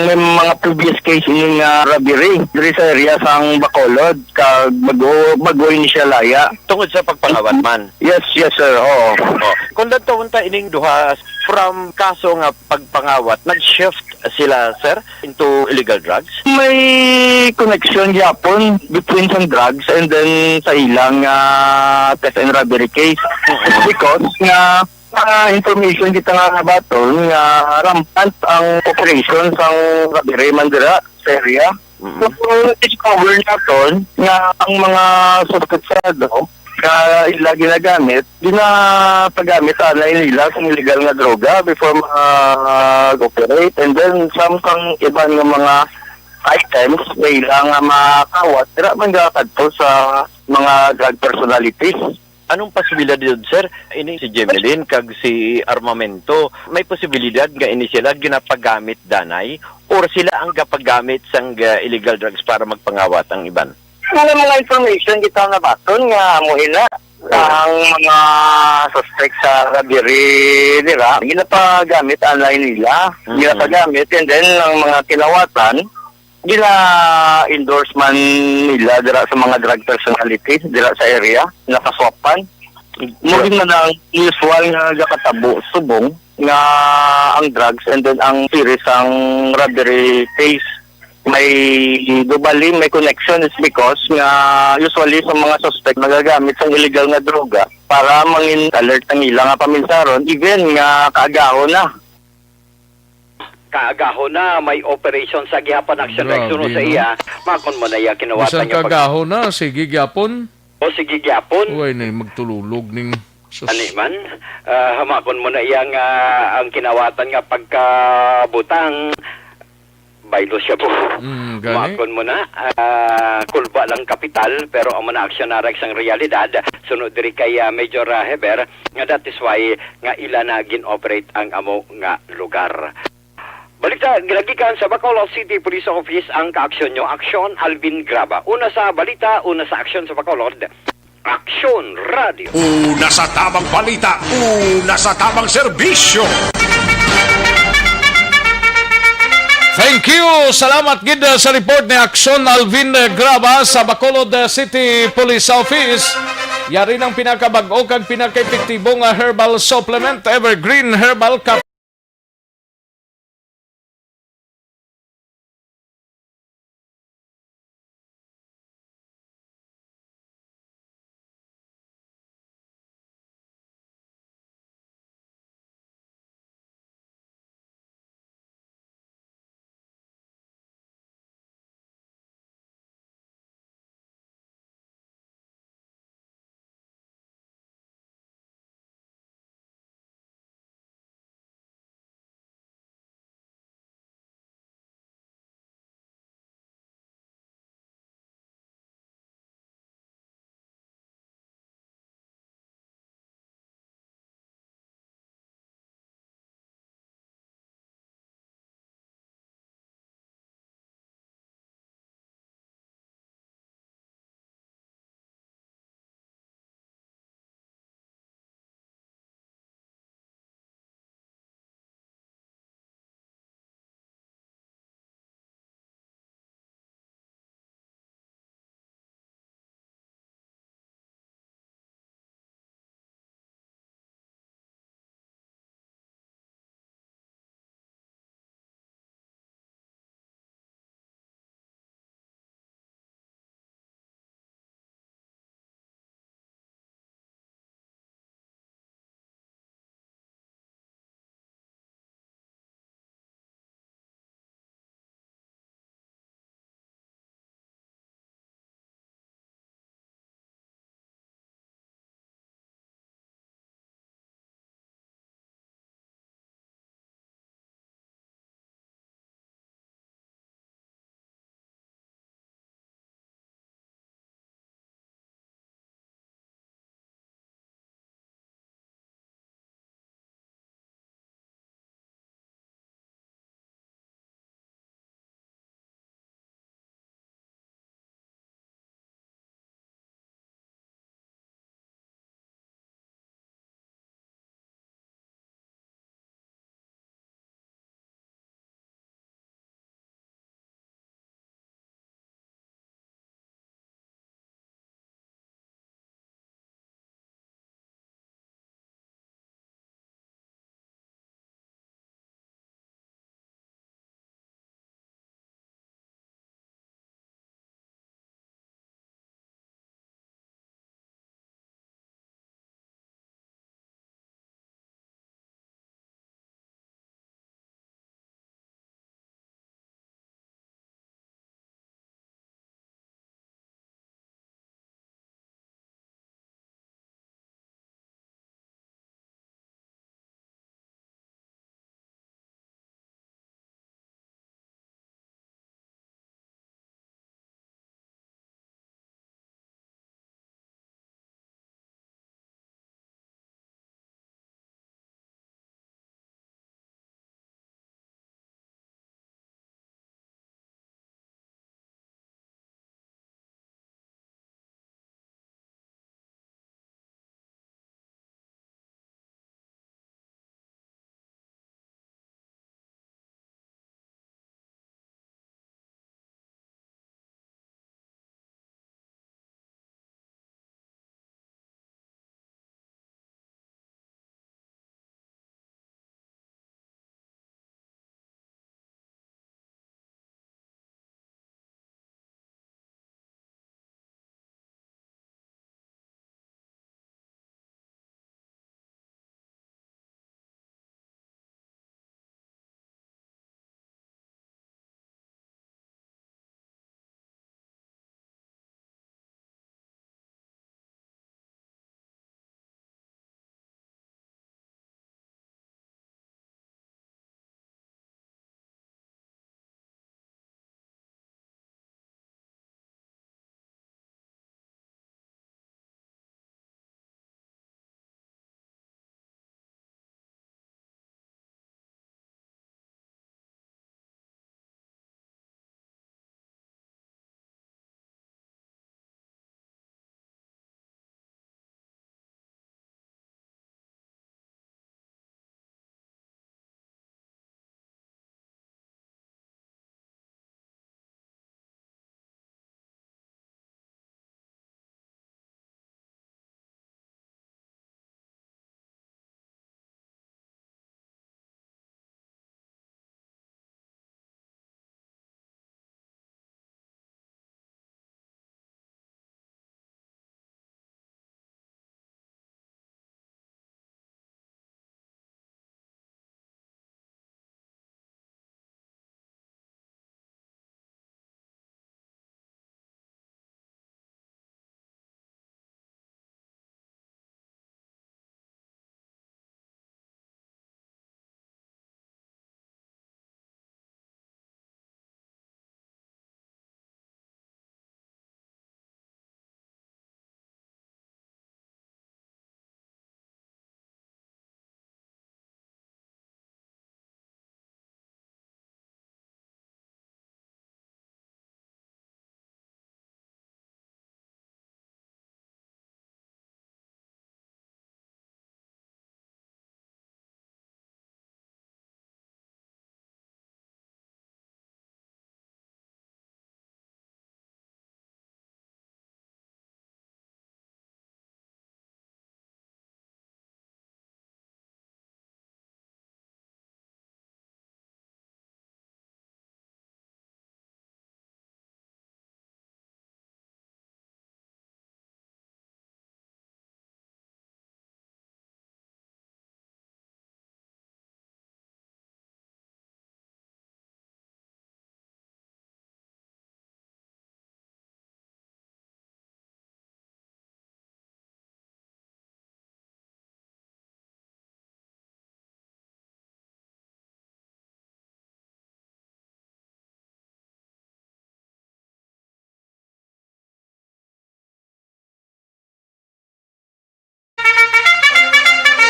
may mga previous case ini nga robbery diri sa area sang Bacolod, kag bago, bago ini siya laya. Tungod sa pagpangawat man? Yes, yes, sir. Oo. Oh. Kung lantawon ta ining duha, from kaso nga pagpangawat, nag-shift sila, sir, into illegal drugs? May connection gyapon between sa drugs and then sa ilang, ah, theft and robbery case. Mm. Because nga Mga information kita nga nabaton nga rampant ang operation sang robbery man dira sa area. Mm. So, discover naton nga ang mga suspetsado nga ila ginagamit, ginapagamit anay nila sang illegal nga droga before mag-operate. And then, some sang iban nga mga items nga ila nga makawat, dira man gakadto sa mga drug personalities. Anong posibilidad, sir? Ini si Jemelyn kag si Armamento, may posibilidad nga ini sila ginapagamit danay or sila ang gapagamit sang, ah, illegal drugs para magpangawat ang iban? Mga, mga information kita nabaton nga amo ina. Oo. Ang mga suspect sa robbery dira, ginapagamit anay nila. Mm. Ginapagamit, and then ang mga kinawatan, gina-endorse man nila dira sa mga drug personalities dira sa area, nakaswapan. Mo Sure. gid man ang usual nga gakatabo subong nga ang drugs and then ang series sang robbery case may doubly, may connection is because nga usually sa mga suspect nagagamit sang illegal nga droga para mangin alert ang ila nga paminsaron, even nga kaagahon na. Kaagahon na may operation sa gihapon action. Grabe, nagsunod sa no? Iya, makon mo na iya kinawatan Bisan niya pag- kaagahon na, sige gyapon. O sige gyapon. Uy, na magtululog ning sus- Ani man, ah, hamakon mo na iya nga ang kinawatan nga pagkabutang baylo siya po. Mm, gani. Makon mo na, ah, kulba lang kapital, pero amo na aksyon na sang realidad. Sunod diri kay, ah, Major, ah, Heber, nga that is why nga ila na gin-operate ang amo nga lugar. Balita ginagikan sa Bacolod City Police Office ang kaaksyon nyo, Aksyon Alvin Graba. Una sa balita, una sa aksyon sa Bacolod, Aksyon Radio. Una sa tamang balita, una sa tamang serbisyo. Thank you. Salamat gid, uh, sa report ni Aksyon Alvin, uh, Graba sa Bacolod, uh, City Police Office. Yari ng pinakabag-o kag pinakaepektibo nga herbal supplement, Evergreen Herbal Cap.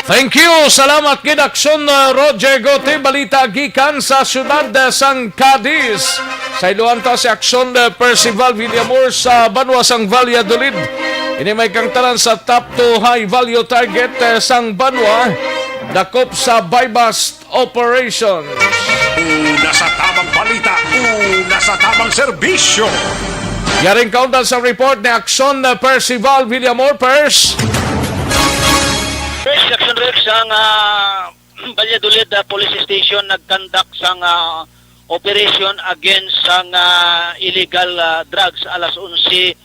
Thank you. Salamat gid, Aksyon, uh, Roger Gote. Balita gikan sa siyudad, uh, sang Cadiz. Sa iluan ta si Aksyon, uh, Percival Villamor sa banwa sang Valladolid. Ini may kangtanan sa top two high value target, uh, sang banwa, dakop sa buy-bust operation. Una sa tamang balita, una sa tamang serbisyo. Yaring kaundan sa report ni Aksyon, uh, Percival Villamor. Pers. First, Action Rex, ang, ah, Valladolid, ah, Police Station nagkandak sang, ah, operation against sang, ah, illegal, ah, drugs alas onse,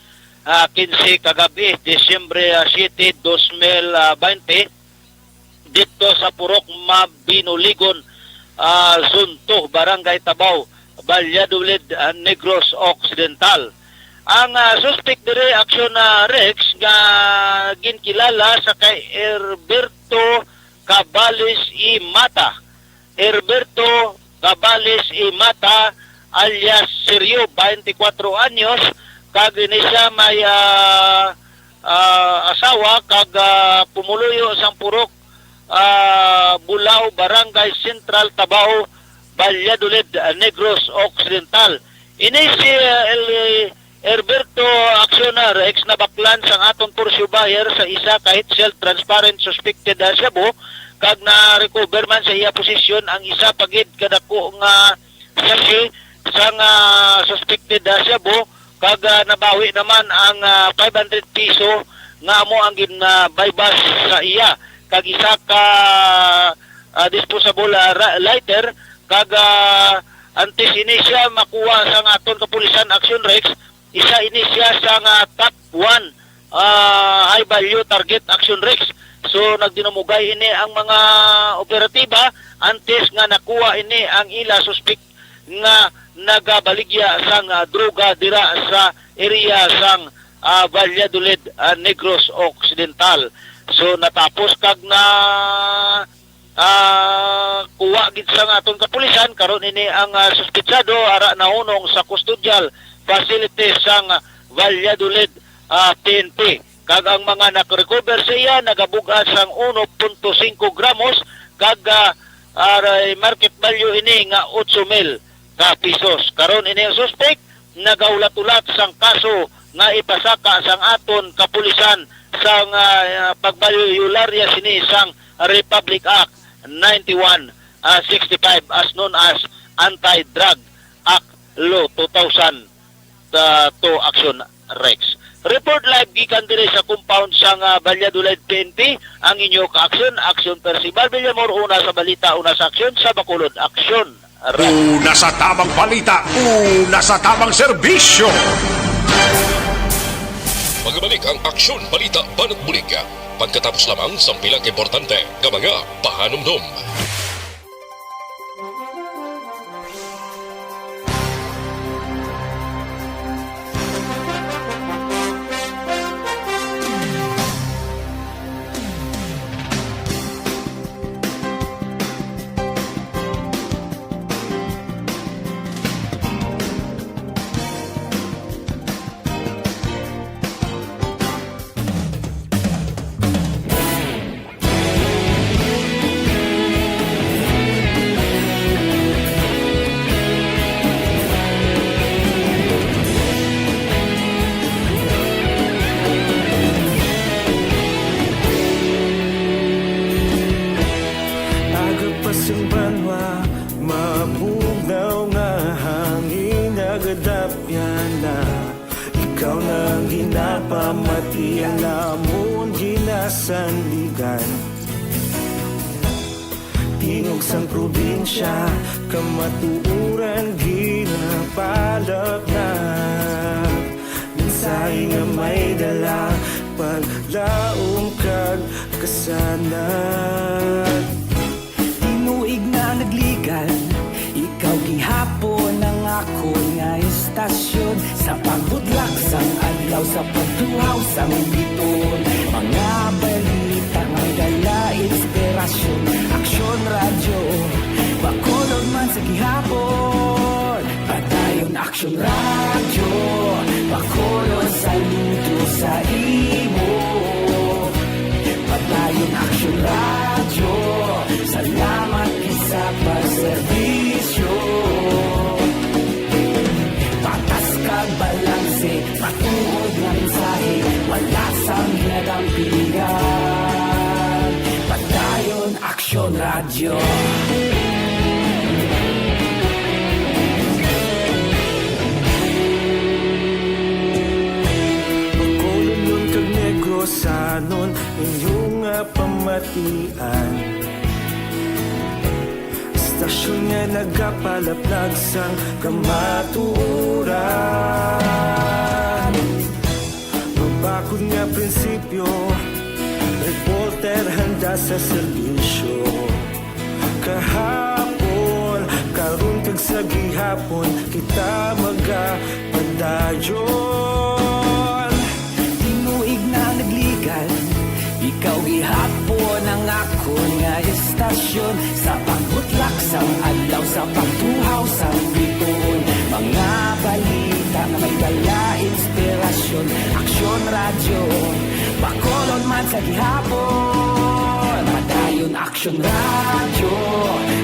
ah, kinse kagab-i, Disyembre, ah, siyete, dos mil, ah, baynte, didto sa Purok Mabinuligon, ah, Zone two, Barangay Tabaw, Valladolid, ah, Negros Occidental. Ang, ah, suspek diri, Aksyon, ah, Rex, nga ginkilala sa kay Herberto Cabales Imata. Herberto Cabales Imata alias Seryo, twenty-four anyos, kag ini siya may, ah, ah, asawa kag, ah, pumuluyo sang Purok, ah, Bulao, Barangay Central, Tabaw, Valladolid, ah, Negros Occidental. Ini si, ah, El-, Herberto Accionar, ex nabaklan sang aton Porsche buyer sa isa ka heat-sealed transparent suspected, ah, shabu, kag na-recover man sa iya posisyon ang isa pa gid kadako nga sachet sang, ah, suspected, ah, shabu, kag, ah, nabawi naman ang, ah, five hundred piso nga amo ang gin, ah, buy-bust sa iya, kag isa ka, ah, disposable, ah, ra-, lighter, kag, ah, antes ini siya makuha sang aton kapulisan, Action Rex, isa ini siya sa nga top one, ah, high value target, Action Rex. So, nagdinumugay ini ang mga operatiba antes nga nakuha ini ang ila suspek nga nagabaligya sang, ah, droga dira sa area sang, ah, Valladolid, ah, Negros Occidental. So, natapos kag na ah, kuha gid sang aton kapulisan, karon ini ang, ah, suspitsado ara nahunong sa custodial facility sang Valladolid, ah, P N P. Kag ang mga nakarecover sa iya nagabug-at sang uno punto singko gramos kag, ah, aray market value ini nga otso mil ka pisos. Karon ini ang suspek nagaulat-ulat sang kaso nga ipasaka sang aton kapulisan sang, ah, pagbayolarya sini sang Republic Act ninety-one, ah, sixty-five, as known as Anti-Drug Act Law two thousand two, Action Rex. Report live gikan diri sa compound sang, ah, Valladolid P N P, ang inyo ka-aksyon, Aksyon Percival Villamor, una sa balita, una sa aksyon, sa Bacolod, Aksyon. Una sa tamang balita, una sa tamang serbisyo. Magbalik ang Aksyon Balita Banat Bulig pagkatapos lamang sang pila ka importante nga mga pahanumdom. Aga pa sang banwa, mabugnaw nga hangin, nagadapyan na. Ikaw na ang ginapamati, ang amon ginasandigan. Tingog sang probinsya, kamatuoran ginapalapnat. Mensahe nga may dala, paglaom kag kasanag. Tinuig na nagligan, ikaw gihapon ang akon nga istasyon. Sa pagbudlak sang adlaw, sa pagtuhaw sang biton, mga balita nga dala inspirasyon. Aksyon Radyo, Bacolod man sa gihapon. Padayon Aksyon Radyo, Bacolod, saludo sa imo. Padayon Aksyon Radyo. Nga mensahe, wala sang ginadampigan. Padayon Aksyon Radyo. Bacolodnon kag Negrosanon, inyo nga pamatian. Istasyon nga nagapalaplag sang kamatuoran. Mabakod nga prinsipyo, reporter handa sa serbisyo. Kahapon, karon, kag sa gihapon, kita magapadayon. Tinuig na naglikan, ikaw gihapon ang akon nga istasyon. Sa pagbutlak sang adlaw, sa pagtuhaw sang bituon, mga balita nga may dala inspirasyon. Aksyon Radyo, Bacolod man sa gihapon. Padayon Aksyon Radyo,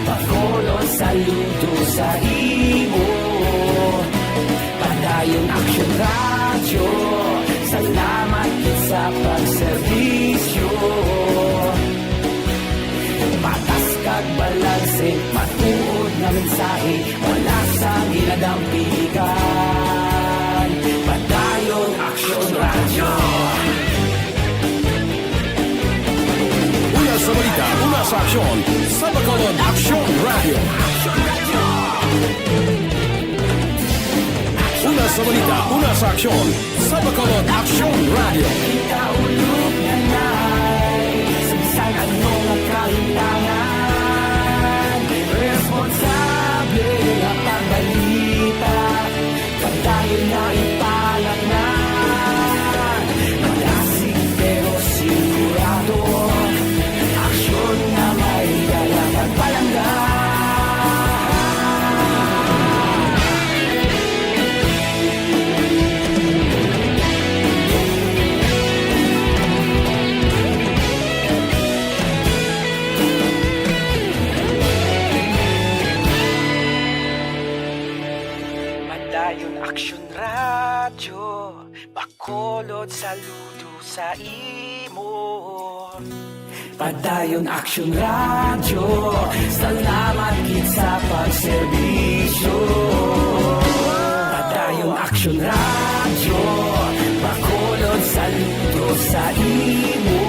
Bacolod saludo sa imo. Padayon Aksyon Radyo, salamat gid sa pagserbisyo. Patas kag balanse, matuod nga mensahe, wala sang ginadampigan. Padayon Aksyon Radyo. Una sa balita, una sa aksyon, sa Bacolod Aksyon Radyo. Una sa balita, una sa aksyon, sa Bacolod Aksyon Radyo. Kita ulog nga nay, sa bisan ano nga kahimtangan, responsable nga pagbalita. Padayon na ipalaknan, madasig pero sigurado, aksyon nga may dala kag palangga. Padayon Aksyon Radyo, Bacolod saludo sa imo. Padayon Aksyon Radyo, salamat gid sa pagserbisyo. Padayon Aksyon Radyo, Bacolod saludo sa imo.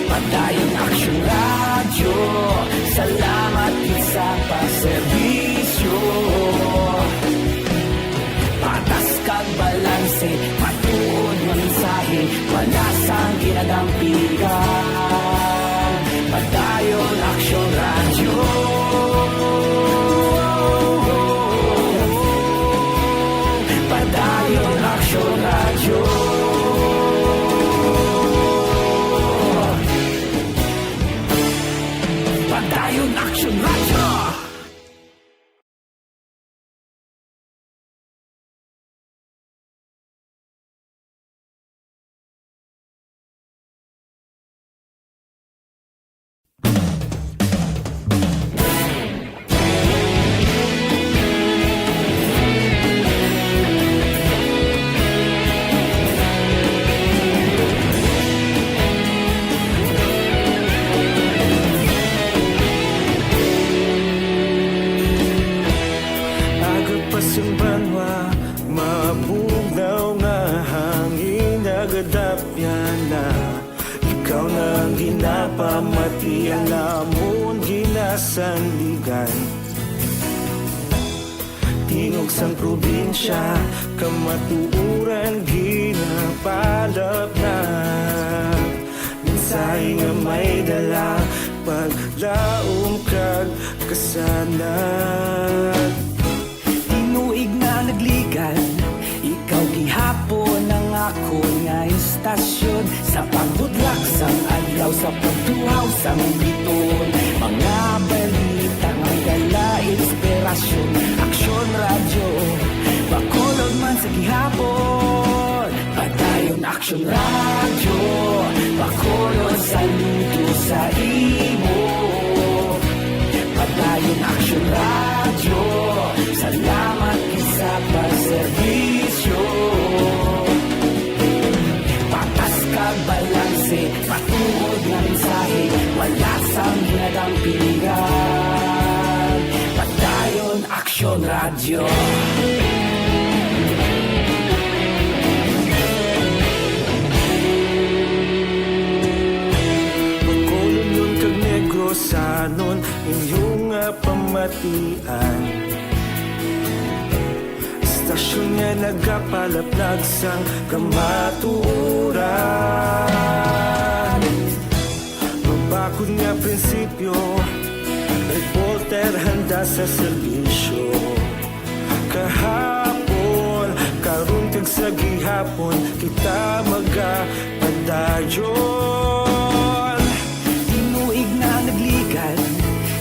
Padayon Aksyon Radyo, salamat gid sa pagserbisyo. Patas kag balanse, matuod nga mensahe, wala sang ginadampigan. Padayon Aksyon Radyo. Padayon Aksyon Radyo. Padayon Aksyon Radyo. Aga pa sang banwa, mabugnaw nga hangin nagadapyan na. Ikaw na ang ginapamati, ang amon ginasandigan. Tingog sang probinsya, kamatuoran ginapalapnag. Mensahe nga may dala, paglaom kag kasanag. Tinuig na naglikan, ikaw gihapon ang akon nga istasyon. Sa pagbudlak sang adlaw, sa pagtuhaw sang bituon, mga balita nga dala inspirasyon. Aksyon Radyo, Bacolod man sa gihapon. Padayon Aksyon Radyo, Bacolod saludo sa imo. Padayon Aksyon Radyo, salamat gid sa pagserbisyo. Bacolod, Union kag Negrosanon, inyo nga pamatian. Istasyon nga nagapalaplag sang kamatuoran. Mabakod nga prinsipyo, reporter handa sa serbisyo. Kahapon, karon, kag sa gihapon, kita magapadayon. Tinuig na nagligad,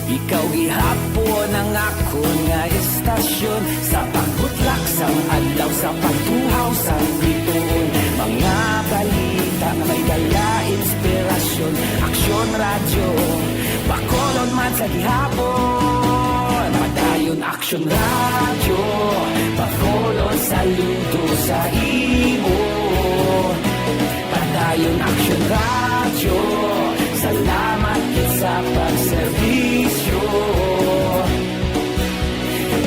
ikaw gihapon ang akon nga istasyon. Sa pagbutlak sang adlaw, sa pagtuhaw sang bituon, mga balita nga may dala inspirasyon. Aksyon Radyo, Bacolod man sa gihapon. Padayon Aksyon Radyo, Bacolod, saludo sa imo. Padayon Aksyon Radyo, salamat gid sa pagserbisyo.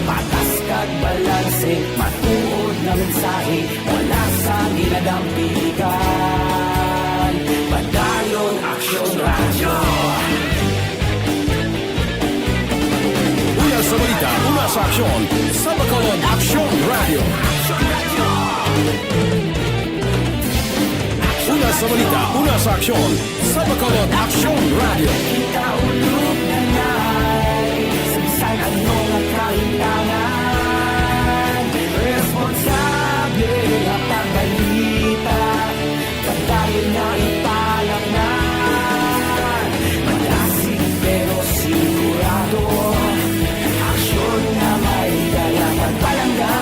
Patas kag balanse, matuod nga mensahe, wala sang ginadampiligan. Padayon Aksyon Radyo. Una sa balita, una sa aksyon, sa Bacolod Aksyon Radyo. Una sa balita, una sa aksyon, sa Bacolod Aksyon Radyo. Kita ulog na ngay, sa bisan ano nga kahintangan, responsable nga pagbalita. Padayon nga ipalaknad, malasig pero sigurado. Aksyon nga may dala pagpalangga.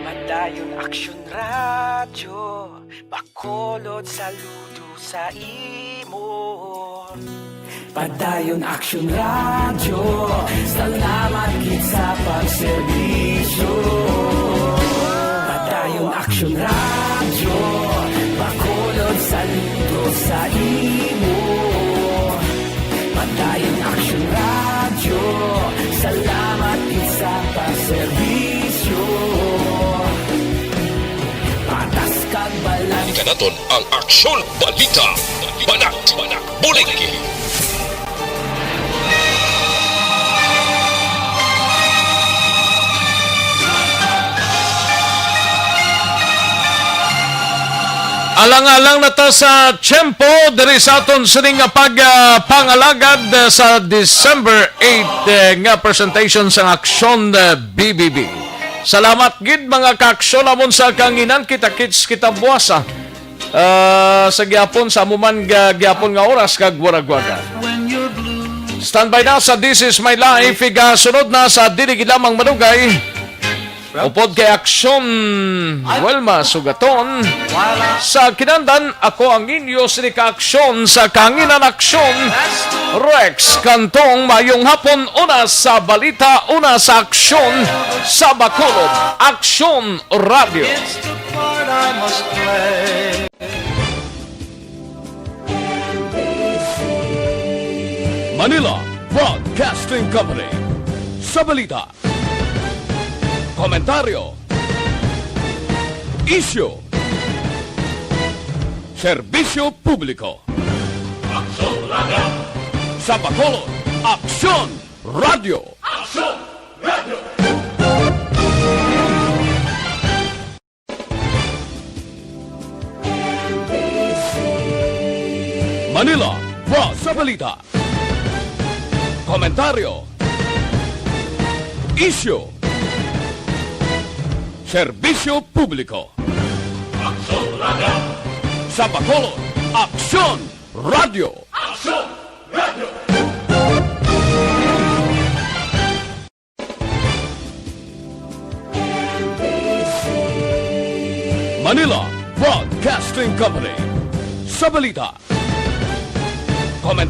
Padayon Aksyon Radyo, Bacolod, saludo sa imo. Padayon Aksyon Radyo, salamat gid sa pagserbisyo. Padayon Aksyon Radyo, Bacolod, saludo sa imo. Padayon Aksyon Radyo, salamat gid sa pagserbisyo. Patas kag balanse. Kanaton ang Aksyon Balita. Banat, bulig. Alang-alang na ta sa tiyempo diri sa aton sining nga pag, ah, pangalagad, ah, sa December eight, eh, nga presentation sang Aksyon, eh, B B B. Salamat gid, mga kaaksyon, amon sa kanginan, kita-kits kita buwasa. Ah, sa gihapon, sa amo man ga-, gihapon nga oras kag waragwaga. Standby na sa This Is My Life, igasunod na sa Dili Gid Lamang Madugay. Upod kay Aksyon Wilma Sugaton. Sa kinandan, ako ang inyo sini ka aksyon sa kanginan, Aksyon Rex Cantong. Mayong hapon, una sa balita, una sa aksyon sa Bacolod, Aksyon Radyo. Manila Broadcasting Company. Sa balita, komentaryo, isyu, serbisyo publiko. Aksyon Radyo. Sa Bacolod, Aksyon Radyo. Aksyon Radyo. Manila, Wa sa Balita. Komentaryo. Isyu. Serbisyo publiko. Aksyon Radyo. Sa Bacolod, Aksyon Radyo. Aksyon Radyo. Manila Broadcasting Company. Sa balita,